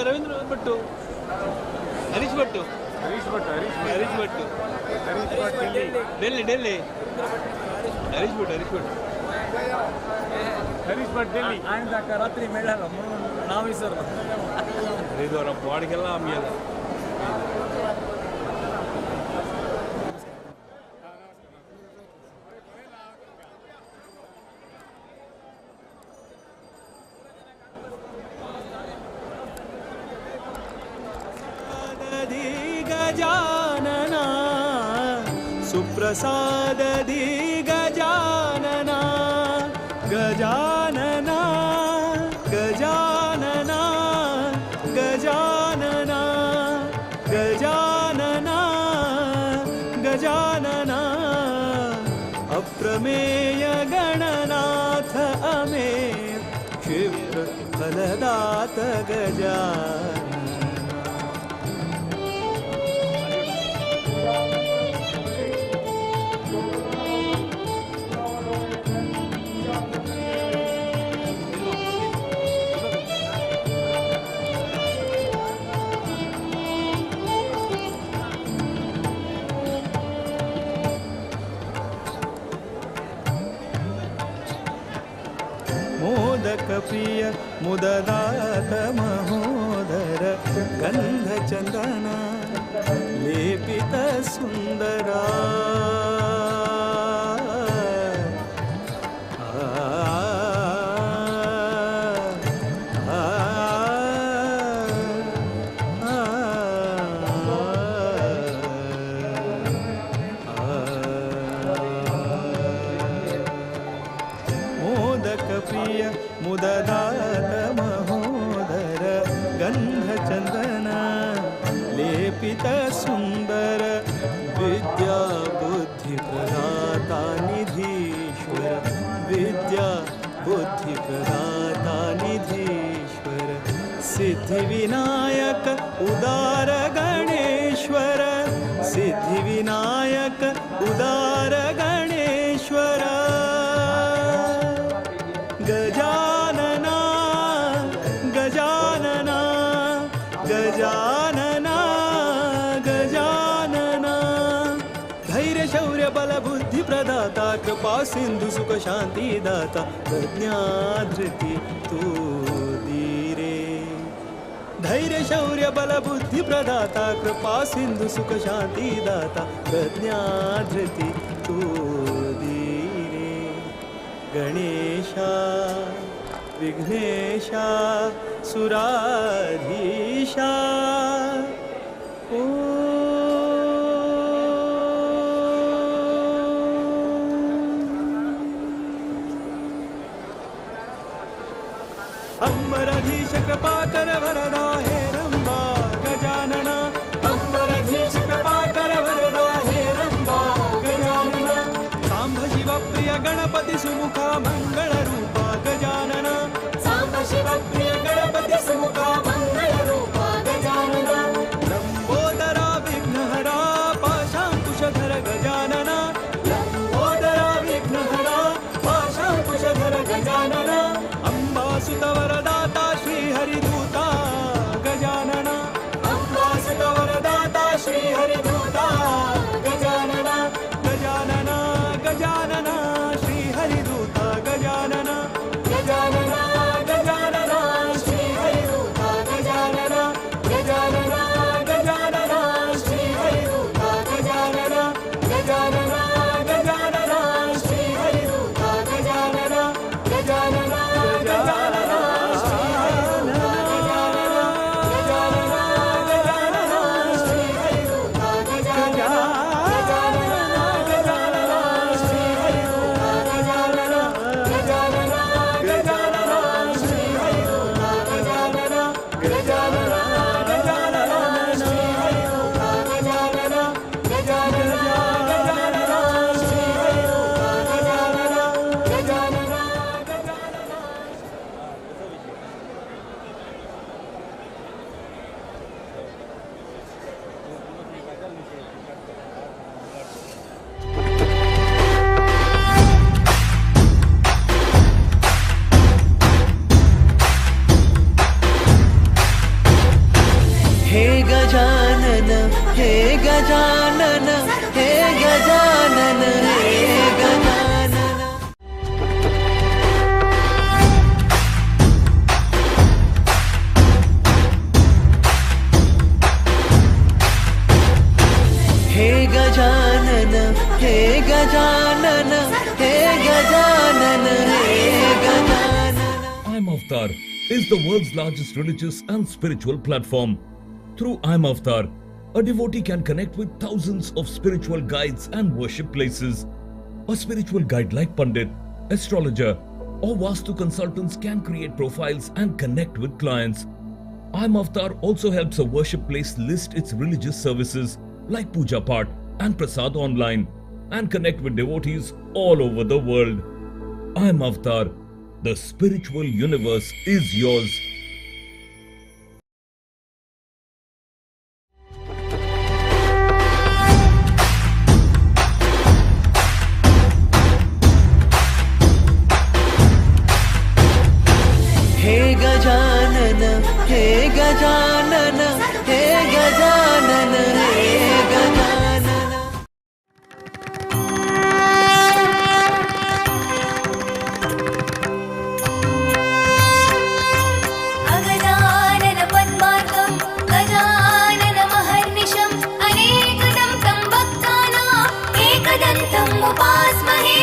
रवींद्र भट्टू, हरीश भट्टू, हरीश भट्ट, हरीश भट्टू, हरीश भट्ट दिल्ली, दिल्ली, हरीश भट्ट, हरीश भट्ट, हरीश भट्ट दिल्ली. आणि ताका रात्री मेळ्ळो म्हणून नाव विसरलो. हरिद्वार वाड केला आमी. सुप्रसाददी गजानना, सुप्रसाददी गजानना, गजानना गजानना गजानना गजानना गजानना। अप्रमेय गणनाथ अमे क्षिप्र फलदात गजानना। मोदक प्रिय मुददात महोदर गंध चंदन लेपित सुंदरा। मोदक प्रिय मुददात महोदर गंध चंदन लेपित सुंदर विद्या बुद्धि प्रदाता निधीश्वर, विद्या बुद्धि प्रदाता निधीश्वर। सिद्धि विनायक उदार गणेश्वर, सिद्धि विनायक उदार गणेश्वर। गजानना गजानना गजानना गजानना। धैर्य शौर्य बल बुद्धि प्रदाता कृपा सिंधु सुख शांति दाता प्रज्ञाधृति तू धीरे। धैर्य शौर्य बल बुद्धि प्रदाता कृपा सिंधु सुख शांति दाता प्रज्ञाधृति तू धीरे। गणेशा विघ्नेशा सुराधीशा। अंबराधीश कृपा कर वरदा हे रंबा गजानना, अंबराधीश कृपा कर वरदा हे रंबा गजानना। सांब शिव प्रिय गणपति सुमुखा मंगल रूपा गजानना, सांब शिव प्रिय गणपति सुमुखा मंगल रूपा गजानना। लंबोदरा विघ्नहरा पाशांकुशधर गजानना, लंबोदरा विघ्नहरा पाशांकुशधर गजानना। अंबासुत वरदाता श्री हरिदूता गजानना, अंबासुत वरदाता श्री हरिदूता गजानना। गजानना गजानना श्री हरिदूता गजानना, गजानना गजानना श्री हरिदूता गजानना, गजानना गजानना श्री हरिदूता गजानना, गजानना गजानना श्री हरिदूता गजानना, गजानना गजानना श्री हरिदूता गजानना, गजानना गजानना श्री हरिदूता गजानना, गजानना गजानना श्री हरिदूता गजानना, गजानना गजानना श्री हरिदूता गजानना, गजानना गजानना श्री हरिदूता गजानना, गजानना गजानना श्री हरिदूता गजानना, गजानना गजानना। हे गजानन हे गजानन हे गजानन हे गजानन। हे गजानन हे गजानन हे गजानन हे Gajanan. I'm Avatar is the world's largest religious and spiritual platform. Through I'm Avatar, a devotee can connect with thousands of spiritual guides and worship places. A spiritual guide like Pandit, astrologer, or Vastu consultants can create profiles and connect with clients. I'm Avatar also helps a worship place list its religious services like Puja Path and Prasad online and connect with devotees all over the world. I'm Avatar. The spiritual universe is yours. Hey Gajanan, hey Gajanan, hey Gajanan, hey Gajanan. Agajanana पद्मार्कं Gajanan महर्निशम् अनेकदं तं भक्तानाम् एकदन्तम् उपास्महे,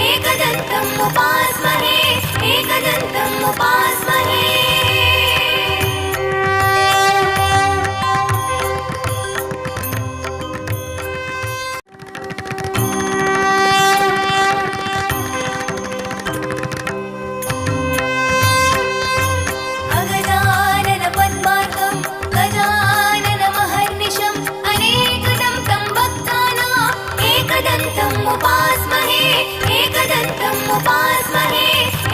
एकदन्तम् उपास्महे, एकदन्तम् उपास्महे. अगजानन पद्मार्कं गजानन महर्निशम् अनेकदं तं भक्तानाम् एकदन्तम् उपास्महे, एकदन्तम् उपास्महे,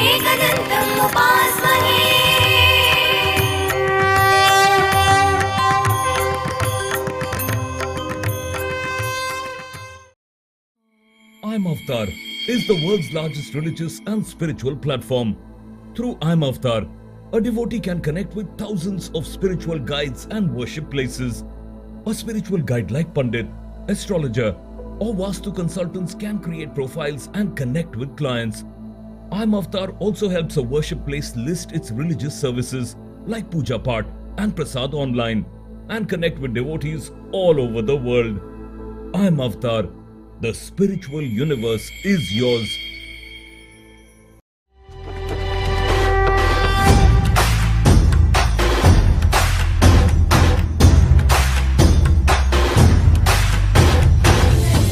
एकदन्तम् उपास्महे. I'm Avatar is the world's largest religious and spiritual platform. Through I'm Avatar, a devotee can connect with thousands of spiritual guides and worship places. A spiritual guide like Pandit, astrologer, or Vastu consultants can create profiles and connect with clients. I'm Avatar also helps a worship place list its religious services like Puja Path and Prasad online and connect with devotees all over the world. I'm Avatar. The spiritual universe is yours.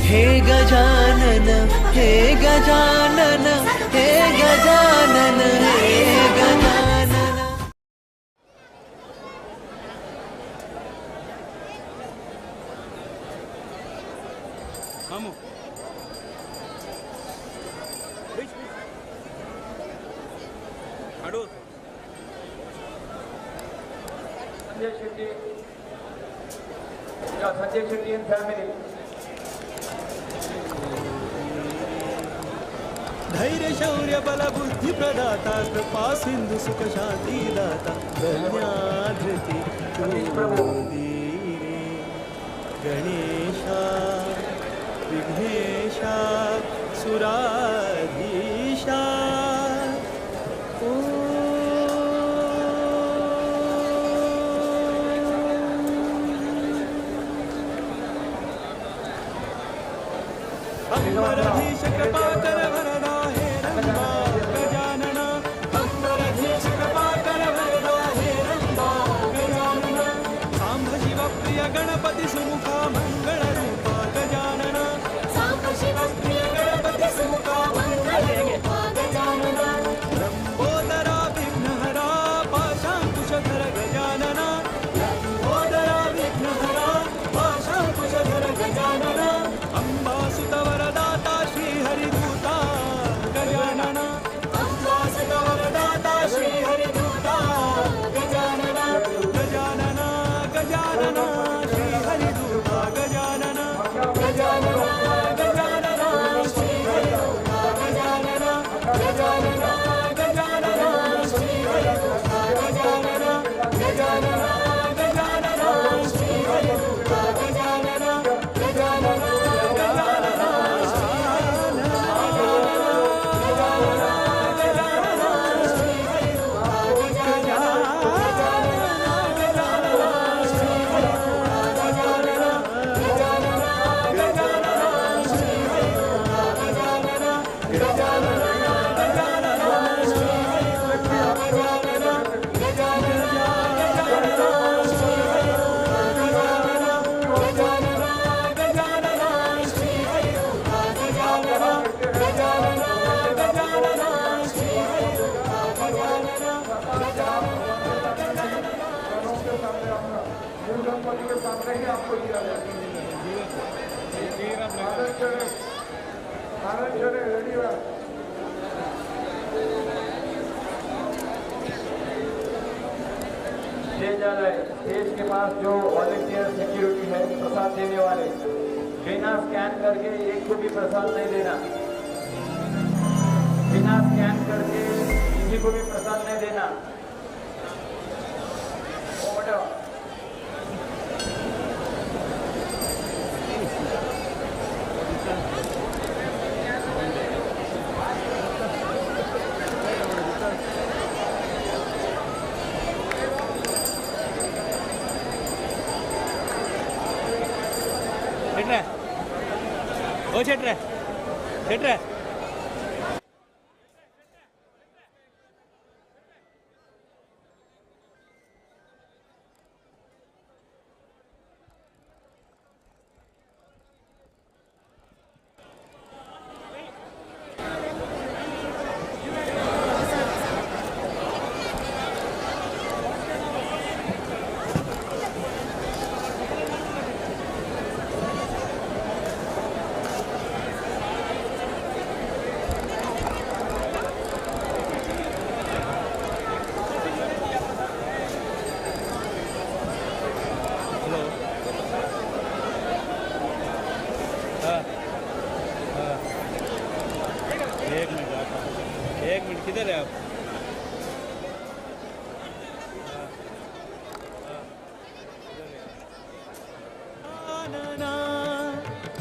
Hey Gajanan, hey Gajanan, hey Gajanan, hey Gajanan. Vamos. Sanjay Shetty, yeah, Sanjay Shetty and family. धैर्य शौर्य बल बुद्धि प्रदाता कृपा सिंधु सुख शांति दाता धन्याधृति रे गणेशा विघ्नेशा सुराधीशा. अंबरधीश कृपा कर वरदा हे रंबा गजानन, अंबरधीश कृपा कर वरदा हे रंबा गजानन, सांब शिव प्रिय गणपति सुमुखा मंगल रूपा गजानन, सांब शिव प्रिय गणपति सुमुखा मंगल रूपा गजानन, लंबोदरा विघ्नहरा पाशांकुशधर गजानन, लंबोदरा विघ्नहरा पाशांकुशधर गजानन, अंबासुत वरदाता श्री हरिदूत नहीं आपको दिया जाएगा। आनंद चले रेडी हुआ। स्टेज आ रहा है, स्टेज के पास जो वॉलेंटियर सिक्योरिटी है प्रसाद देने वाले, बिना स्कैन करके एक को भी प्रसाद नहीं देना। बिना स्कैन करके किसी को भी प्रसाद नहीं देना। ओ छेट्रे छेट्रे किधर है आप?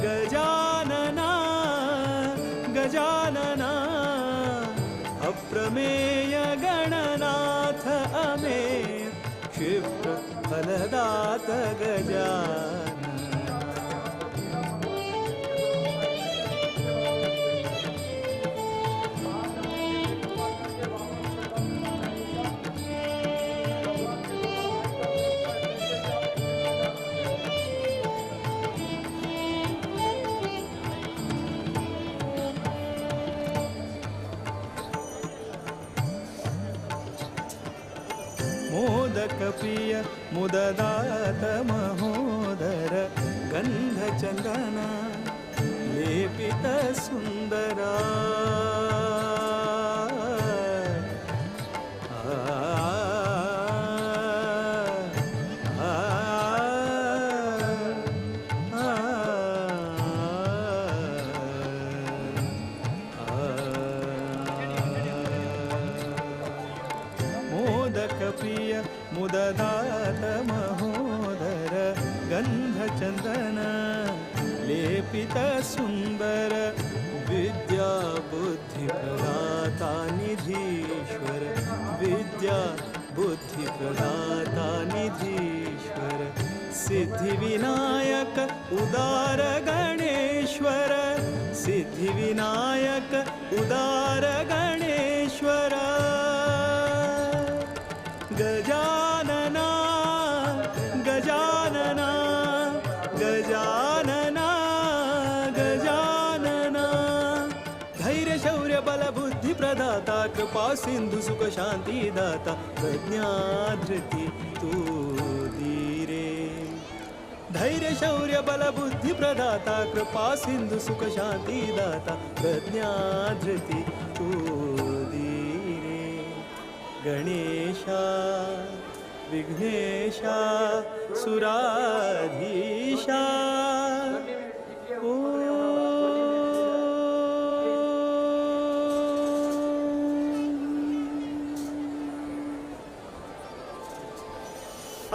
गजानना गजानना अप्रमेय गणनाथ अमेय क्षिप्र फलदात गजानना। मोदक प्रिय मुददात महोदर गंध चंदन लेपित सुंदरा। मोदक प्रिय मुददात महोदर गंध चंदन लेपित सुंदर विद्या बुद्धि प्रदाता निधीश्वर विद्या बुद्धि प्रदाता निधीश्वर सिद्धि विनायक उदार गणेश्वर सिद्धि विनायक उदार गणेश्वर। गजानना गजानना गजानना गजानना धैर्य शौर्य बल बुद्धि प्रदाता कृपा सिंधु सुख शांति दाता प्रज्ञा धृति तू धीरे। धैर्य शौर्य बल बुद्धि प्रदाता कृपा सिंधु सुख शांति दाता प्रज्ञा धृति तू धीरे। गणेशा विघ्नेशा सुराधीशा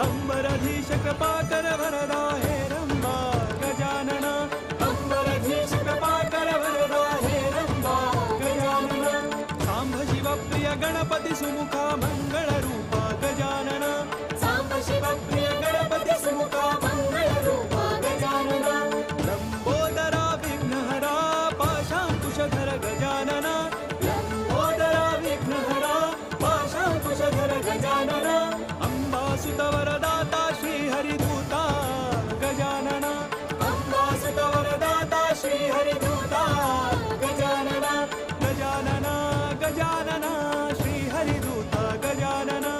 अंबराधीश कृपा कर वरदा हे रंबा गजानना अंबराधीश कृपा कर वरदा हे रंबा गजानना सांब शिव प्रिय गणपति सुमुखा मंगल रूपा गजानना सांब शिव प्रिय गणपति सुमुखा मंगल रूपा गजानना लंबोदरा विघ्नहरा पाशांकुशधर गजानना लंबोदरा विघ्नहरा पाशांकुशधर गजानना अंबासुत वरदाता श्री हरिदूता गजानना अंबासुत वरदाता श्री हरिदूता गजानना गजानना गजानना श्री हरिदूता गजानना।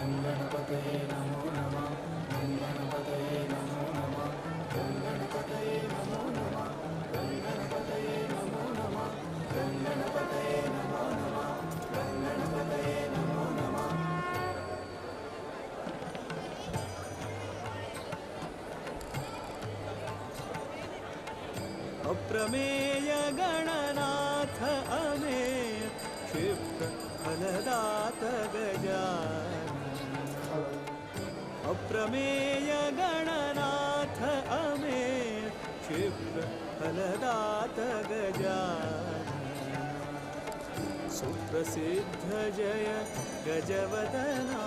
गं गणपतये नमो नमः। गं गणपतये नमो नमः। गं गणपतये नमो नमः। गं गणपतये नमो नमः। गं गणपतये नमो नमः। गं गणपतये नमो नमः। अप्रमेय गणनाथ अमेय क्षिप्र फलदात गजानन। अप्रमेय गणनाथ अमेय क्षिप्र फलदात गजानन। सुप्रसिद्ध जय गजवदना।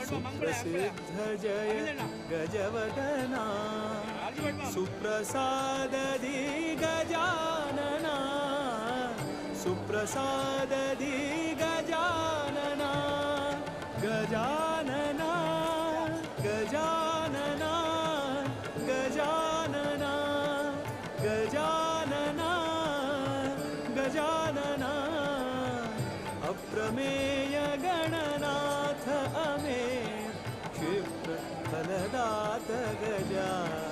सुप्रसिद्ध जय गजवदना। सुप्रसादधि गजानना। सुप्रसादधि गजानना। गजानना गजानना गजानना गजानना गजानना। अप्रमेय गणनाथ अमेय क्षिप्र फलदात गजानन।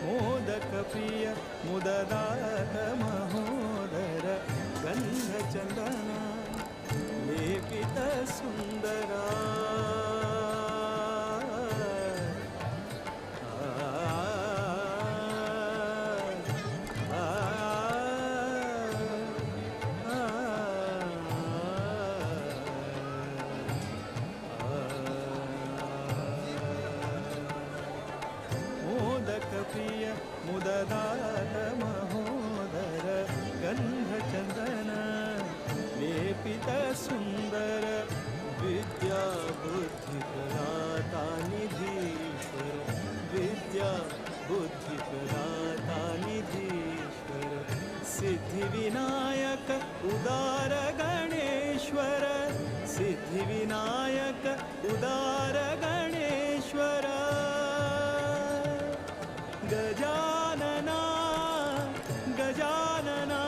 मोदक प्रिय मुददात महोदर गंध चंदन लेपित सुंदरा। मोदक प्रिय मुददात महोदर गंध चंदन लेपित सुंदर। विद्या बुद्धि प्रदाता निधीश्वर। विद्या बुद्धि प्रदाता निधीश्वर। सिद्धि विनायक उदार गणेश्वर। सिद्धि विनायक उदार गणेश्वर। गजानना गजानना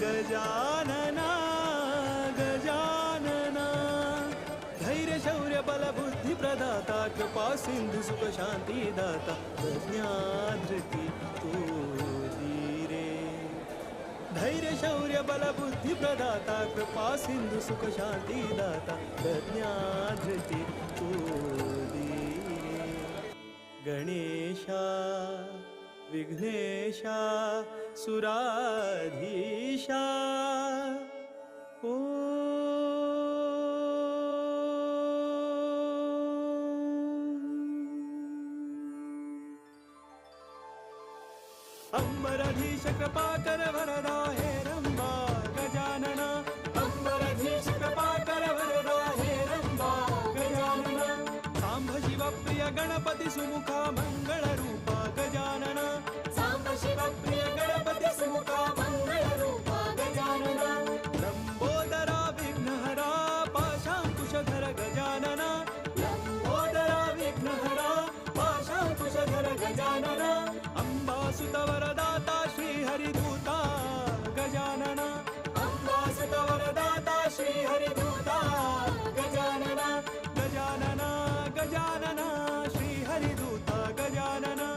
गजानना गजानना। धैर्य शौर्य बल बुद्धि प्रदाता कृपा सिंधु सुख शांति दाता प्रज्ञाधृति तू धीरे। धैर्य शौर्य बल बुद्धि प्रदाता कृपा सिंधु सुख शांति दाता प्रज्ञाधृति तू धीरे। गणेशा विघ्नेशा सुराधीशा। ओ अंबराधीश कृपा कर वरदा हे रंबा गजानना। अंबराधीश कृपा कर वरदा हे रंबा गजानना। सांब शिव प्रिय गणपति सुमुखा मंगल रूपा गजानना। सांब शिव प्रिय गणपति सुमुखा मंगल रूपा गजानना। लंबोदरा विघ्नहरा पाशांकुशधर गजानना। लंबोदरा विघ्नहरा पाशांकुशधर गजानना। अंबासुत वरदाता श्री हरिदूता गजानना। अंबासुत वरदाता श्री हरिदूता गजानना। गजानना गजानना श्री हरिदूता गजानना।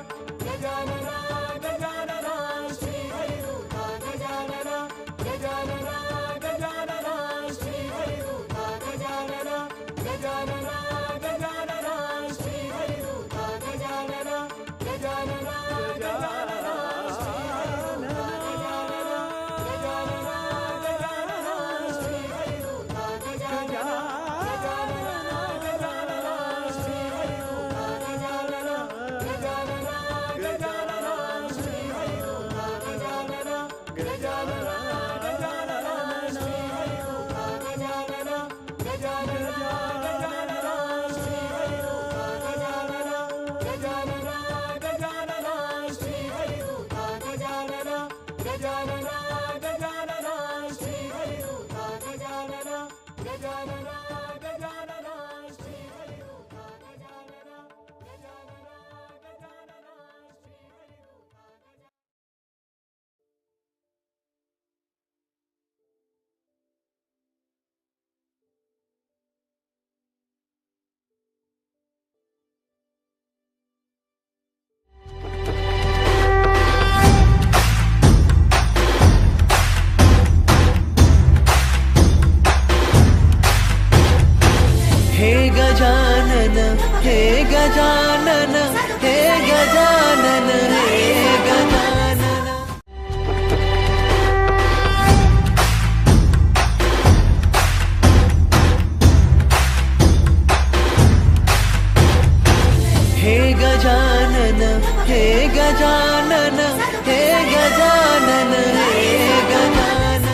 गजानना गजानना श्री हरिरूपा गजानना गजानना गजानना श्री हरिरूपा गजानना। हे गजानन हे गजानन हे गजानन हे गजानन। हे गजानन हे गजानन हे गजानन हे Gajanan.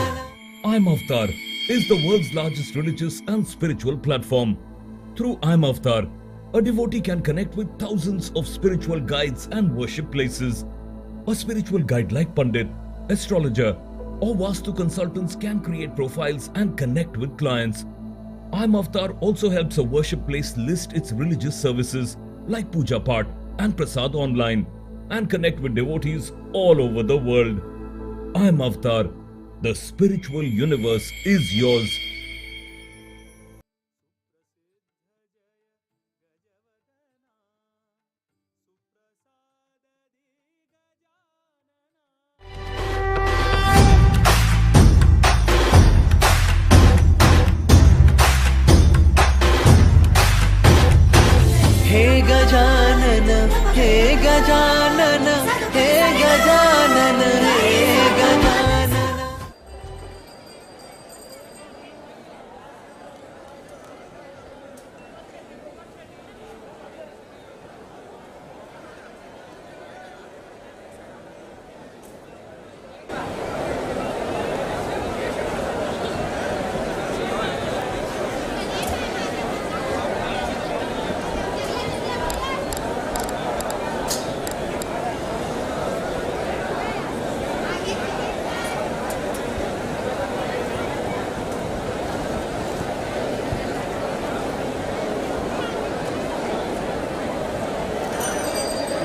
I'm Avatar is the world's largest religious and spiritual platform. Through I'm Avatar, a devotee can connect with thousands of spiritual guides and worship places. A spiritual guide like Pandit, astrologer, or Vastu consultants can create profiles and connect with clients. I'm Avatar also helps a worship place list its religious services like Puja Path and Prasad online and connect with devotees all over the world. I'm Avatar. The spiritual universe is yours. हे गजानन हे गजानन हे गजानन हे गजानन।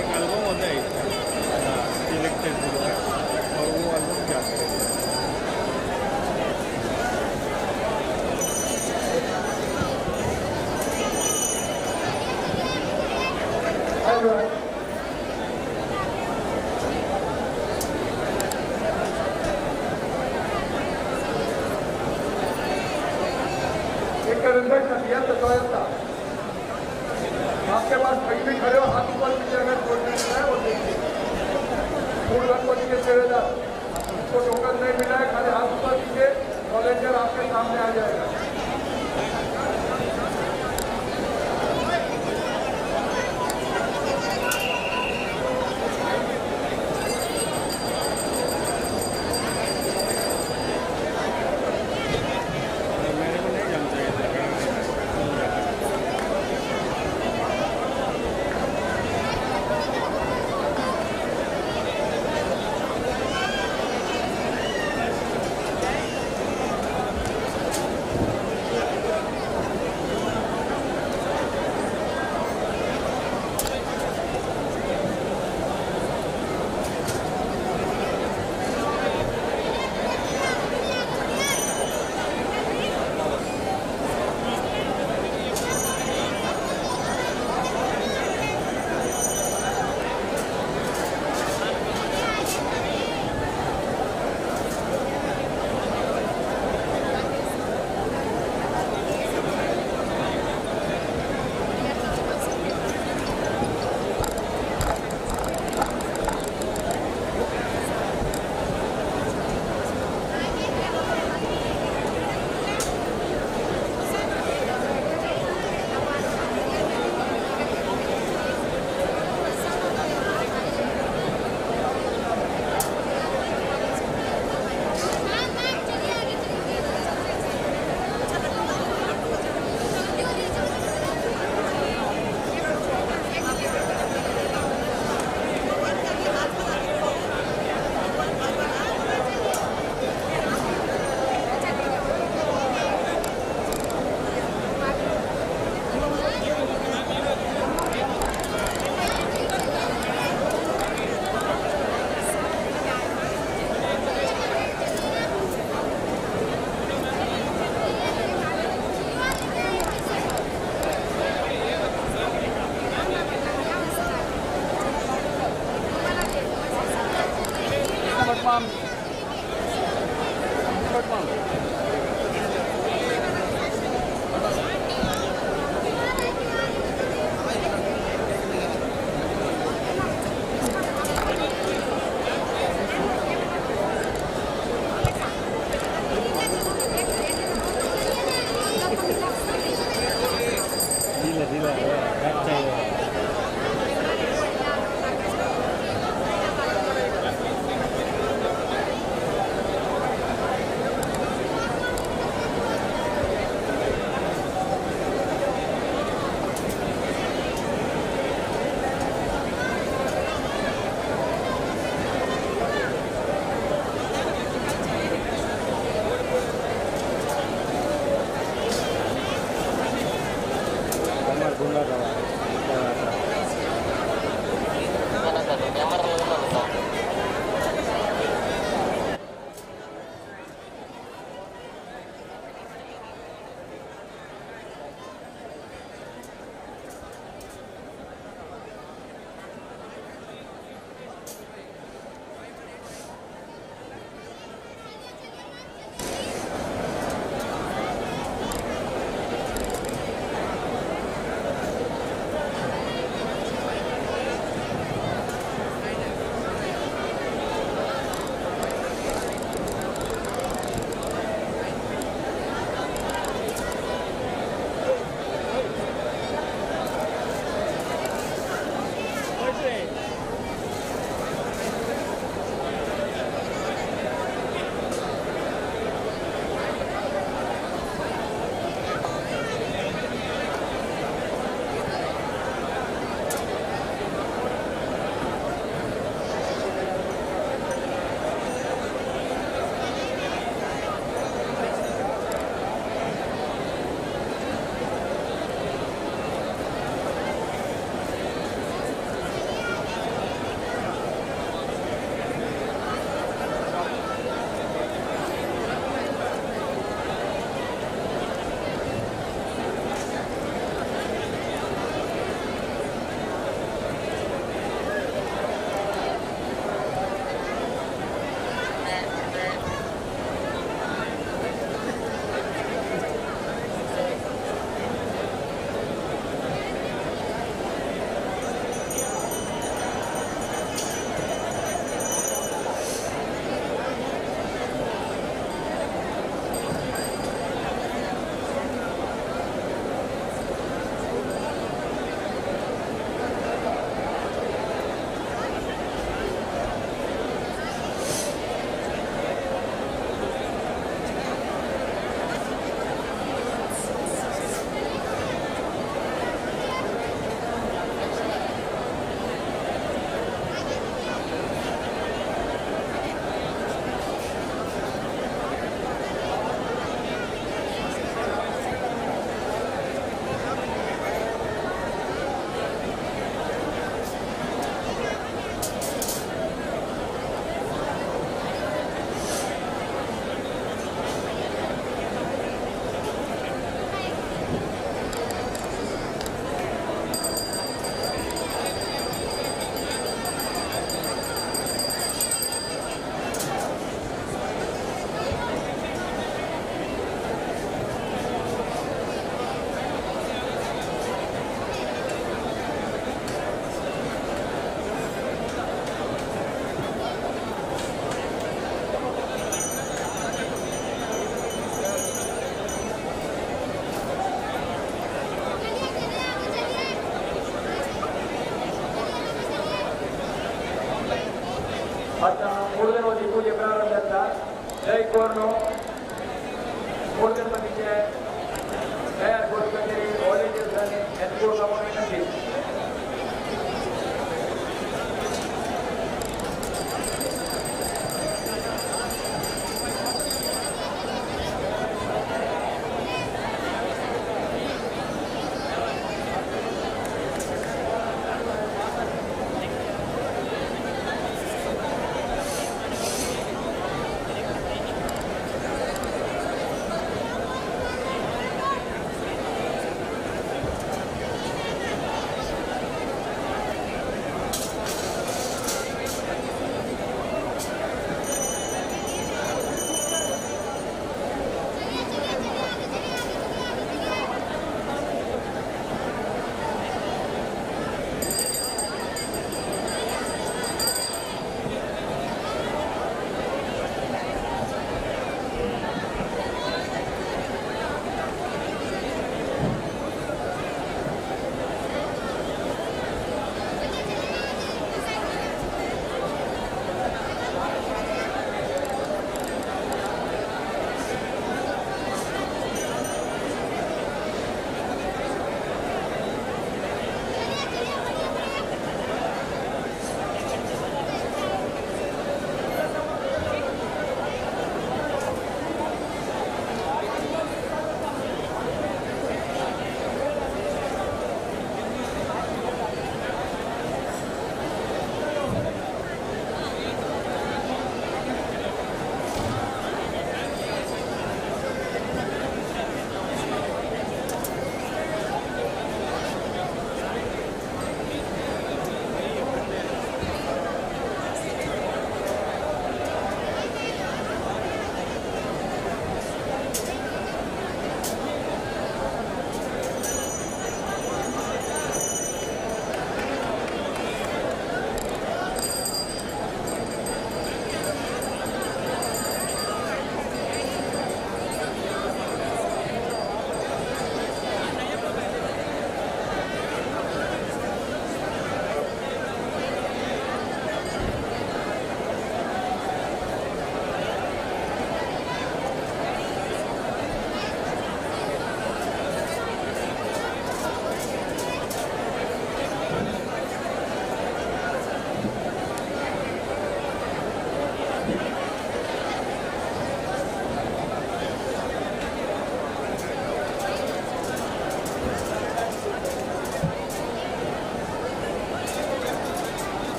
एक album होता है selected गुरु का, और वो album क्या करेगा? एक रिफ्रेश दिया तो था आपके पास कहीं भी खड़े हो, हाथ ऊपर कीजिए, अगर कोई नहीं है वो देखिए। मूल गणपति के सेवेदार उसको टोकन नहीं मिला है, खाली हाथ ऊपर कीजिए, वॉलेंटियर आपके सामने आ जाएगा। मेरे को नहीं जानता ये।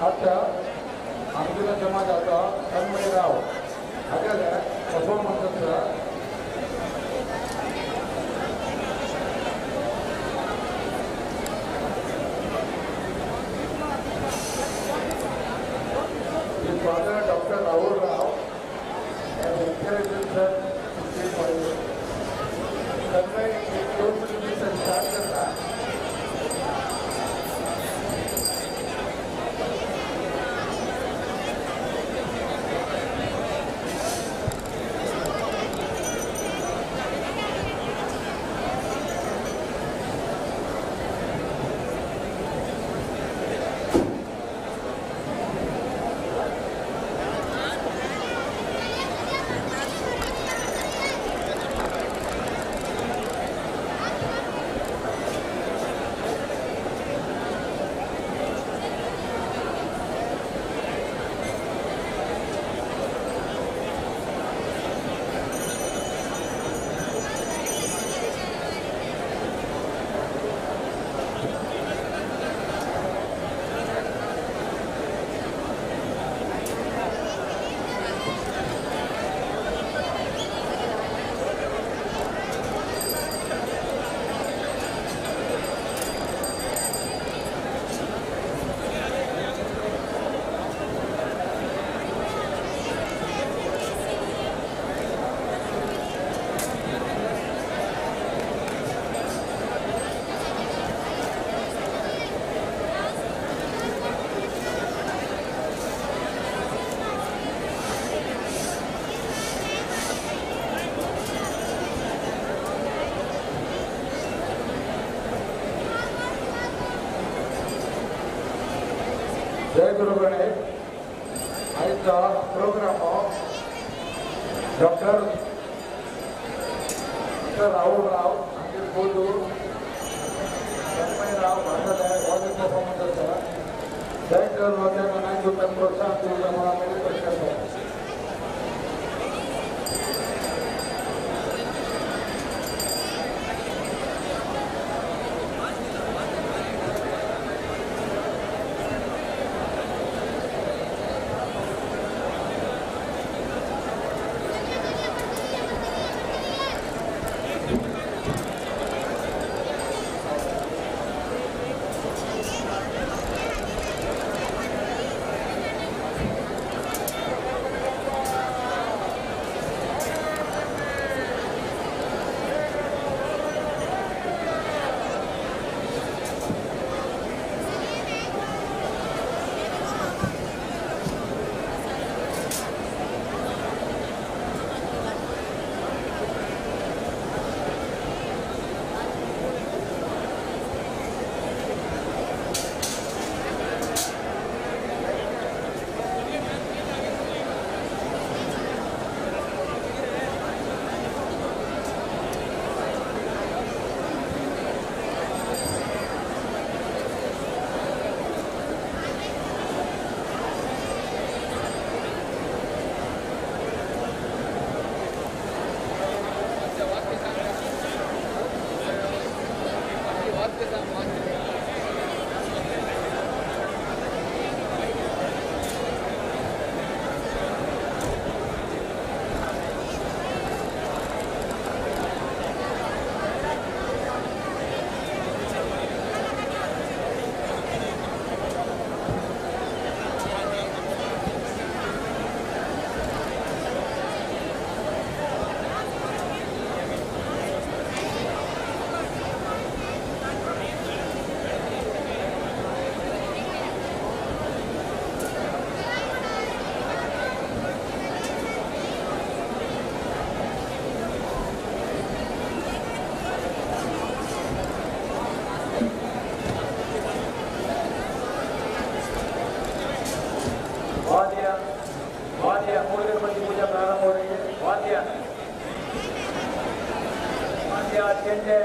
आजच्या आमच्या समाजाचा तन्मय राव हागेले परफॉर्मन्स आसा. His father, Dr. Rahul Rao, has encouraged sir to keep going. Tanmay is going to be start करता. जय गुरु गणेश. आयचा प्रोग्राम डॉक्टर राहुल राव हांगे बोलू तन्मय राव हांगा हो परफॉर्मन्स आसा. जय कर मनाक प्रोत्साहन दिवचा म्हणून आमी रिक्वेस्ट करता. पूजा प्रारंभ हो रही है। वाद्य वाद्य चेंडे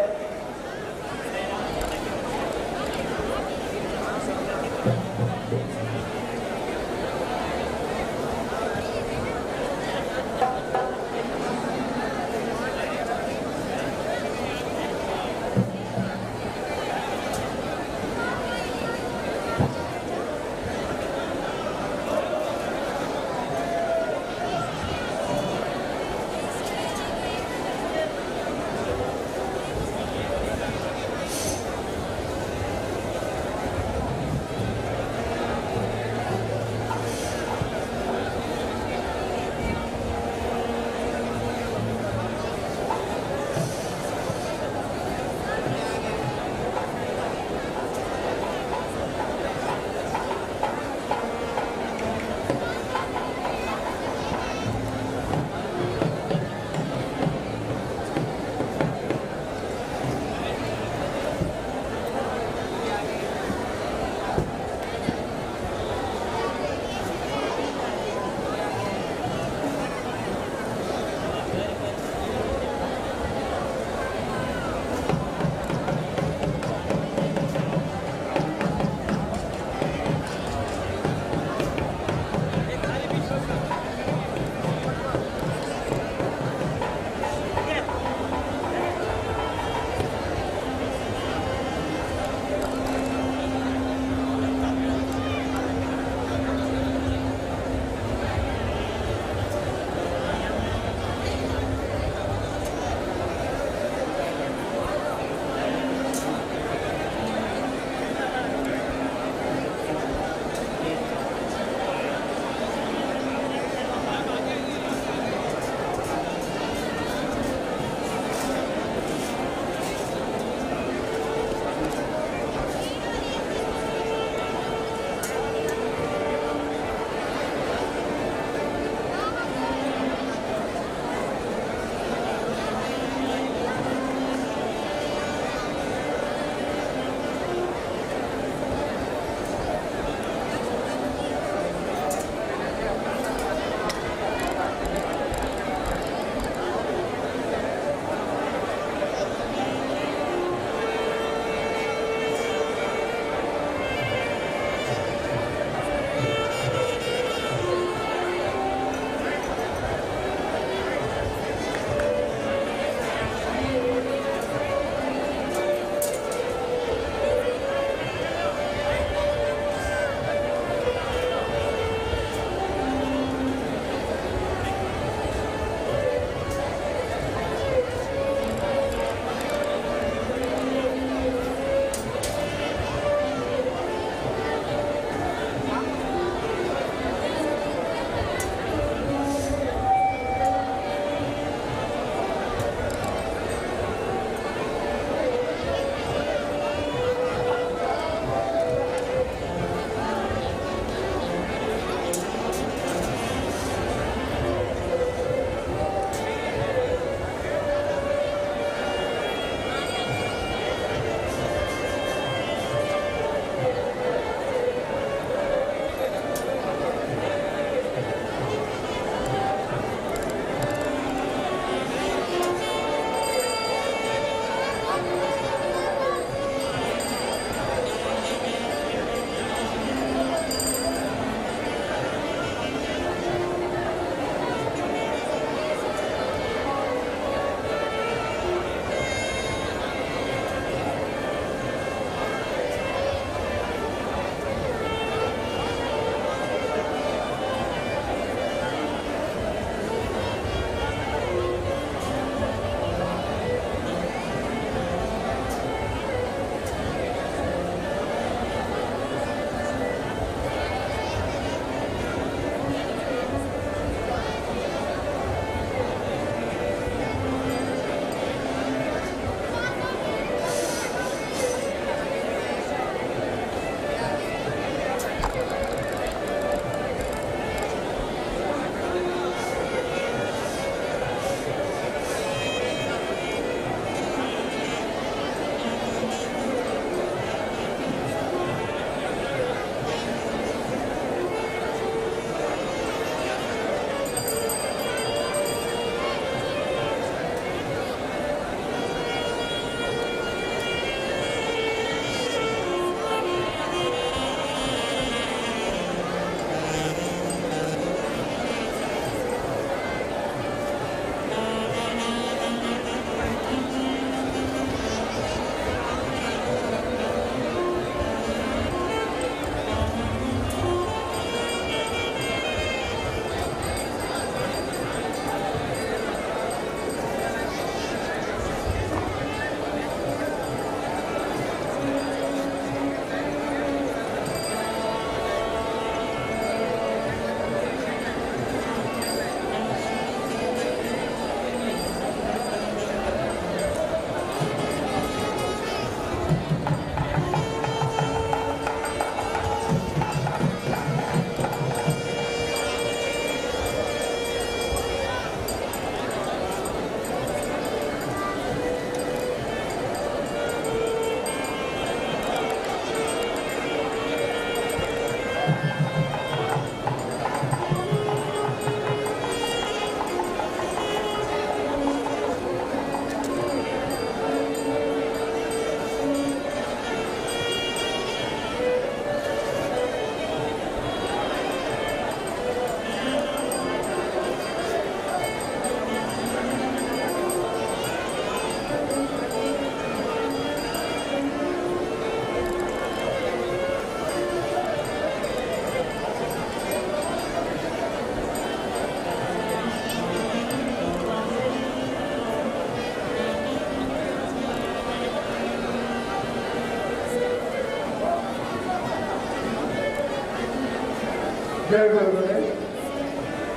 जय गुरु गणेश।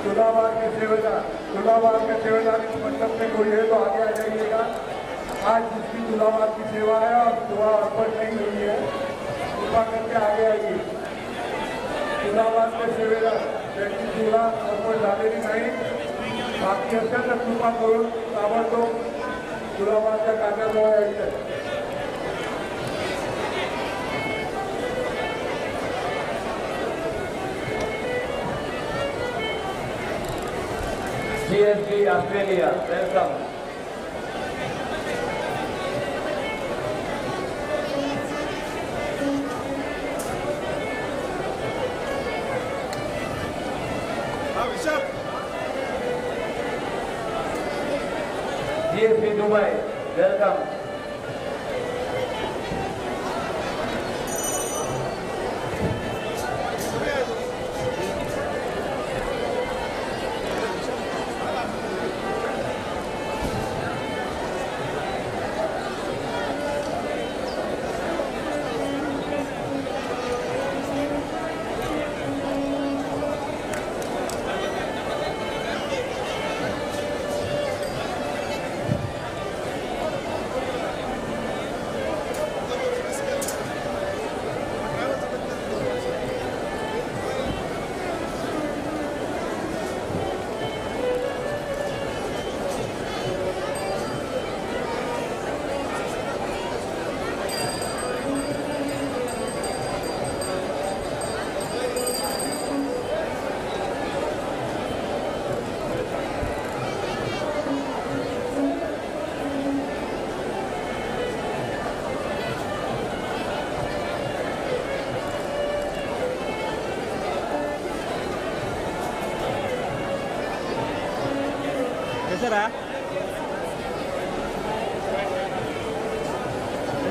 तुलाभार के सेवेदार, तुलाभार के सेवेदार इस मंडप में कोई है तो आगे आ जाइएगा। आज जिसकी तुलाभार की सेवा है और दुआ अर्पण नहीं हुई है, कृपा करके आगे आइए। तुलाभार के सेवेदार त्यांची तुला अर्पण झालेली नाही, बाकी असेल तर कृपा करून ताबडतोब तुलाभारच्या काट्याजवळ यायचं। GSB Australia, welcome. GSB Dubai, welcome.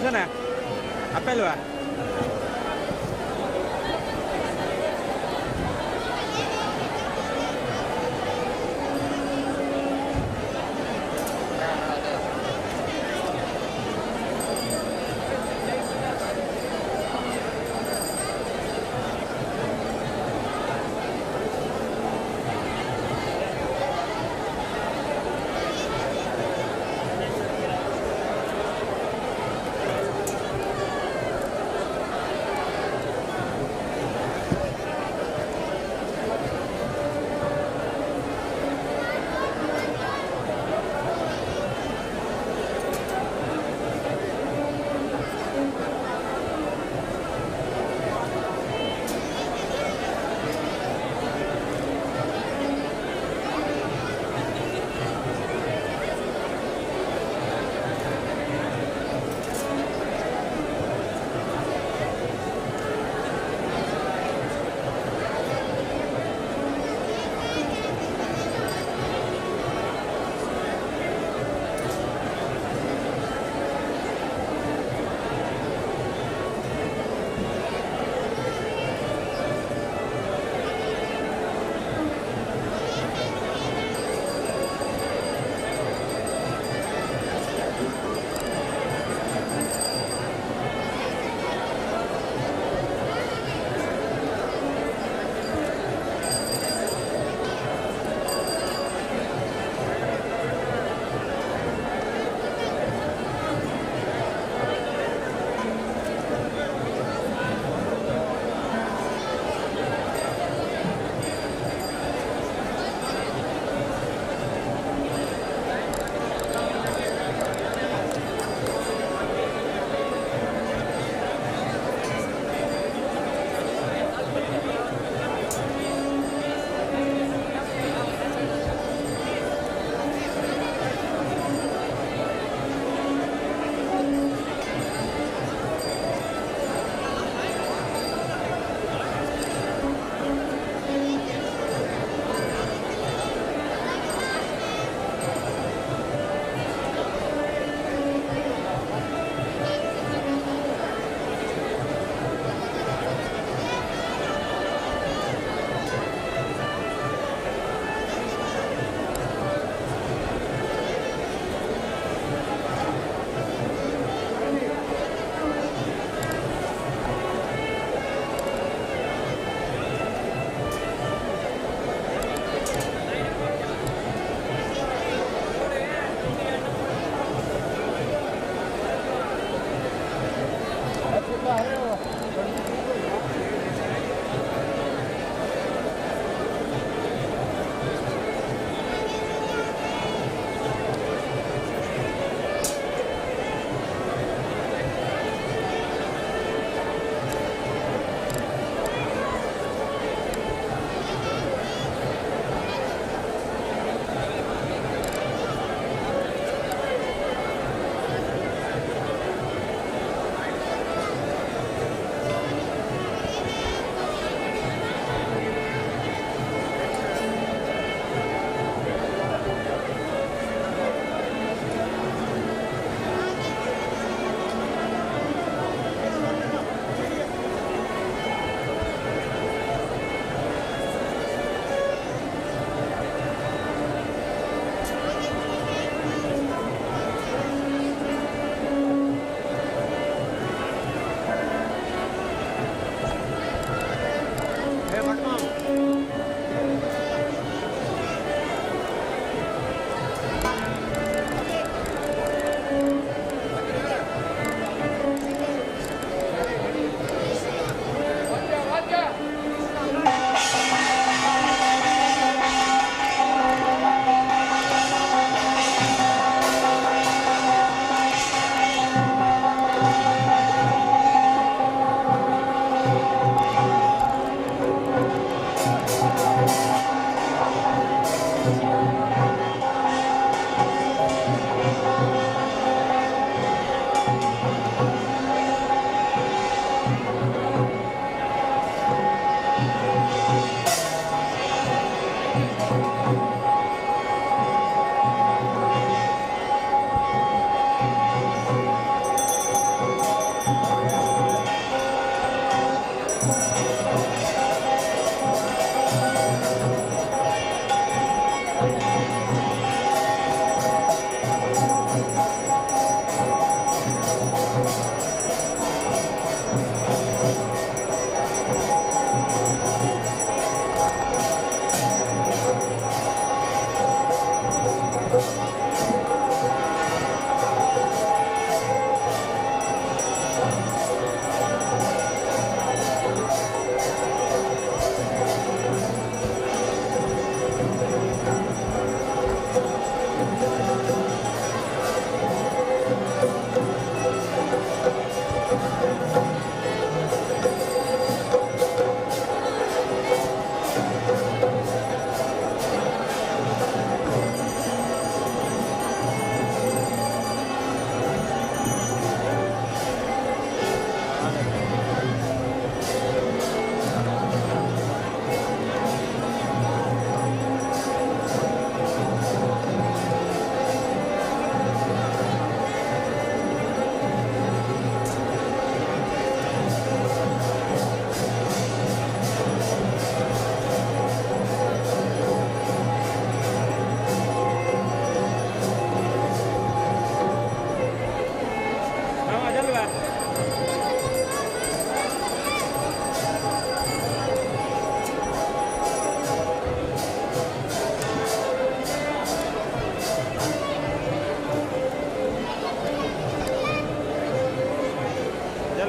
Sir na apel ba?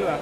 ಅಲ್ವಾ?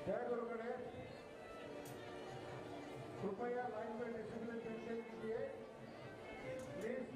जय गुरु गणेश। कृपया लाइन में डिसिप्लिन मेंटेन कीजिए प्लीज।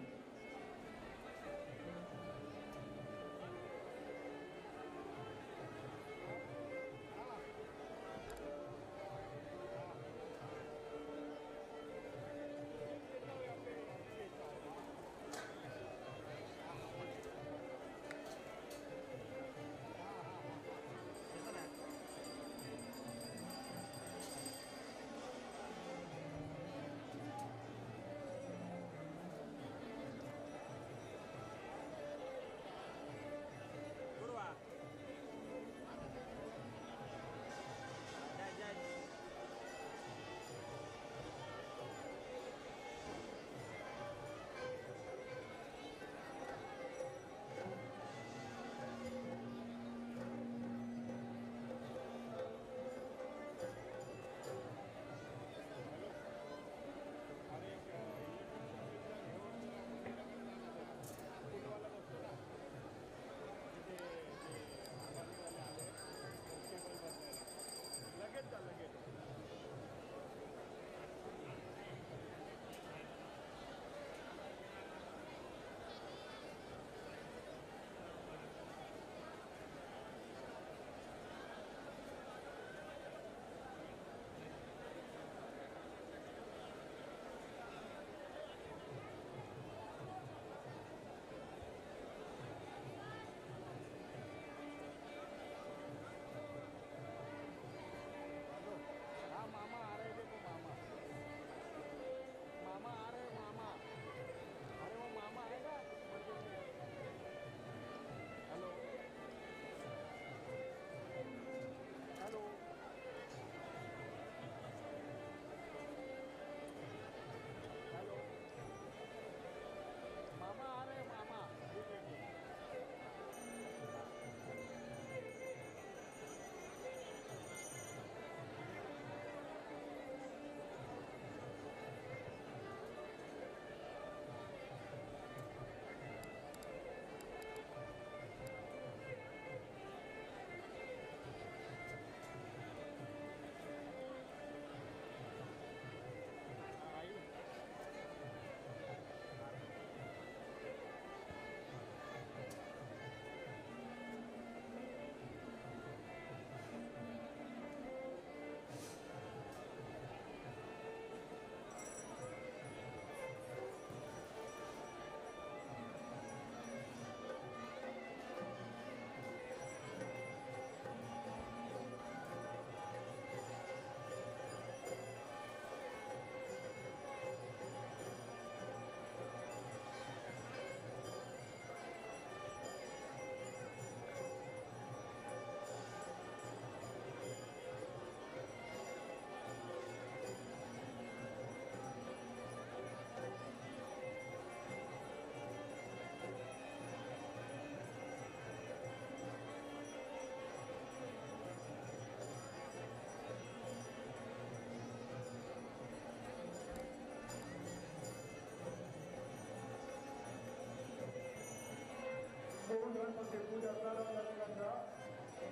की पूजा प्रारंभ करने का था।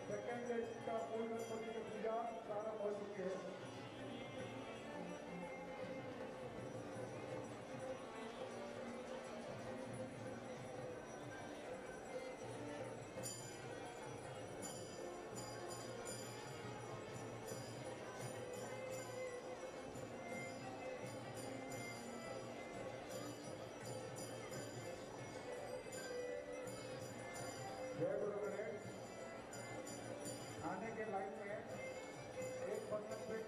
सेकेंड डे का मूल गणपति की पूजा प्रारंभ हो चुकी है। जय गुरु गणेश। खाने के लाइन में एक बर्तन पे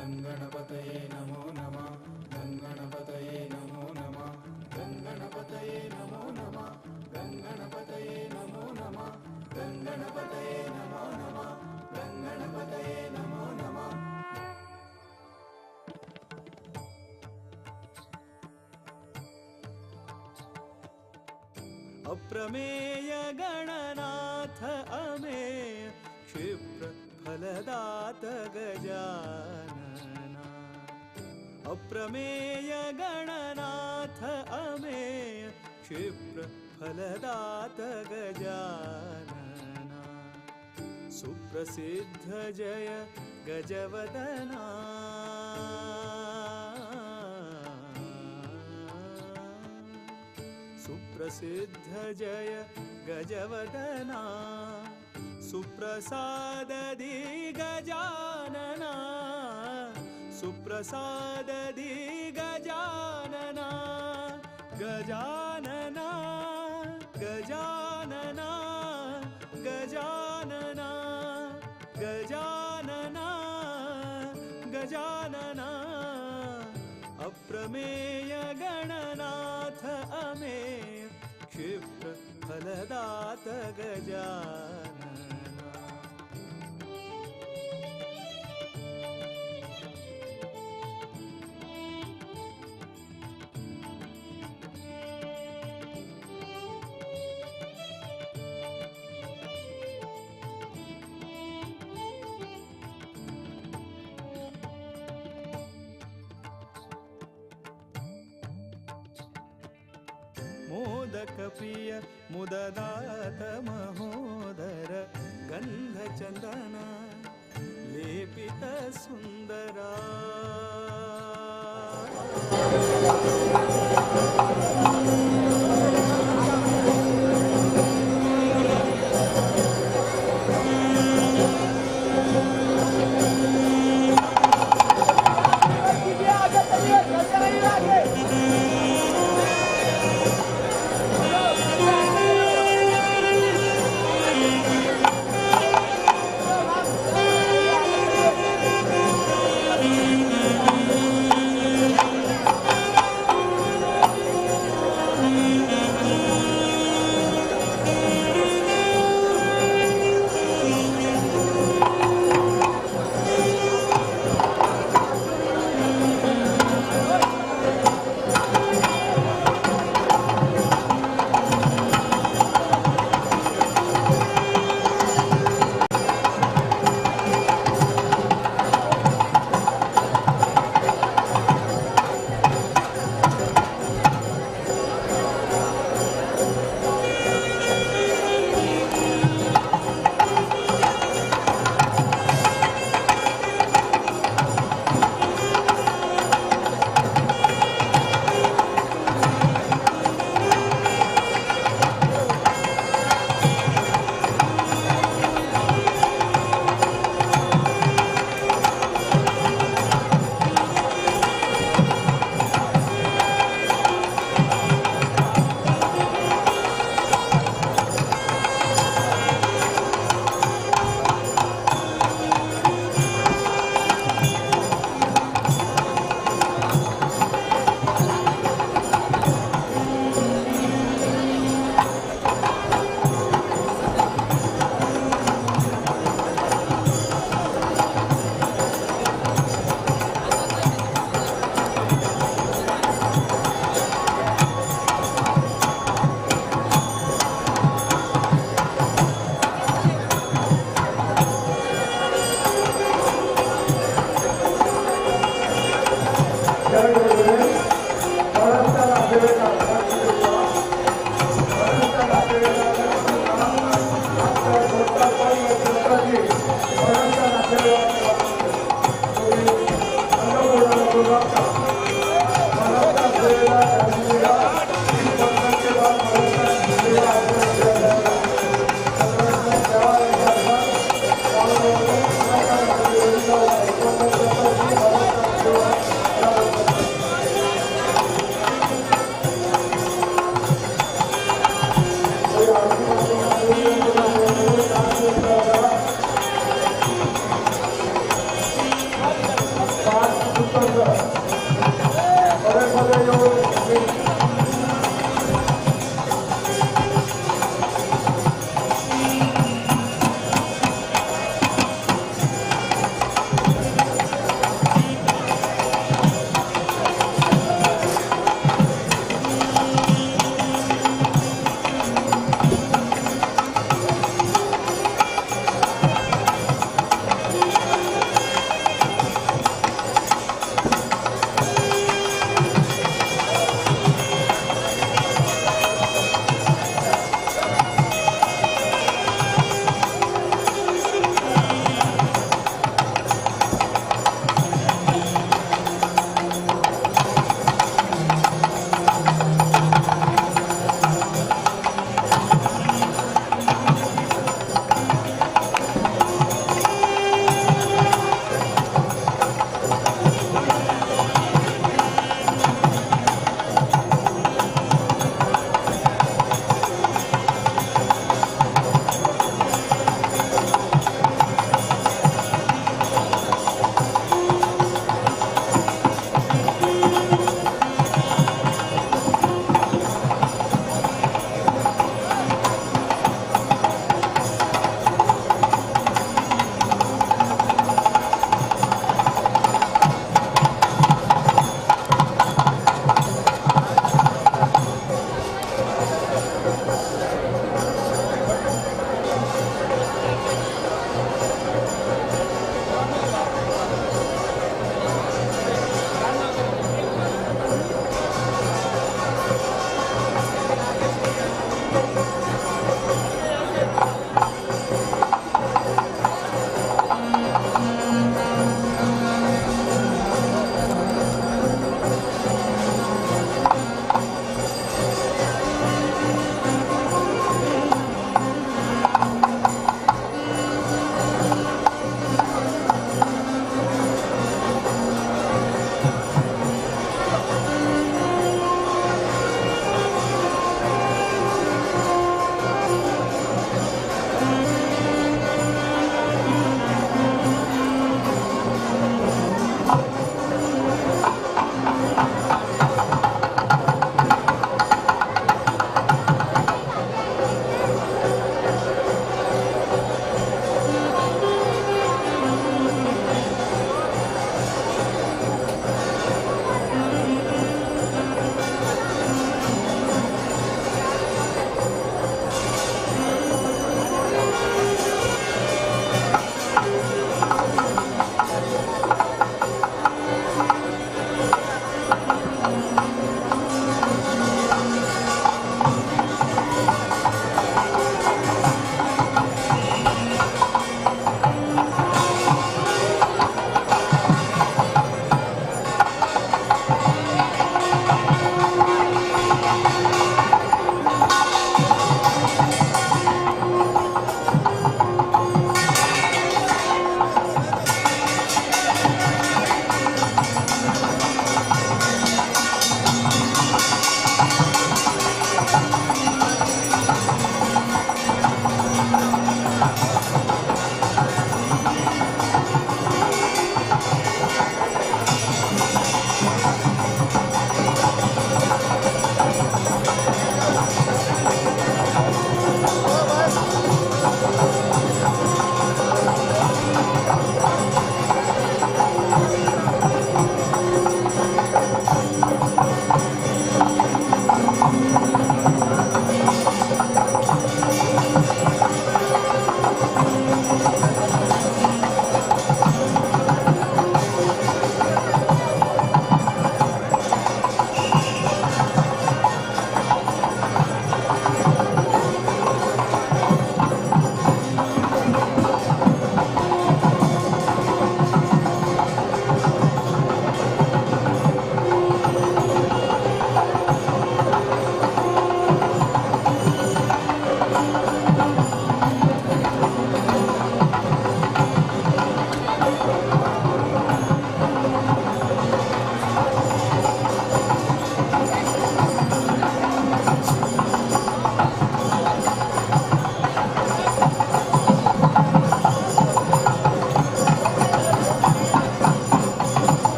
गणपतये नमो नमः गणपतये नमो नमः गणपतये नमो नमः गणपतये नमो नमः गणपतये नमो नमः गणपतये नमो नमः। अप्रमेय गणनाथ अमेय क्षिप्र फलदात गजानना। अप्रमेय गणनाथ अमेय क्षिप्र फलदात गजानना। सुप्रसिद्ध जय गजवदना। सुप्रसिद्ध जय गजवदना। सुप्रसादधि गजानना। सुप्रसादधि गजानना। गजानना गजानना गजानना गजानना गजानना। अप्रमेय गणनाथ अमेय क्षिप्र फलदात गजानना। मोदक प्रिय मुददात महोदर गंध चंदन लेपित सुंदरा।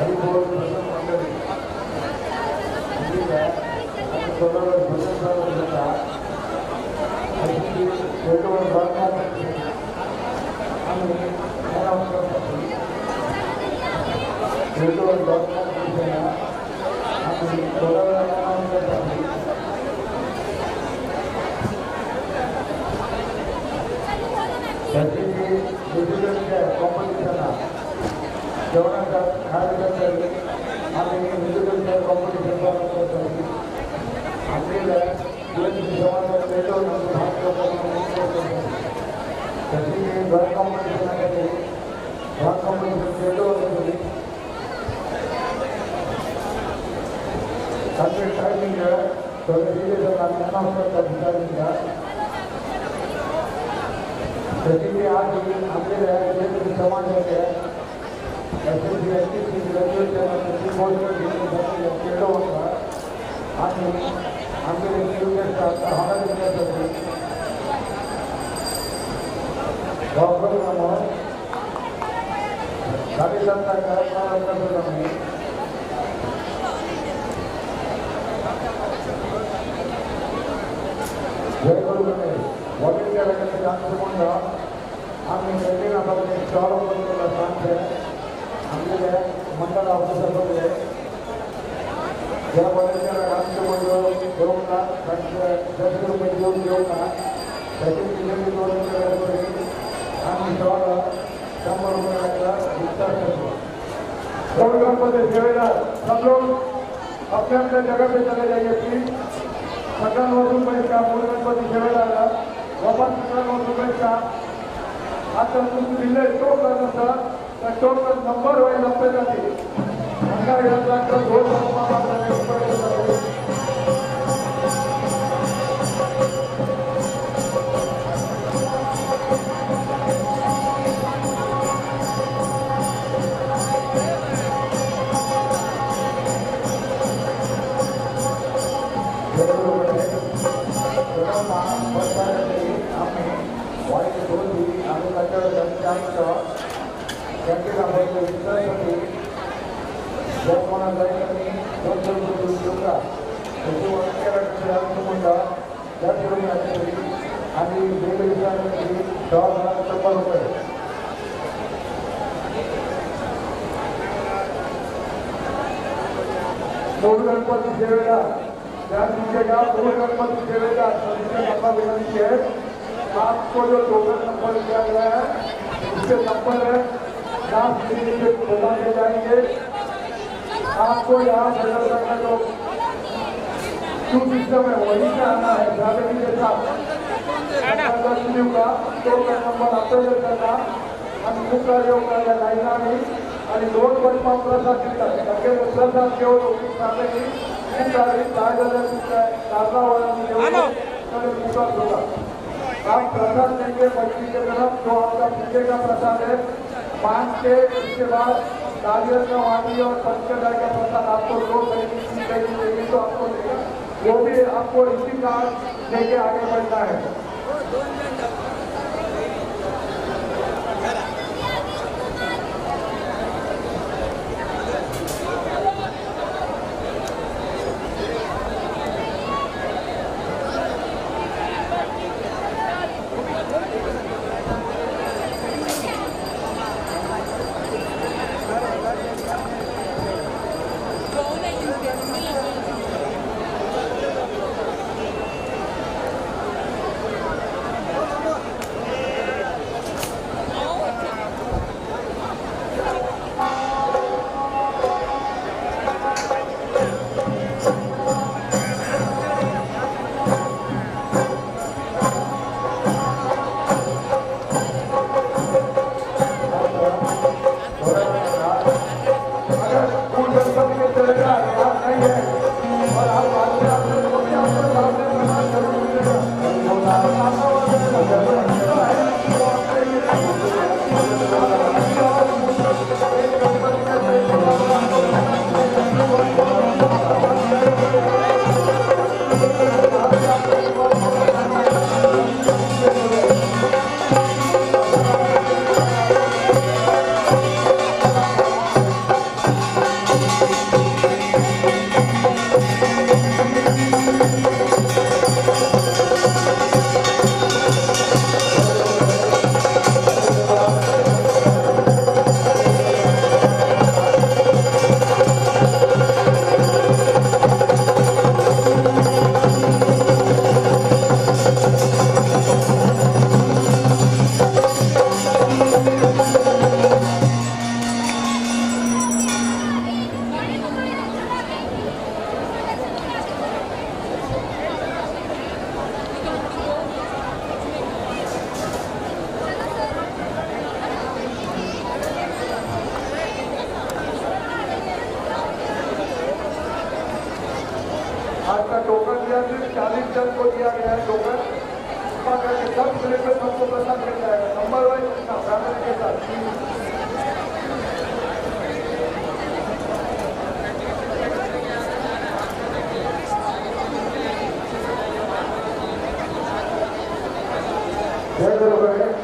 हरिबोल भजन मंडळी भजन चालू जाता सब लोग अपने अपने जगह पे चले जाइए प्लीज। सगळ्यांवरून पैसा मूळ गणपती सेवेदार वापस सगळ्यांवरून पैसा आता तुमचे दिले टोकन आसा त्या टोकन नंबर वायज आपल्यासाठी हांगा दोन मूल गणपति सेवेदार ध्यान दीजिएगा। मूल गणपति सेवेदार सभी से लंबा विनती है, आपको जो टोकन नंबर दिया गया है उसके नंबर है लास्ट मिनट बता दिए जाएंगे। आपको यहाँ फेडरल बैंक का जो क्यू सिस्टम है वहीं से आना है। फैमिली के साथ का टोकन नंबर आपल्याला करता आणि मुखार येवंक लायनांनी आणि दोन वर्सां प्रसाद दितात तागेलो प्रसाद घेवन फॅमिली मुखार जाय जाल्यार तुमकां दादला वरांनी घेवन मुखार जाता। आप प्रसाद लेंगे बच्ची के तरफ जो आपका पूजे का प्रसाद है बांध के, उसके बाद नारियल का वाटी और पंचकदार का प्रसाद आपको 2 महीने 3 महीने देंगे तो आपको देगा, वो भी आपको इसी कार्ड लेके आगे बढ़ना है। आज का टोकन दिया, सिर्फ 40 जन को दिया गया है टोकन। कृपा करके 10 मिनट में सबको प्रसाद मिल जाएगा, नंबर वाइज फैमिली के साथ। जय गुरु गणेश।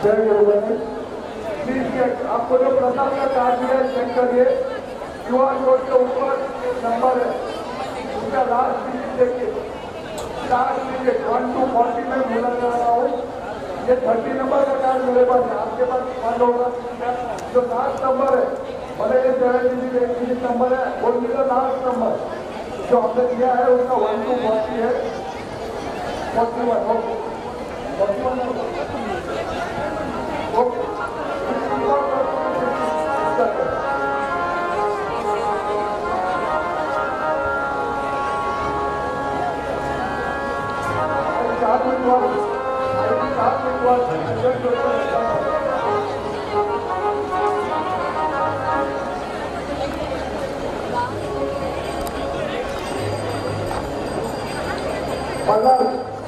जय गुरु गणेश। प्लीज चेक, आपको जो प्रसाद का कार्ड दिया है चेक करिए, क्यूआर कोड के ऊपर नंबर है, उसका लास्ट डिजिट देखिए, लास्ट डिजिट 1 to 40 में बोला जा रहा हूँ। ये 30 नंबर का कार्ड मेरे पास है, आपके पास 1 होगा। जो लास्ट नंबर है, भले ये 7 डिजिट 8 डिजिट नंबर है, वो मेरा लास्ट नंबर जो हमने दिया है उसका 1 to 40 है, 41। Okay, 41 okay.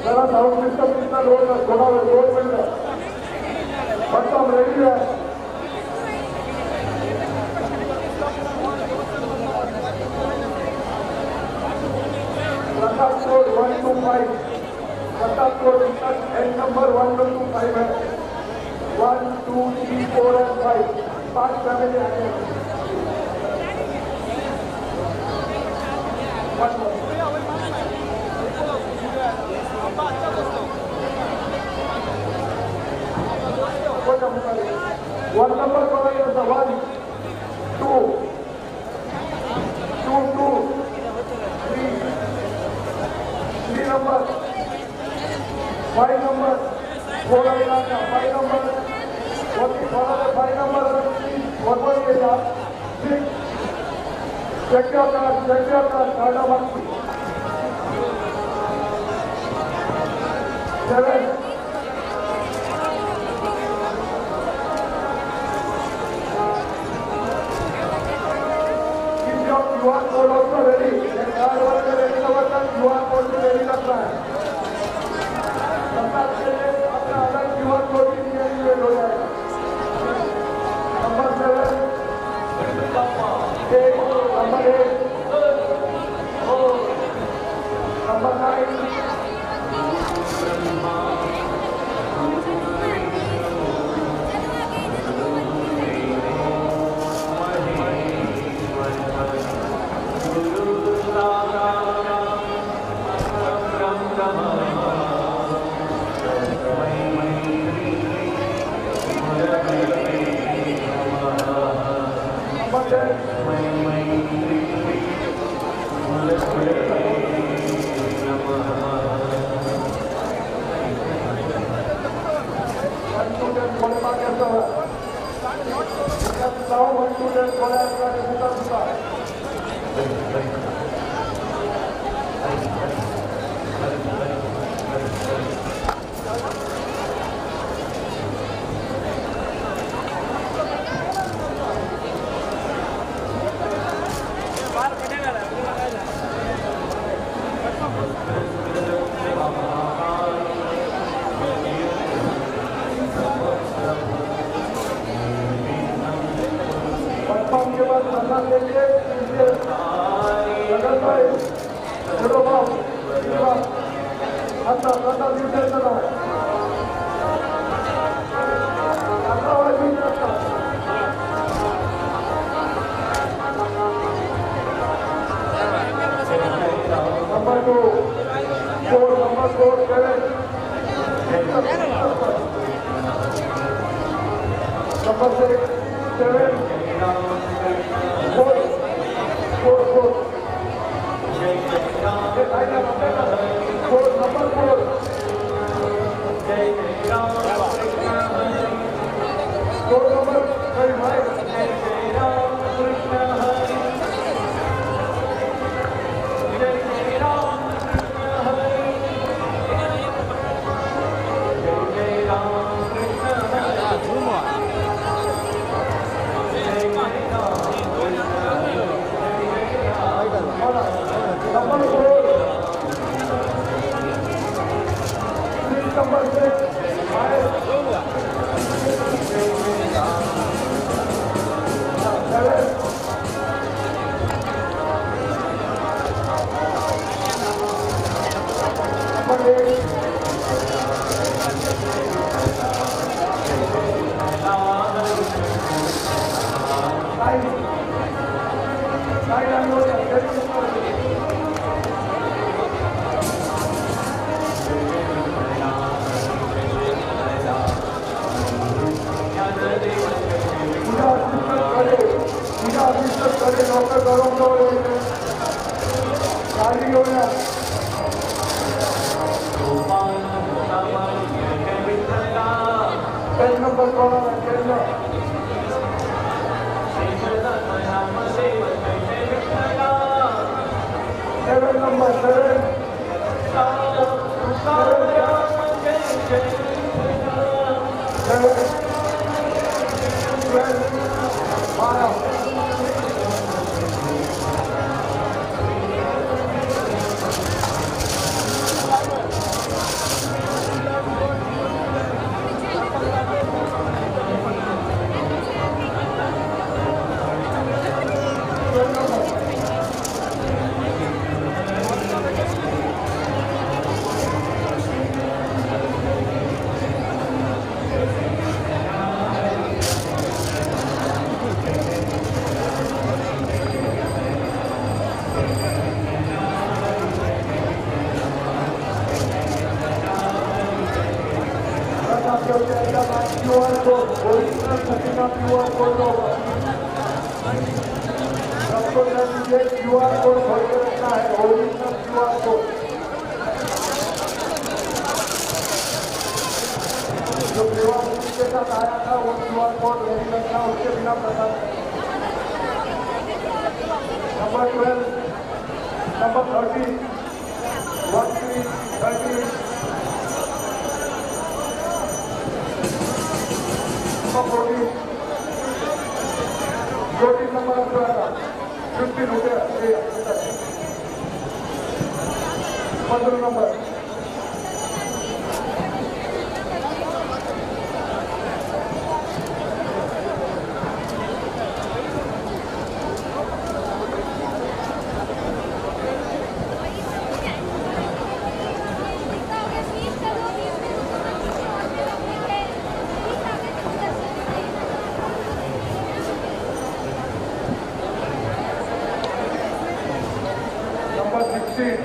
जरा साउंड सिस्टम कितना लोड थोड़ा लोड मिल रहा है, बस हम रेडी है। प्रसाद code 1 to 5, Prasad code N number 1 to 5 है, 1 2 3 4 और 5, 5 फैमिली आते हैं। 1 नंबर को 1 2 2 2 3 3 नंबर, 5 नंबर, 4 5 नंबर, 5 नंबर, 1 के साथ 6। Check card, check card number 7। QR code also ready, card वाले रेडी नंबर का क्यूआर कोड भी रेडी रखना है। प्रसाद के लिए अपना अलग क्यूआर कोड भी डीएक्टिवेट हो जाएगा। Number 7, 8, number 8, number 9। आता Number 4 7, number 6 7 4 4 4, 4 number 4, 4 number 5, number 4, 6 number 6, 5, 7, number 8, 9, 9 7 number 7, 7, 12, 12. QR code, original का क्यूआर कोड होगा। सबको क्यूआर कोड खोल के रखना है, ओरिजिनल क्यूआर कोड। जो सेवा के साथ आया था वो क्यूआर कोड नहीं रखना, उसके बिना प्रसाद। नंबर 12, नंबर 13, 1 3 13, number 14, 14 number 15 हो गया, 15 नंबर, नंबर 16,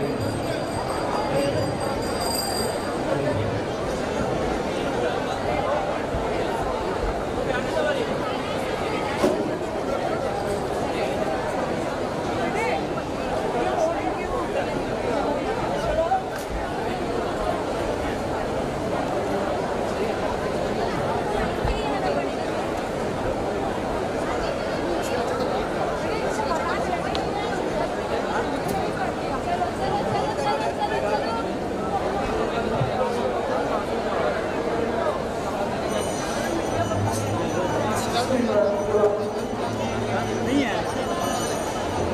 नहीं है,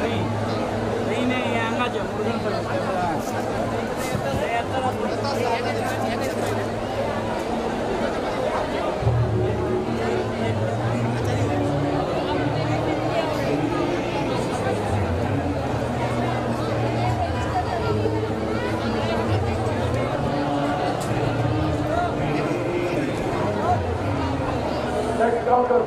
नहीं नहीं नहीं अंगाचे Murugan Next counter.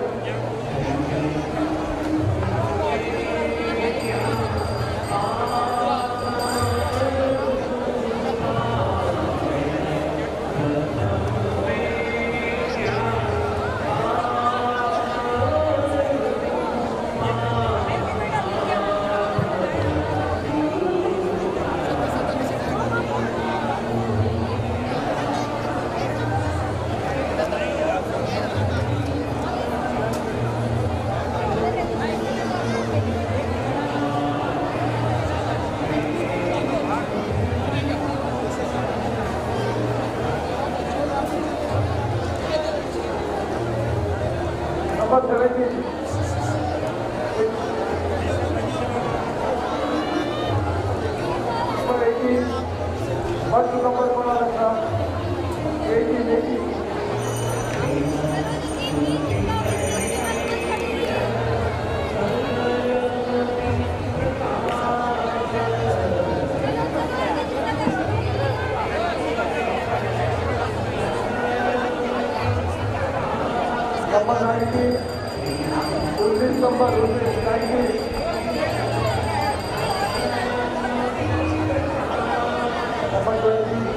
Number 19, 19 number, 19, 19. Number 20.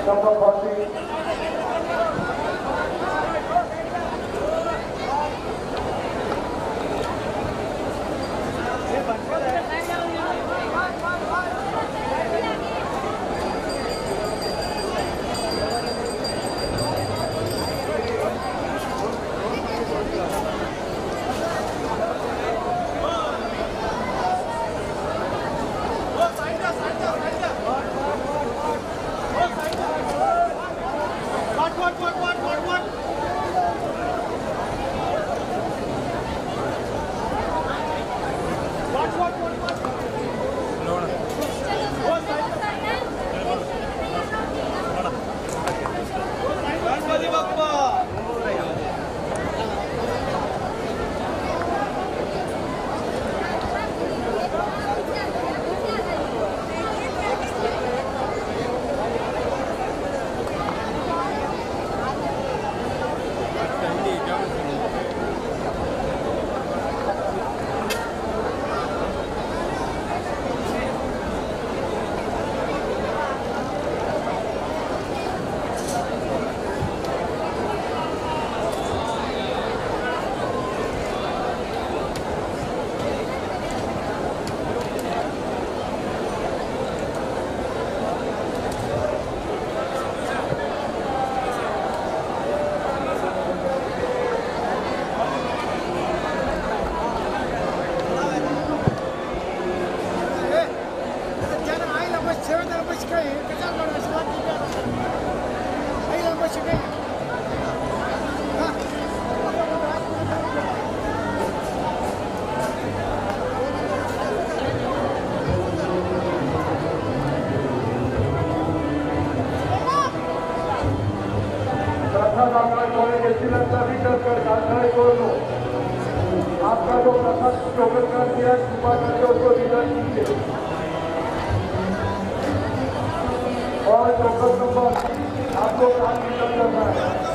Number 40। आपका जो प्रसाद टोकन कार्ड दिया कृपा करके उसको रिटर्न कीजिए और टोकन नंबर आपको कार्ड रिटर्न करना है।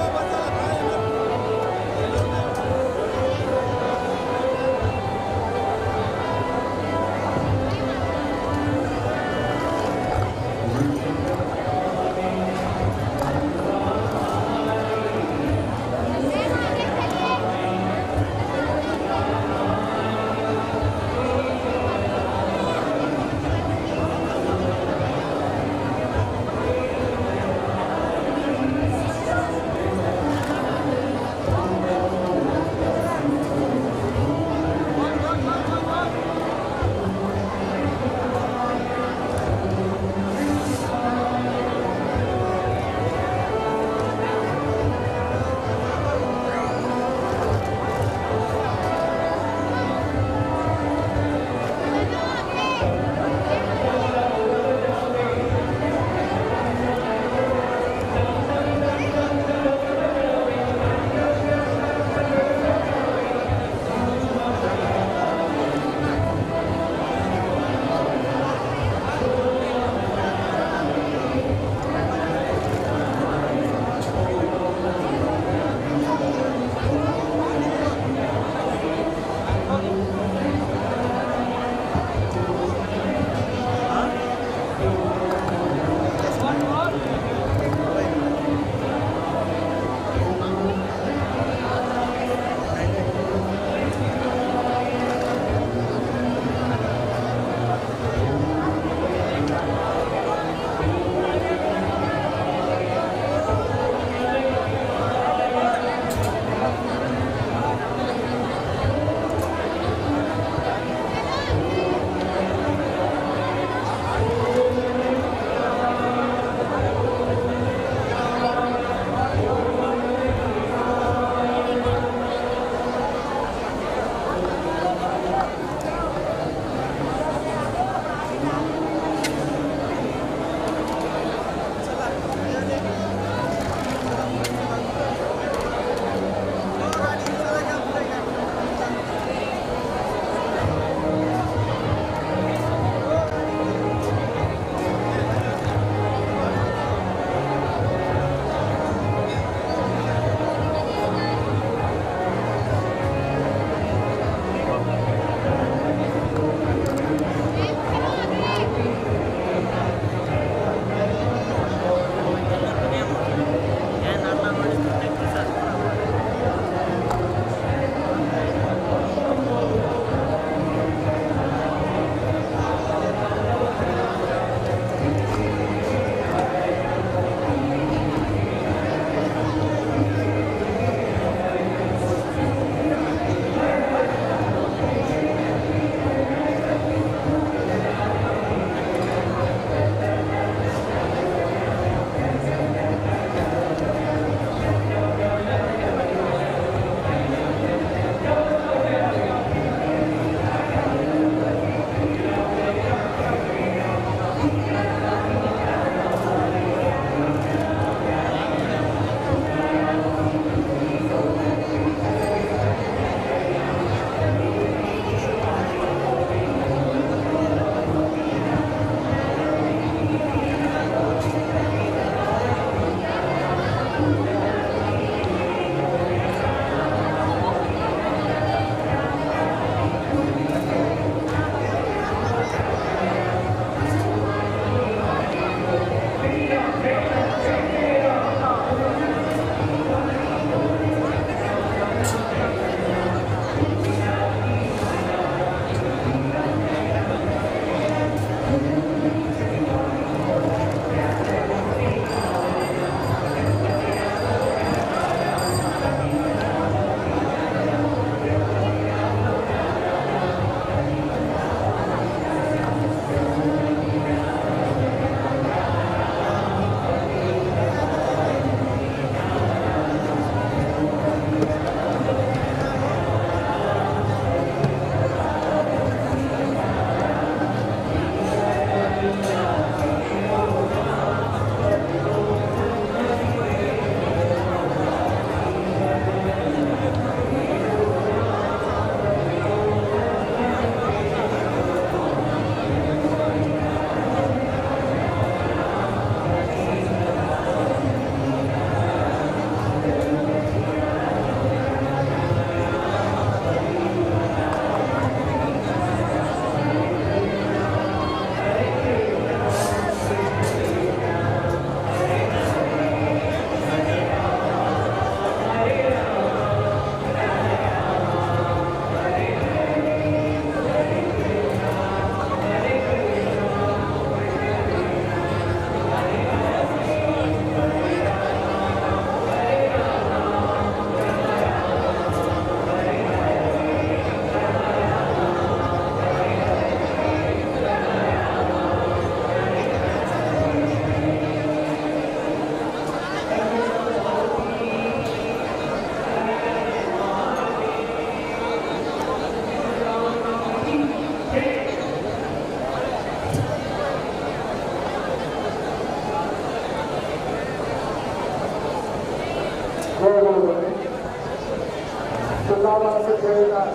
सेवेदार,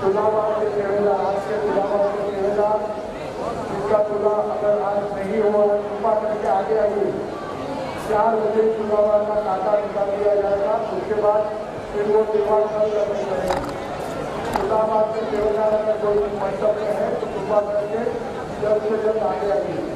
तुलाभार के सेवेदार, आज के तुलाभार के सेवेदार, जिसका तुला अगर आज नहीं हुआ कृपा करके आगे आइए। 4 बजे तुलाभार का कांटा निकाल दिया जाएगा, उसके बाद फिर वो सेवा कल करनी पड़ेगी। तुलाभार के सेवेदार अगर कोई मंडप में है तो कृपा करके जल्द से जल्द आगे आइए।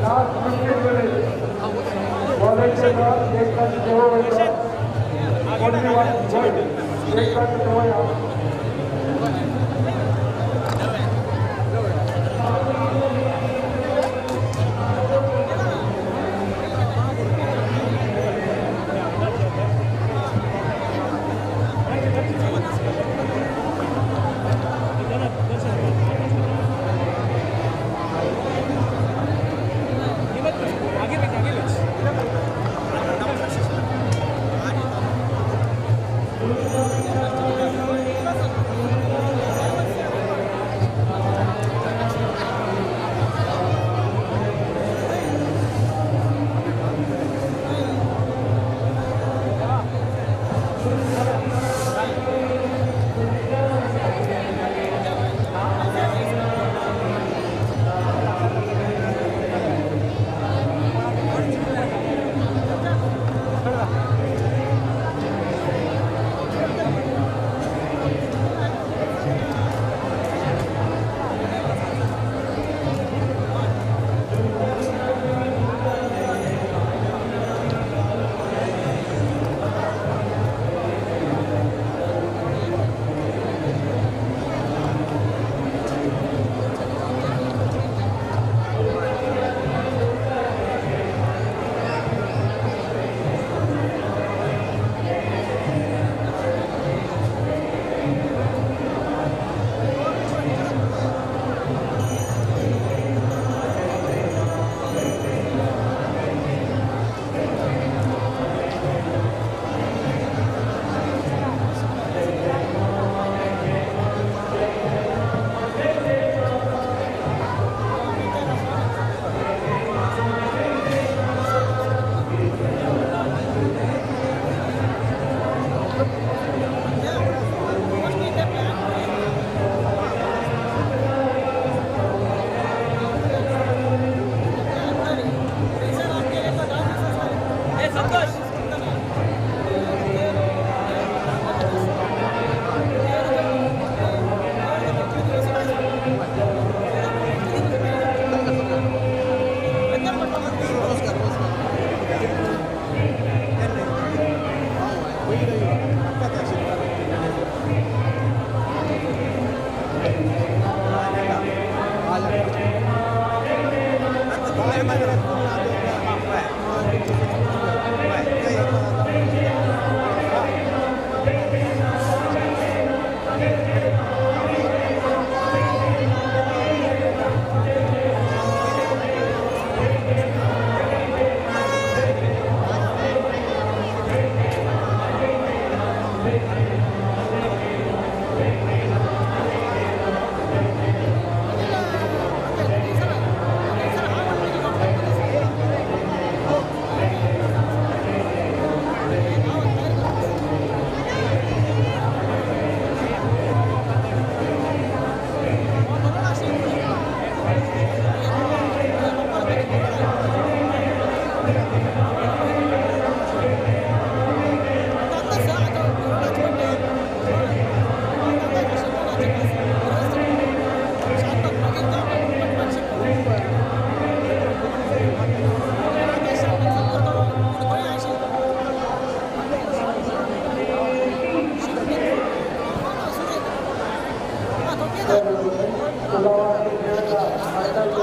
Last 15 minutes. Volunteer एक कट दो only one एक कट दो।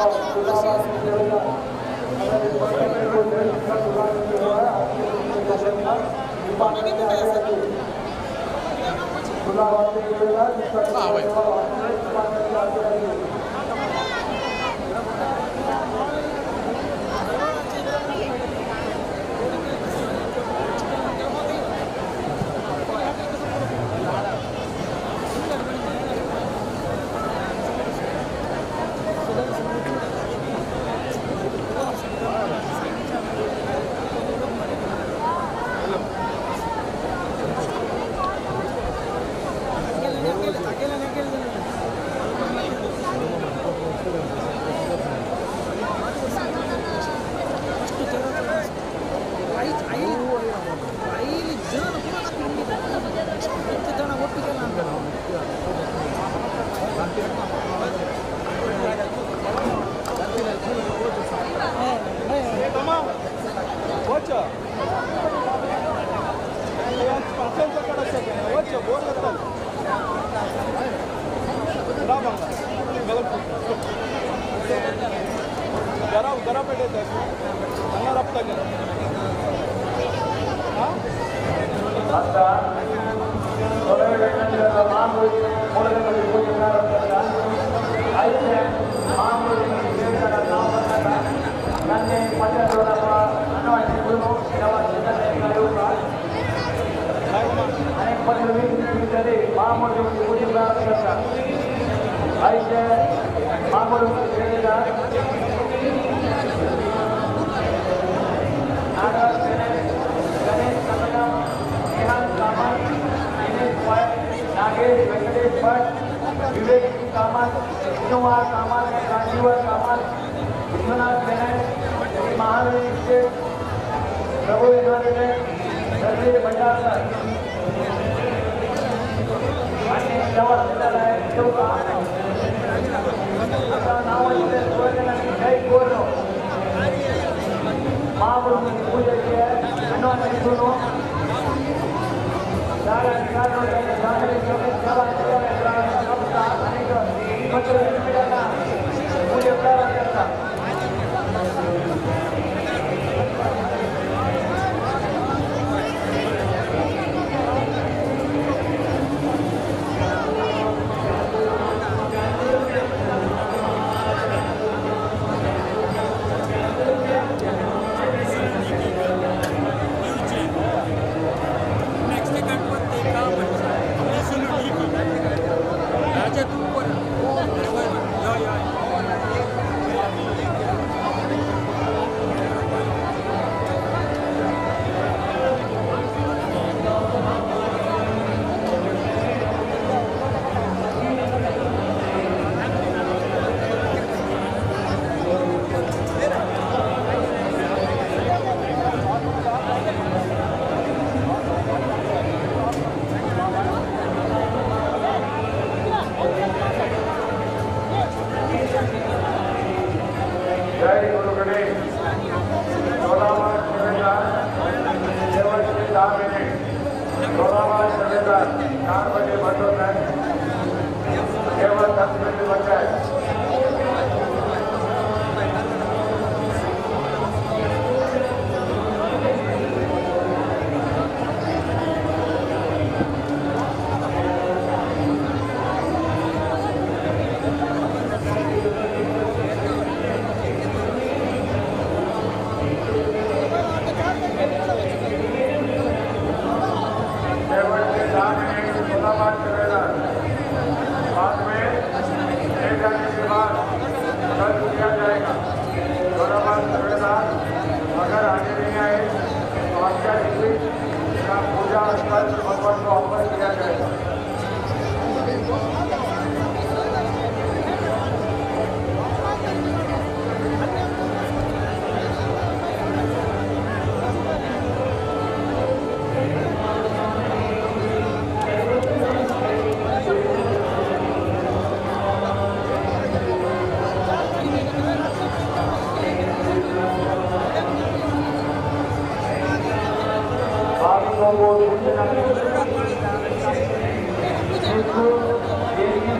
जिसको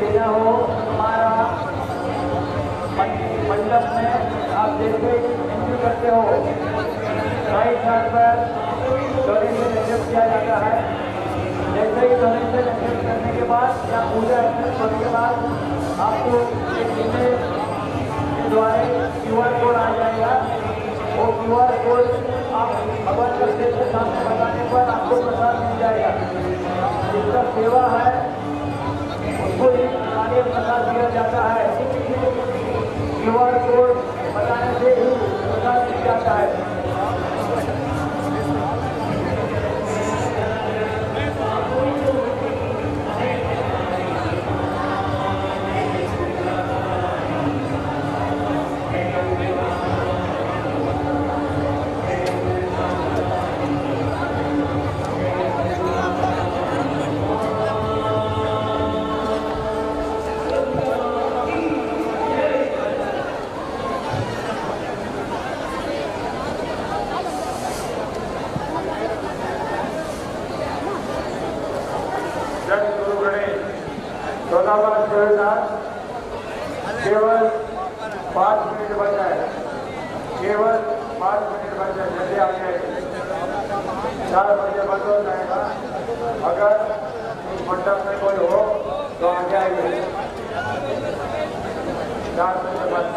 देना हो हमारा मंडप में आप जैसे एंट्री करते हो राइट साइड पर डोनेशन एक्सेप्ट किया जाता है। जैसे ही डोनेशन एक्सेप्ट करने के बाद या पूजा एक्सेप्ट होने के बाद आपको एक ईमेल के द्वारा QR code आ जाएगा। वो QR code आप भगवान का स्टेज के सामने बताने पर आपको प्रसाद मिल जाएगा। जिसका सेवा है उसको ही कार्य प्रसाद दिया जाता है। QR code बताने से ही प्रसाद मिल जाता है। केवल 5 मिनट बचा है, केवल 5 मिनट बचा है। जल्दी आ जाएगी, 4 बजे बंद हो जाएगा। अगर मंडप में कोई हो तो आ जाएंगे। 4 बजे बंद।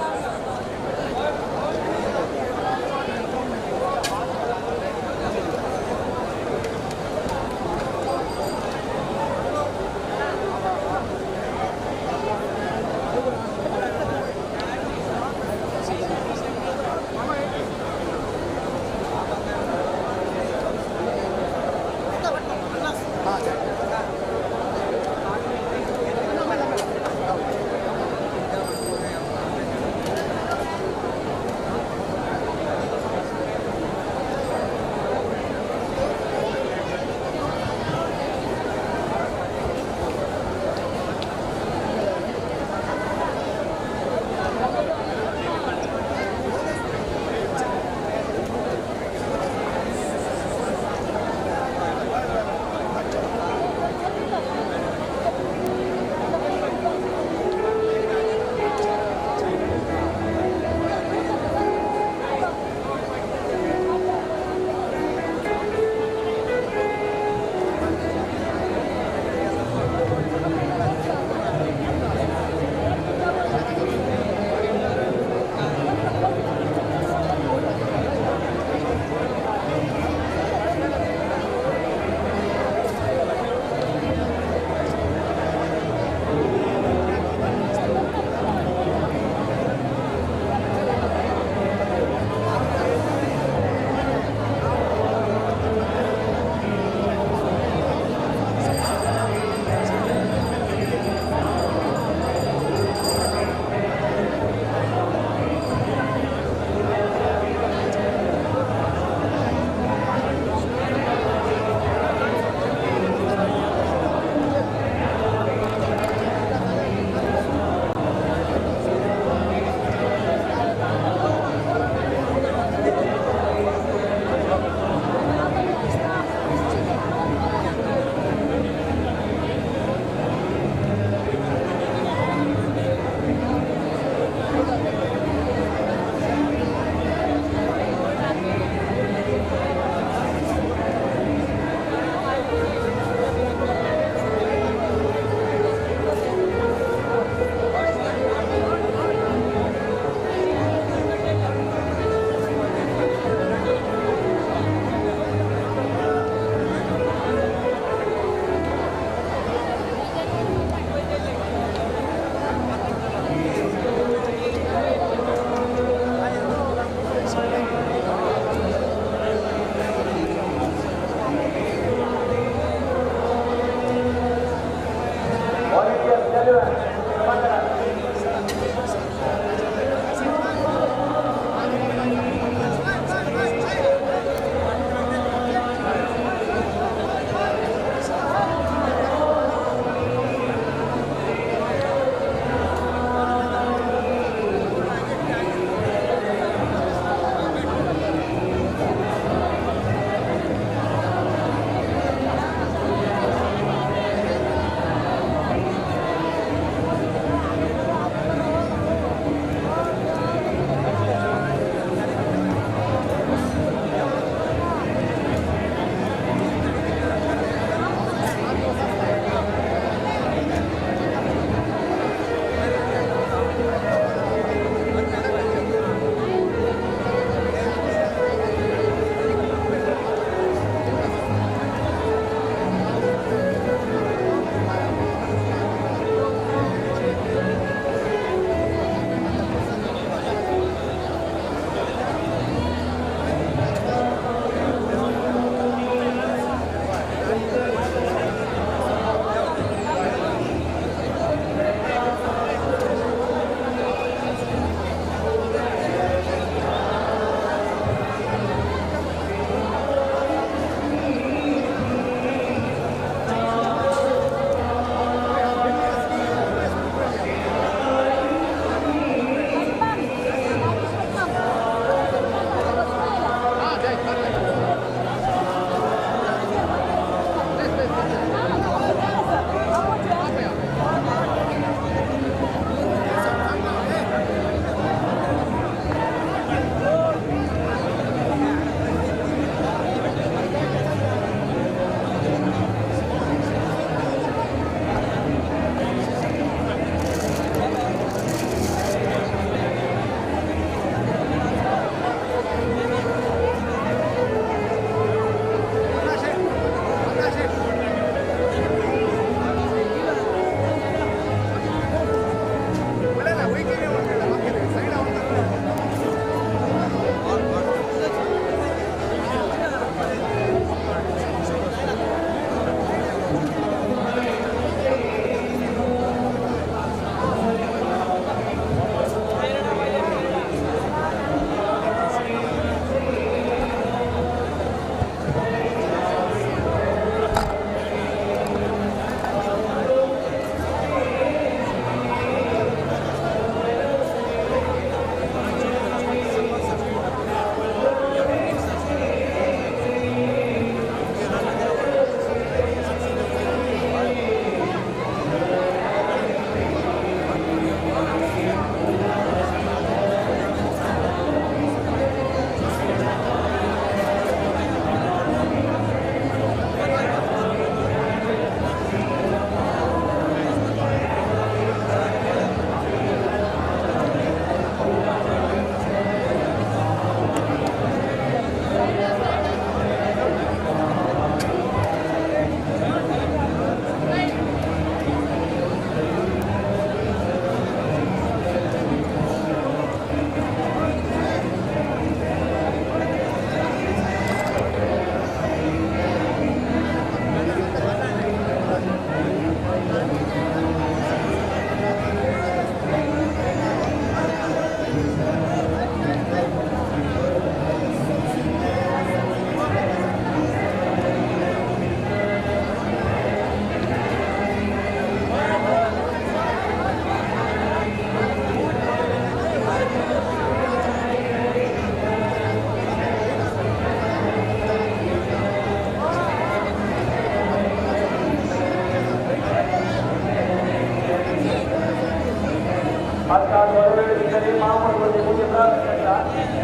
वेळ महामंडळाचे पूजे प्रारंभ करता.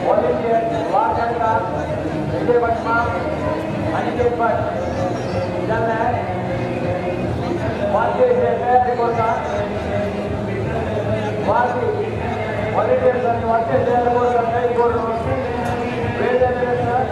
व्हॉलेंटियर वाघ, विजय भटमा, अनिकेत भट जाल्ले वाद्य तयारी करता. वाद्य व्हॉलेंटियर्स आनी वाद्य तयार करता. काही करून वेळ जाल्ले आसा.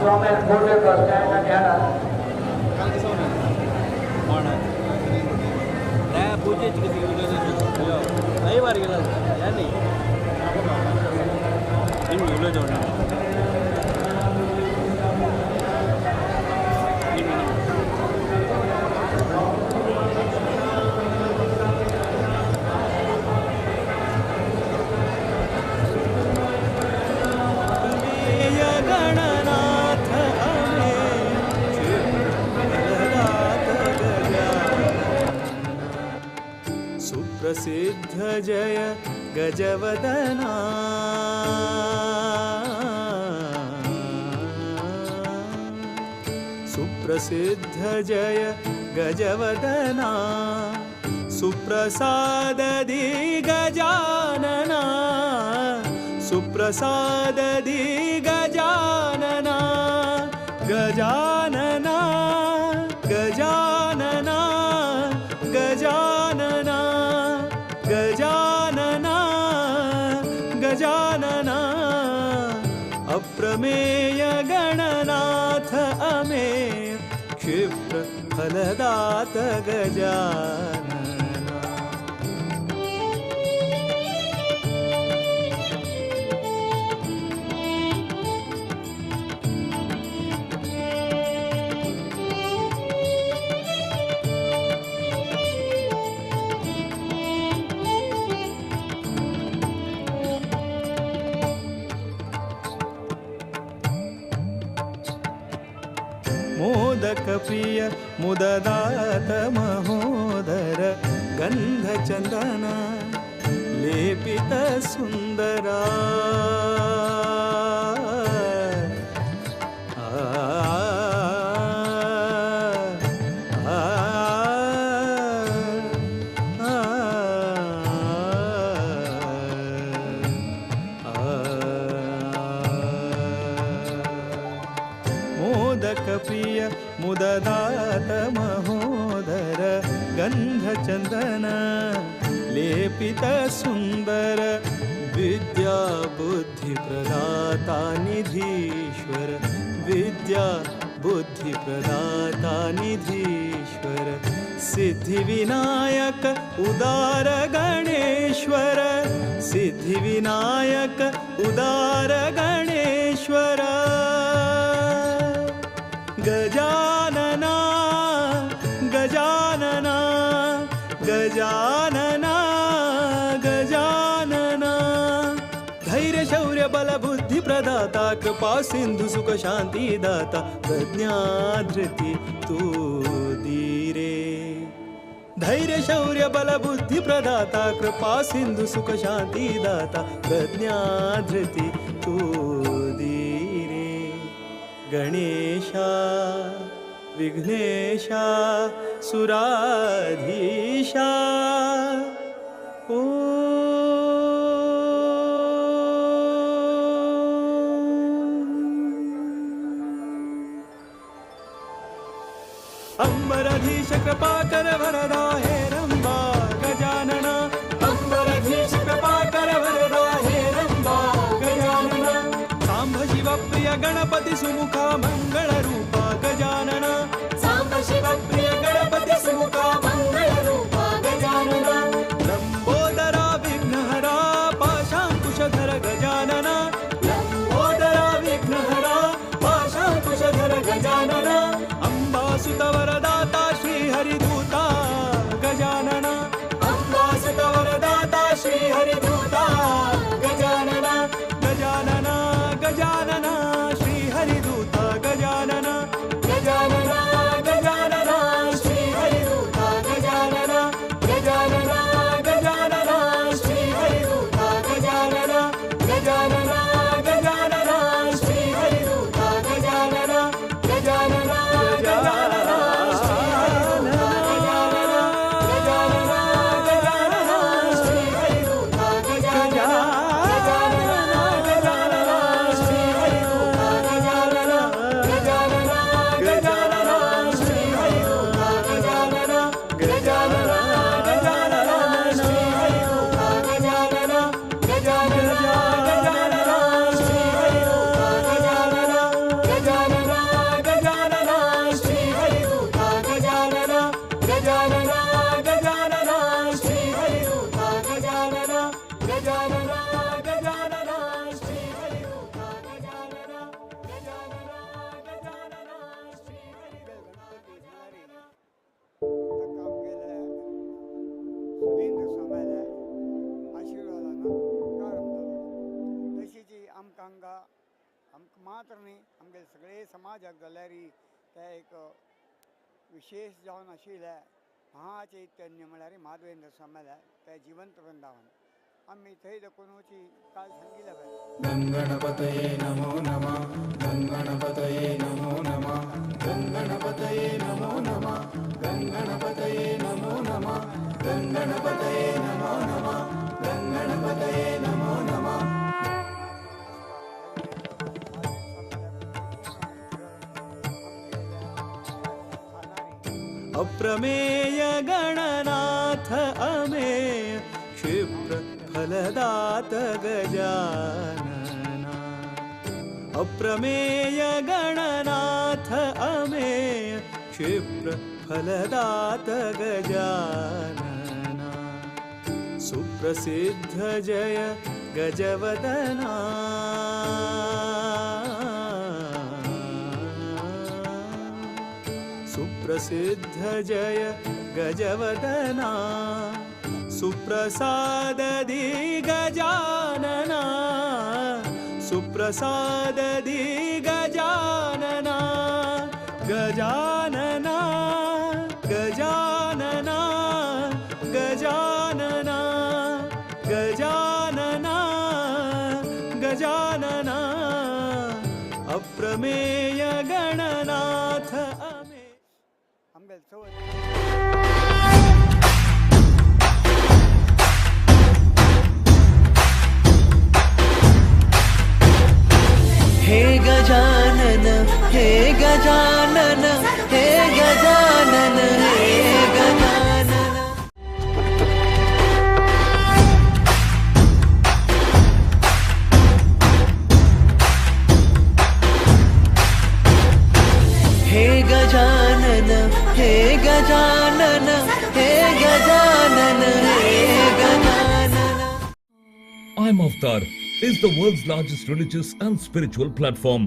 Somen Kotekar, stand and Hannah. सुप्रसिद्ध जय गजवदना सुप्रसिद्ध जय गजवदना सुप्रसाददि गजानना सुप्रसाददि गजानना गजानना गजानना गजानना गजानना गजानना अप्रमेय गणनाथ अमेय क्षिप्र फलदात गजानना। मोदक प्रिय मुददात महोदर गंध चंदन लेपित सुंदरा मोदक प्रिय मुददात महोदर गंध चंदन लेपित सुंदर विद्या बुद्धि प्रदाता निधीश्वर विद्या बुद्धि प्रदाता निधीश्वर सिद्धि विनायक उदार गणेश्वर सिद्धि विनायक उदार गणेश्वर गजानना गजानना गजानना गजानना धैर्य शौर्य बल बुद्धि प्रदाता कृपा सिंधु सुख शांति दाता प्रज्ञा धृति तू धीरे धैर्य शौर्य बल बुद्धि प्रदाता कृपा सिंधु सुख शांति दाता प्रज्ञा धृति तू धीरे गणेशा विघ्नेशा सुराधीशा ओ अंबराधीश कृपा कर वरदा हे रंबा गजानना अंबराधीश कृपा कर वरदा हे रंबा गजानना सांब शिव प्रिय गणपति सुमुखा मंगल रूपा गजानना सांब शिव प्रिय गणपति सुमुखा मंगल रूपा गजानना लंबोदरा विघ्नहरा पाशांकुशधर गजानना लंबोदरा विघ्नहरा पाशांकुशधर गजानना अंबासुत वरदाता श्री हरिदूता गजानना अंबासुत वरदाता श्री हरिदूता गजानना गजानना गजानना श्री हरिदूता गजानना गजानना गजानना श्री हरिदूता गजानना गजानना गजानना श्री हरिदूता गजानना गजानना गजानना श्री हरिदूता गजानना गजानना गजानना गजानना गजानना श्री हरिदूता गजानना गजानना गजानना श्री हरिदूता गजानना गजानना गजानना श्री हरिदूता गजानना। सुधींद्र स्वाम्याल्या आशिर्वादान प्रारंभ जालो. तशीच आमकां हांगा आमकां मात्र न्ही आमगे सगळे समाजाक जाल्यार ते एक विशेष जावन आशिल्लें महाचैतन्य म्हळ्यार माधवेंद्र स्वाम्याल्या ते जिवंत वृंदावन आमी थंय दाखोवन काल सांगिल्लें. गणपतये नमो नमः गणपतये नमो नमः गणपतये नमो नमः गणपतये नमो नमः गणपतये नमो नमः गणपतये नमो नमः. अप्रमेय गणनाथ अमेय क्षिप्र फलदात गजानना. अप्रमेय गणनाथ अमेय क्षिप्र फलदात गजानना. सुप्रसिद्ध जय गजवदना. सुप्रसिद्ध जय गजवदना. सुप्रसाददि गजानना. सुप्रसाददि गजानना गजानना गजानना गजानना गजानना गजानना. अप्रमेय गणनाथ अमे. आमगेले चवथ हे गजानन हे गजानन हे गजानन हे गजानन. हे गजानन हे गजानन हे गजानन हे Gajanan. I'm Avatar is the world's largest religious and spiritual platform.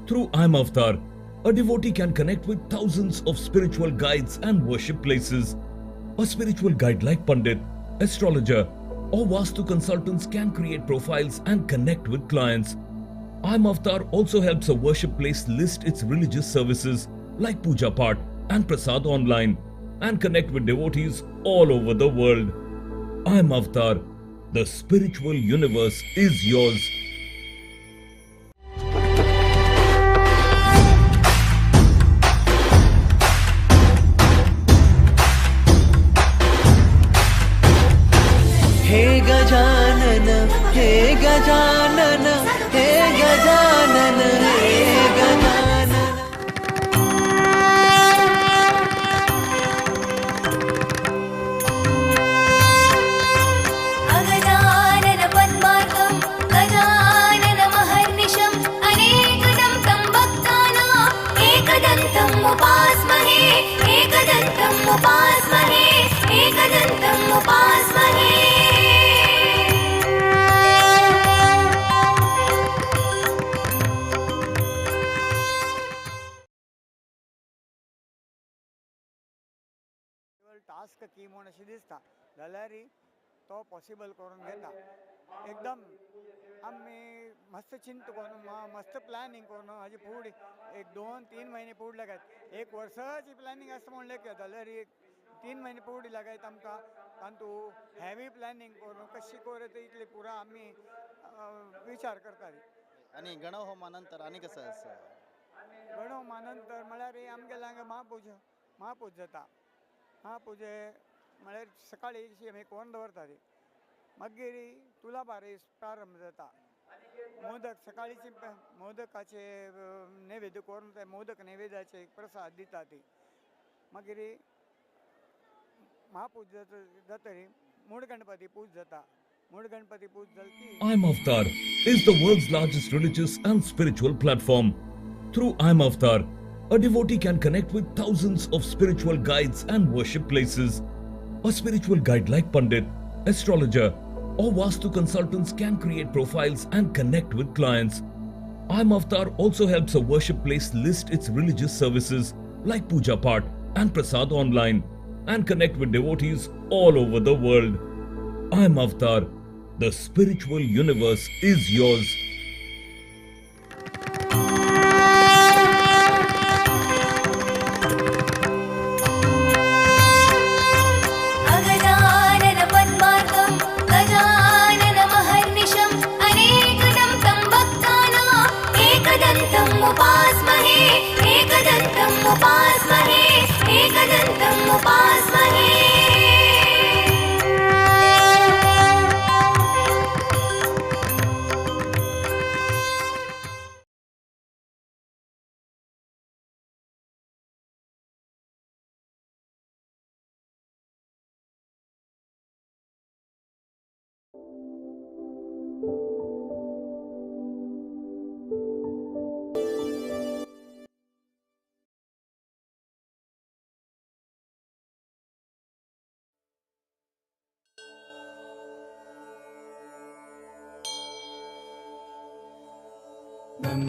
Through I'm Avatar, a devotee can connect with thousands of spiritual guides and worship places. A spiritual guide like Pandit, astrologer, or Vastu consultants can create profiles and connect with clients. I'm Avatar also helps a worship place list its religious services like Puja Part and Prasad online and connect with devotees all over the world. I'm Avatar. The spiritual universe is yours. हे गजानन हे गजानन हे गजानन हे गजानन. अगजानन पद्मार्कं गजानन महर्निशम् अनेकदं तं भक्तानाम् एकदन्तम् उपास्महे एकदन्तम् उपास्महे एकदन्तम् उपास्महे. Task की म्हूण अशें दिसता जाल्यार तो पॉसिबल करून घेता. एकदम आमी मस्त चिंत करून मस्त प्लॅनिंग करून हाजी फुडें एक 2-3 महिने फुडें लागायत एक वर्साची प्लॅनिंग आसता म्हणलें जाल्यार 3 महिने फुडें लागायत आमकां. तातूंत हेवी प्लॅनिंग करून कशी करून इतले पुरा आमी विचार करताली. आनी गणहोमा नंतर आनी कसं आसा? गणहोमा नंतर म्हळ्यार आमगेल्या हांगा महापूजा महापूजा जाता. महापुजे म्हळ्यार सकाळी आमी करून दवरताली. मागीर तुलाभारी प्रारंभ जाता. मोदक सकाळीची मोदकाचे नैवेद्य करून ते मोदक नैवेद्याचे प्रसाद दिता ती. मागीर महापूजा जातरी मूड गणपती पूज जाता. मूड गणपती पूज जाली की I'm Avatar is the world's largest religious and spiritual platform. Through I'm Avatar, a devotee can connect with thousands of spiritual guides and worship places. A spiritual guide like Pandit, astrologer, or Vastu consultants can create profiles and connect with clients. IMavtar also helps a worship place list its religious services like Puja Path and Prasad online and connect with devotees all over the world. IMavtar, the spiritual universe is yours. Agajanana पद्मार्कं गजाननमहर्निशम् अनेकदन्तं भक्तानाम् एकदन्तम् उपास्महे एकदन्तम् उपास्महे एकदन्तम् उपास्महे।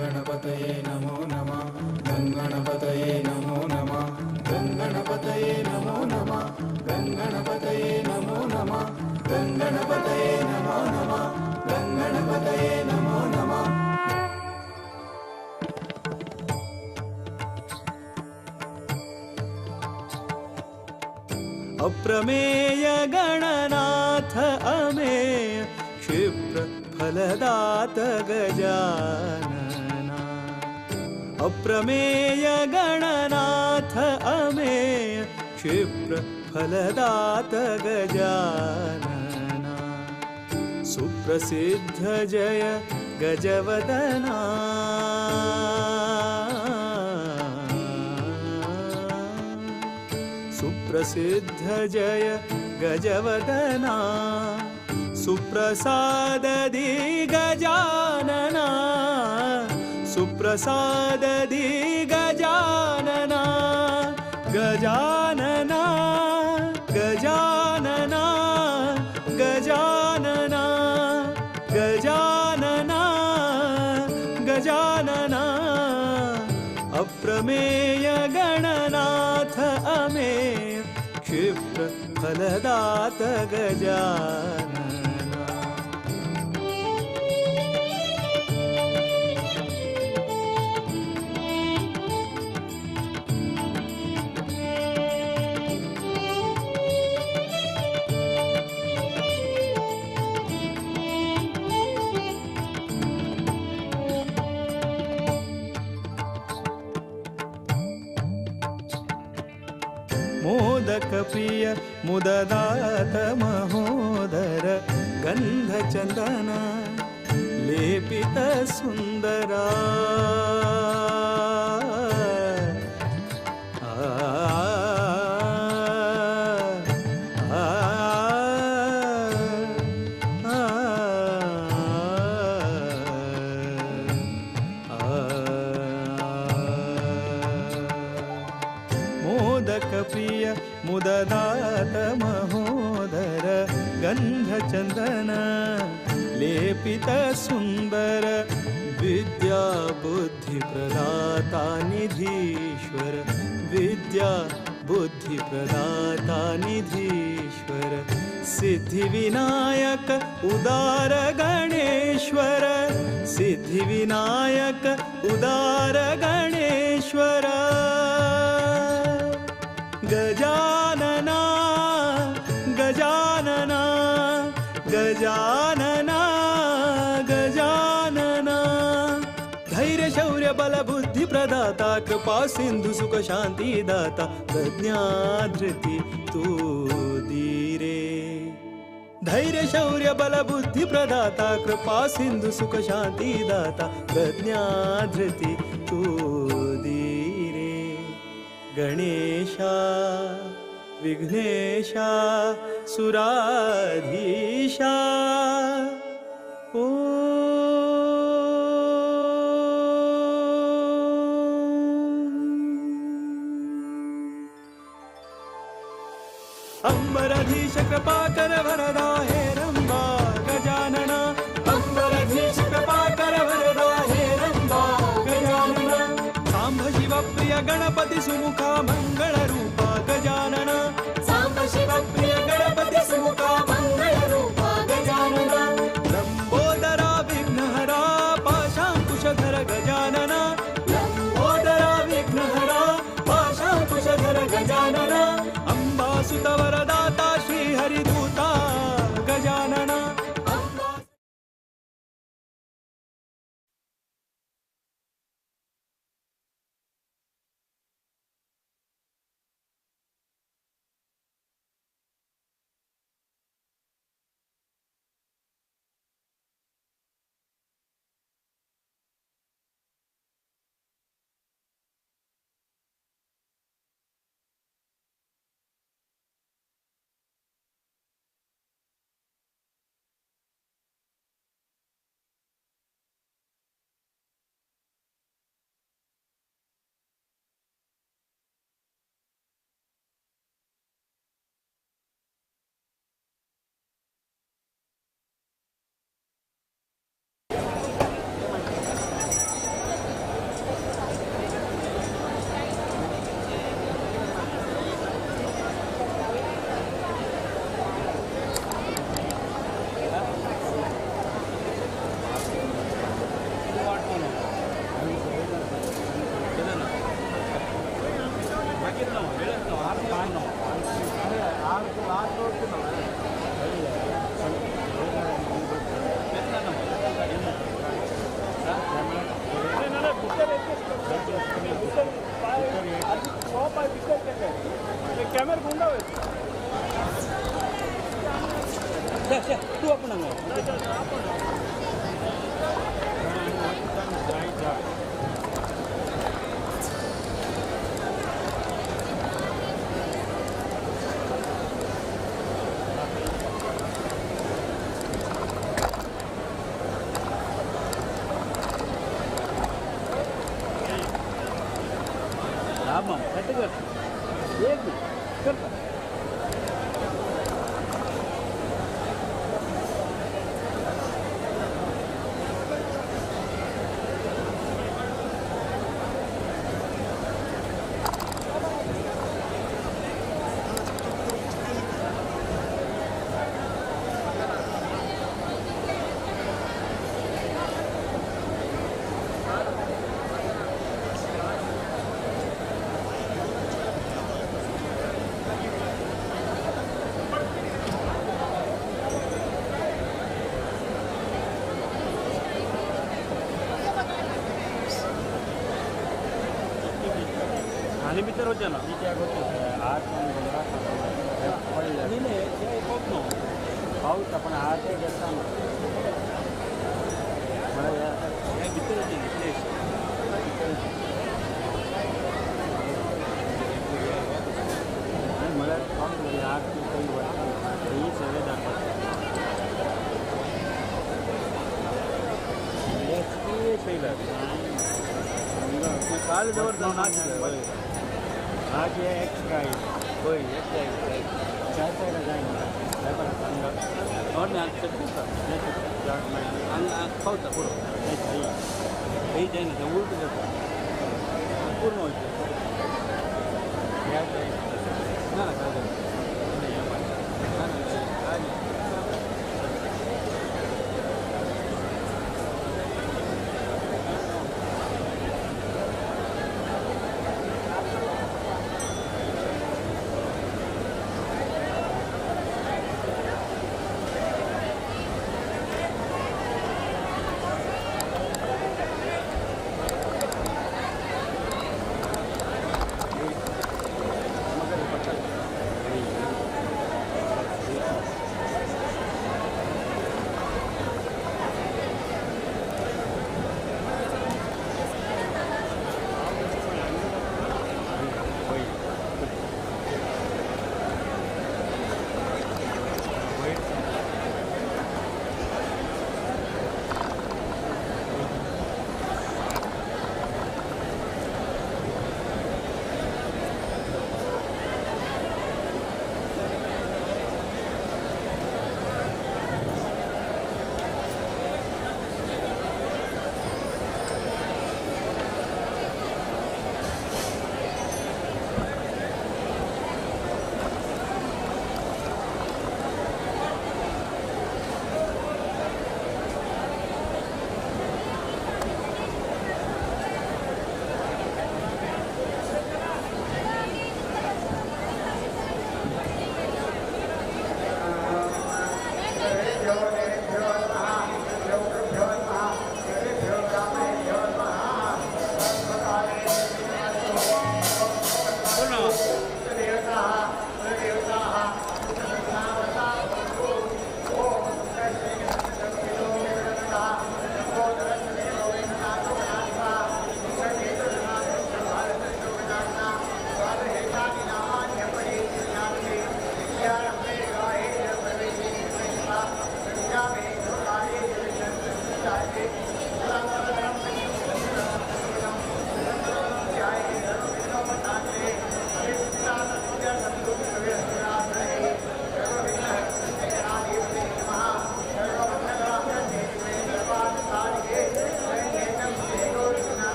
गणपतये नमो नमः गणपतये नमो नमः गणपतये नमो नमः गणपतये नमो नमः गणपतये नमो नमः गणपतये नमो नमः। अप्रमेय गणनाथ अमेय क्षिप्र फलदात गजानना। अप्रमेय गणनाथ अमेय क्षिप्र फलदात गजानना। सुप्रसिद्ध जय गजवदना। सुप्रसिद्ध जय गजवदना। सुप्रसाददि गजानना। सुप्रसाददि गजानना। गजानना गजानना गजानना गजानना गजानना। अप्रमेय गणनाथ अमेय क्षिप्र फलदात गजानना। मोदक प्रिय मुददात महोदर गंध चंदन लेपित सुंदरा। आ, आ, आ, आ, मोदक प्रिय मुददात महोदर गंध चंदन लेपित सुंदर विद्या बुद्धि प्रदाता निधीश्वर विद्या बुद्धि प्रदाता निधीश्वर सिद्धि विनायक उदार गणेश्वर सिद्धि विनायक उदार गणेश्वर। गजानना गजानना गजानना गजानना। धैर्य शौर्य बल बुद्धि प्रदाता कृपा सिंधु सुख शांति दाता प्रज्ञा धृति तू धीरे। धैर्य शौर्य बल बुद्धि प्रदाता कृपा सिंधु सुख शांति दाता प्रज्ञा धृति तू धीरे। गणेशा विघ्नेशा सुराधीशा ओ अंबरधीश कृपाकर वरदा हेरंबा गजानन अंबरधीश कृपाकर वरदा हेरंबा गजानन सांब शिव प्रिय गणपति सुमुखा मंगल रूपा गजानन सांब शिव प्रिय गणपति सुमुखा मंगल रूपा गजानन लंबोदरा विघ्नहरा पाशांकुशधर गजानन लंबोदरा विघ्नहरा पाशांकुशधर गजानन अंबासुत वरदाता श्री हरिदूता गजानन। आनी भितर वचना पावस आपण आठ घेता भितर मला आठ ही सगळे दाखवतात काल दवरता आज हे एक्स्ट्रा होय एक्स्ट्रा चार सायडा जाय हांगा पावता पुरो थंय जायना थंय उलट जाता पूर्ण वयता ना ना काय जायना.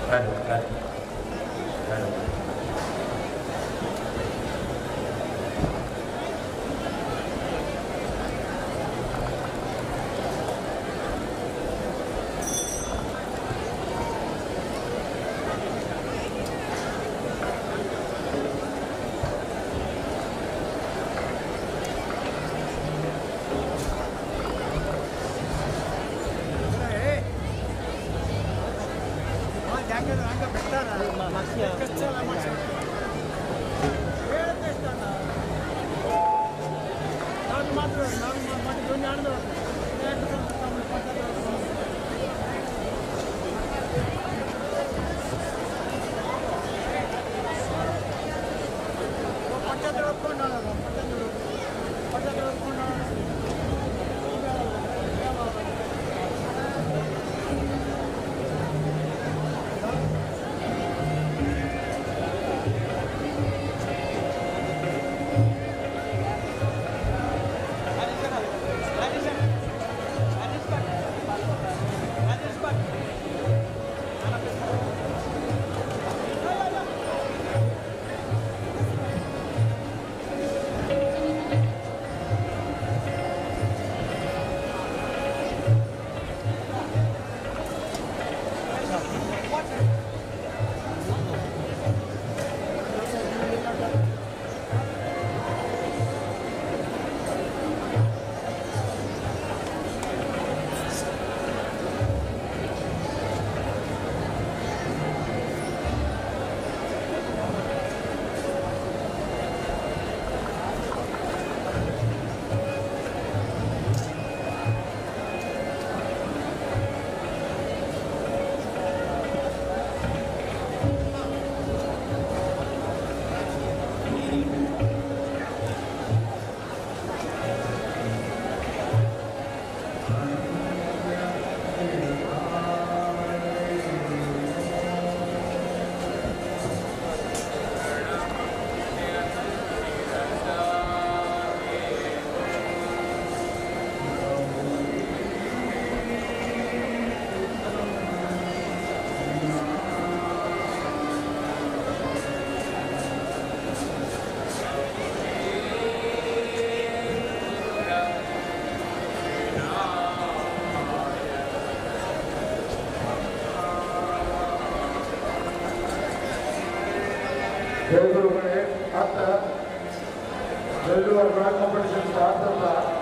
Hello hello hello. जय गुरु गणेश. आता जय ड्रॉइंग कॉम्पिटिशन स्टार्ट जाता.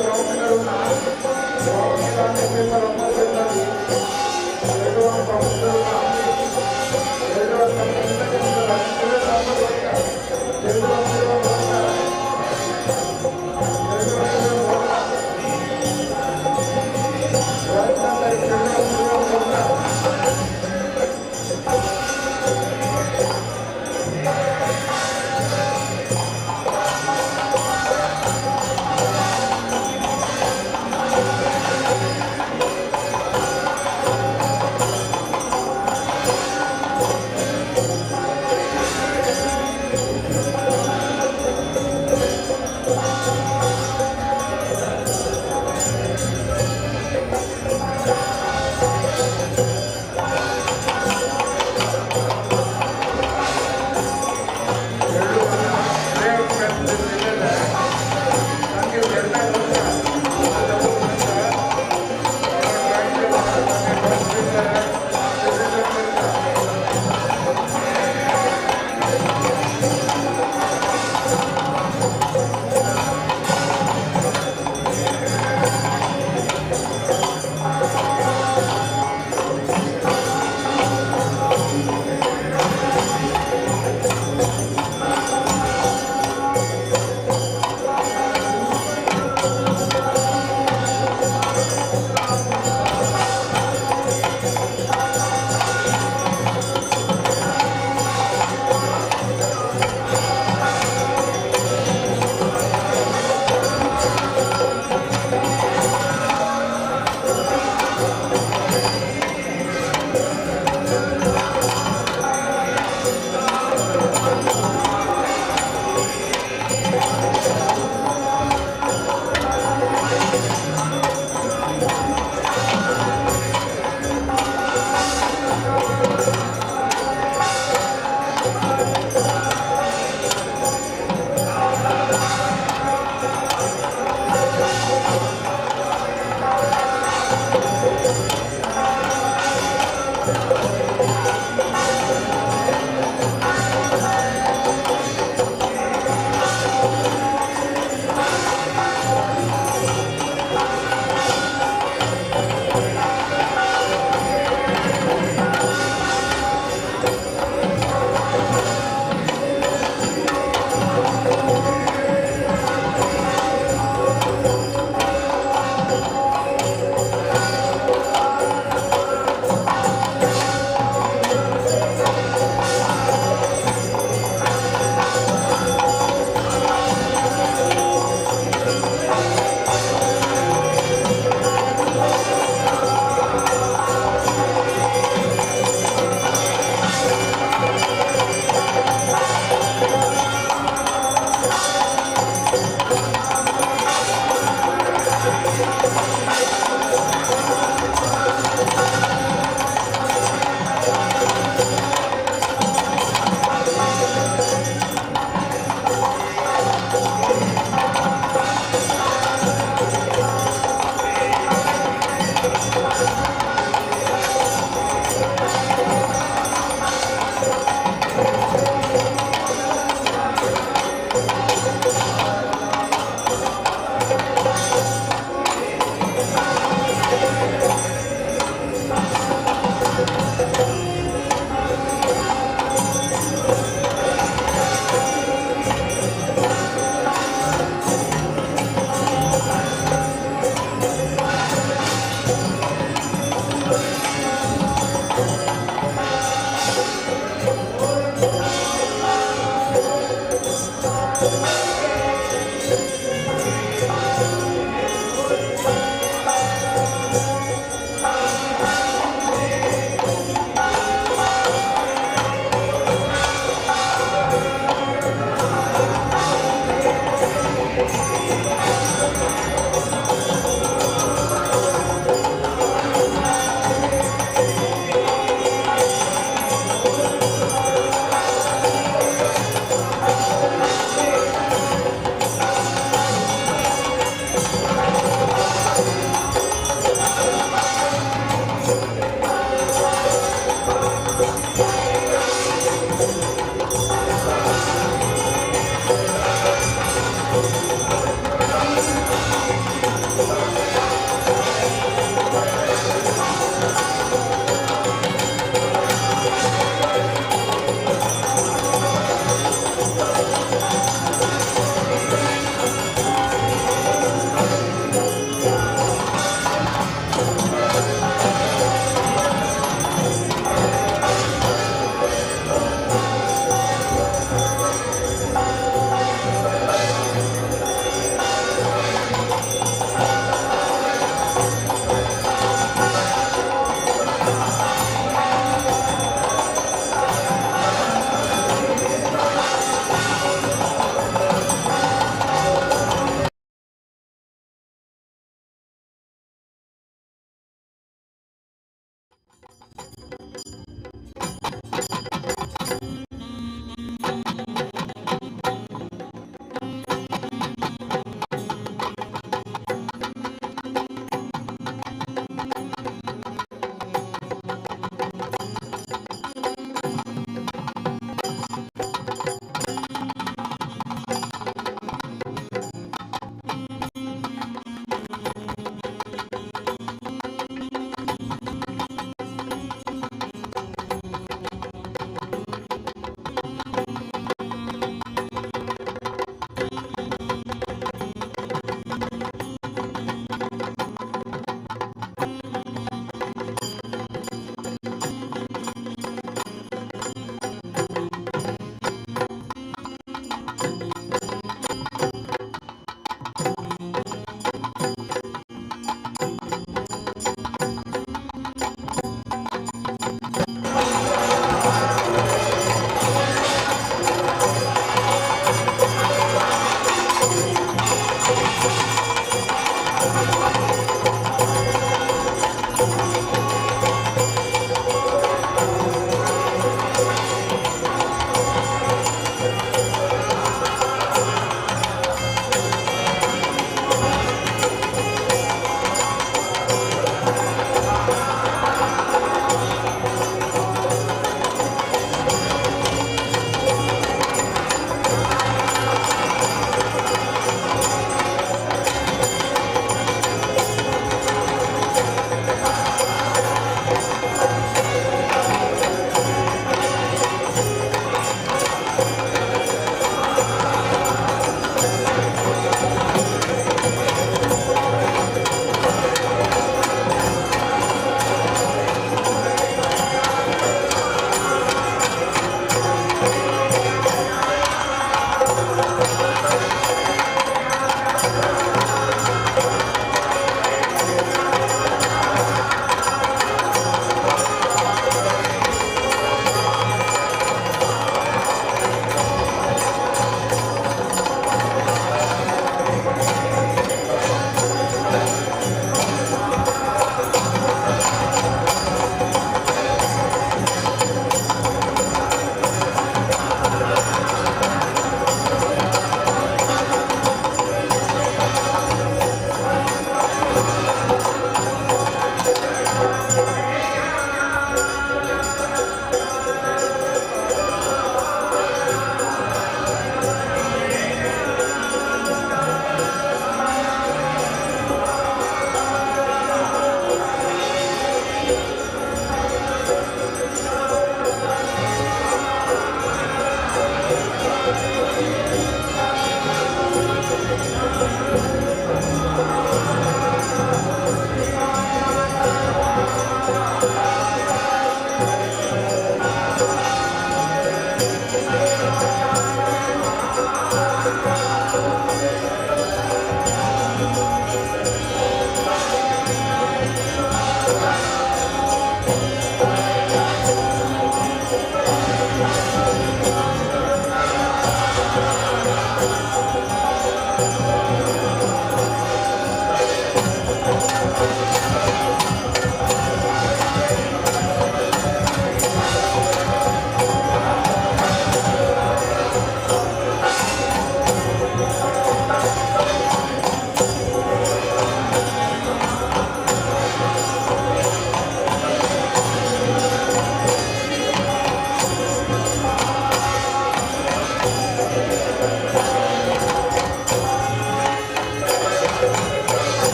ड्रॉप करूँ ना, ड्रॉप केलो आनी पेपर वापस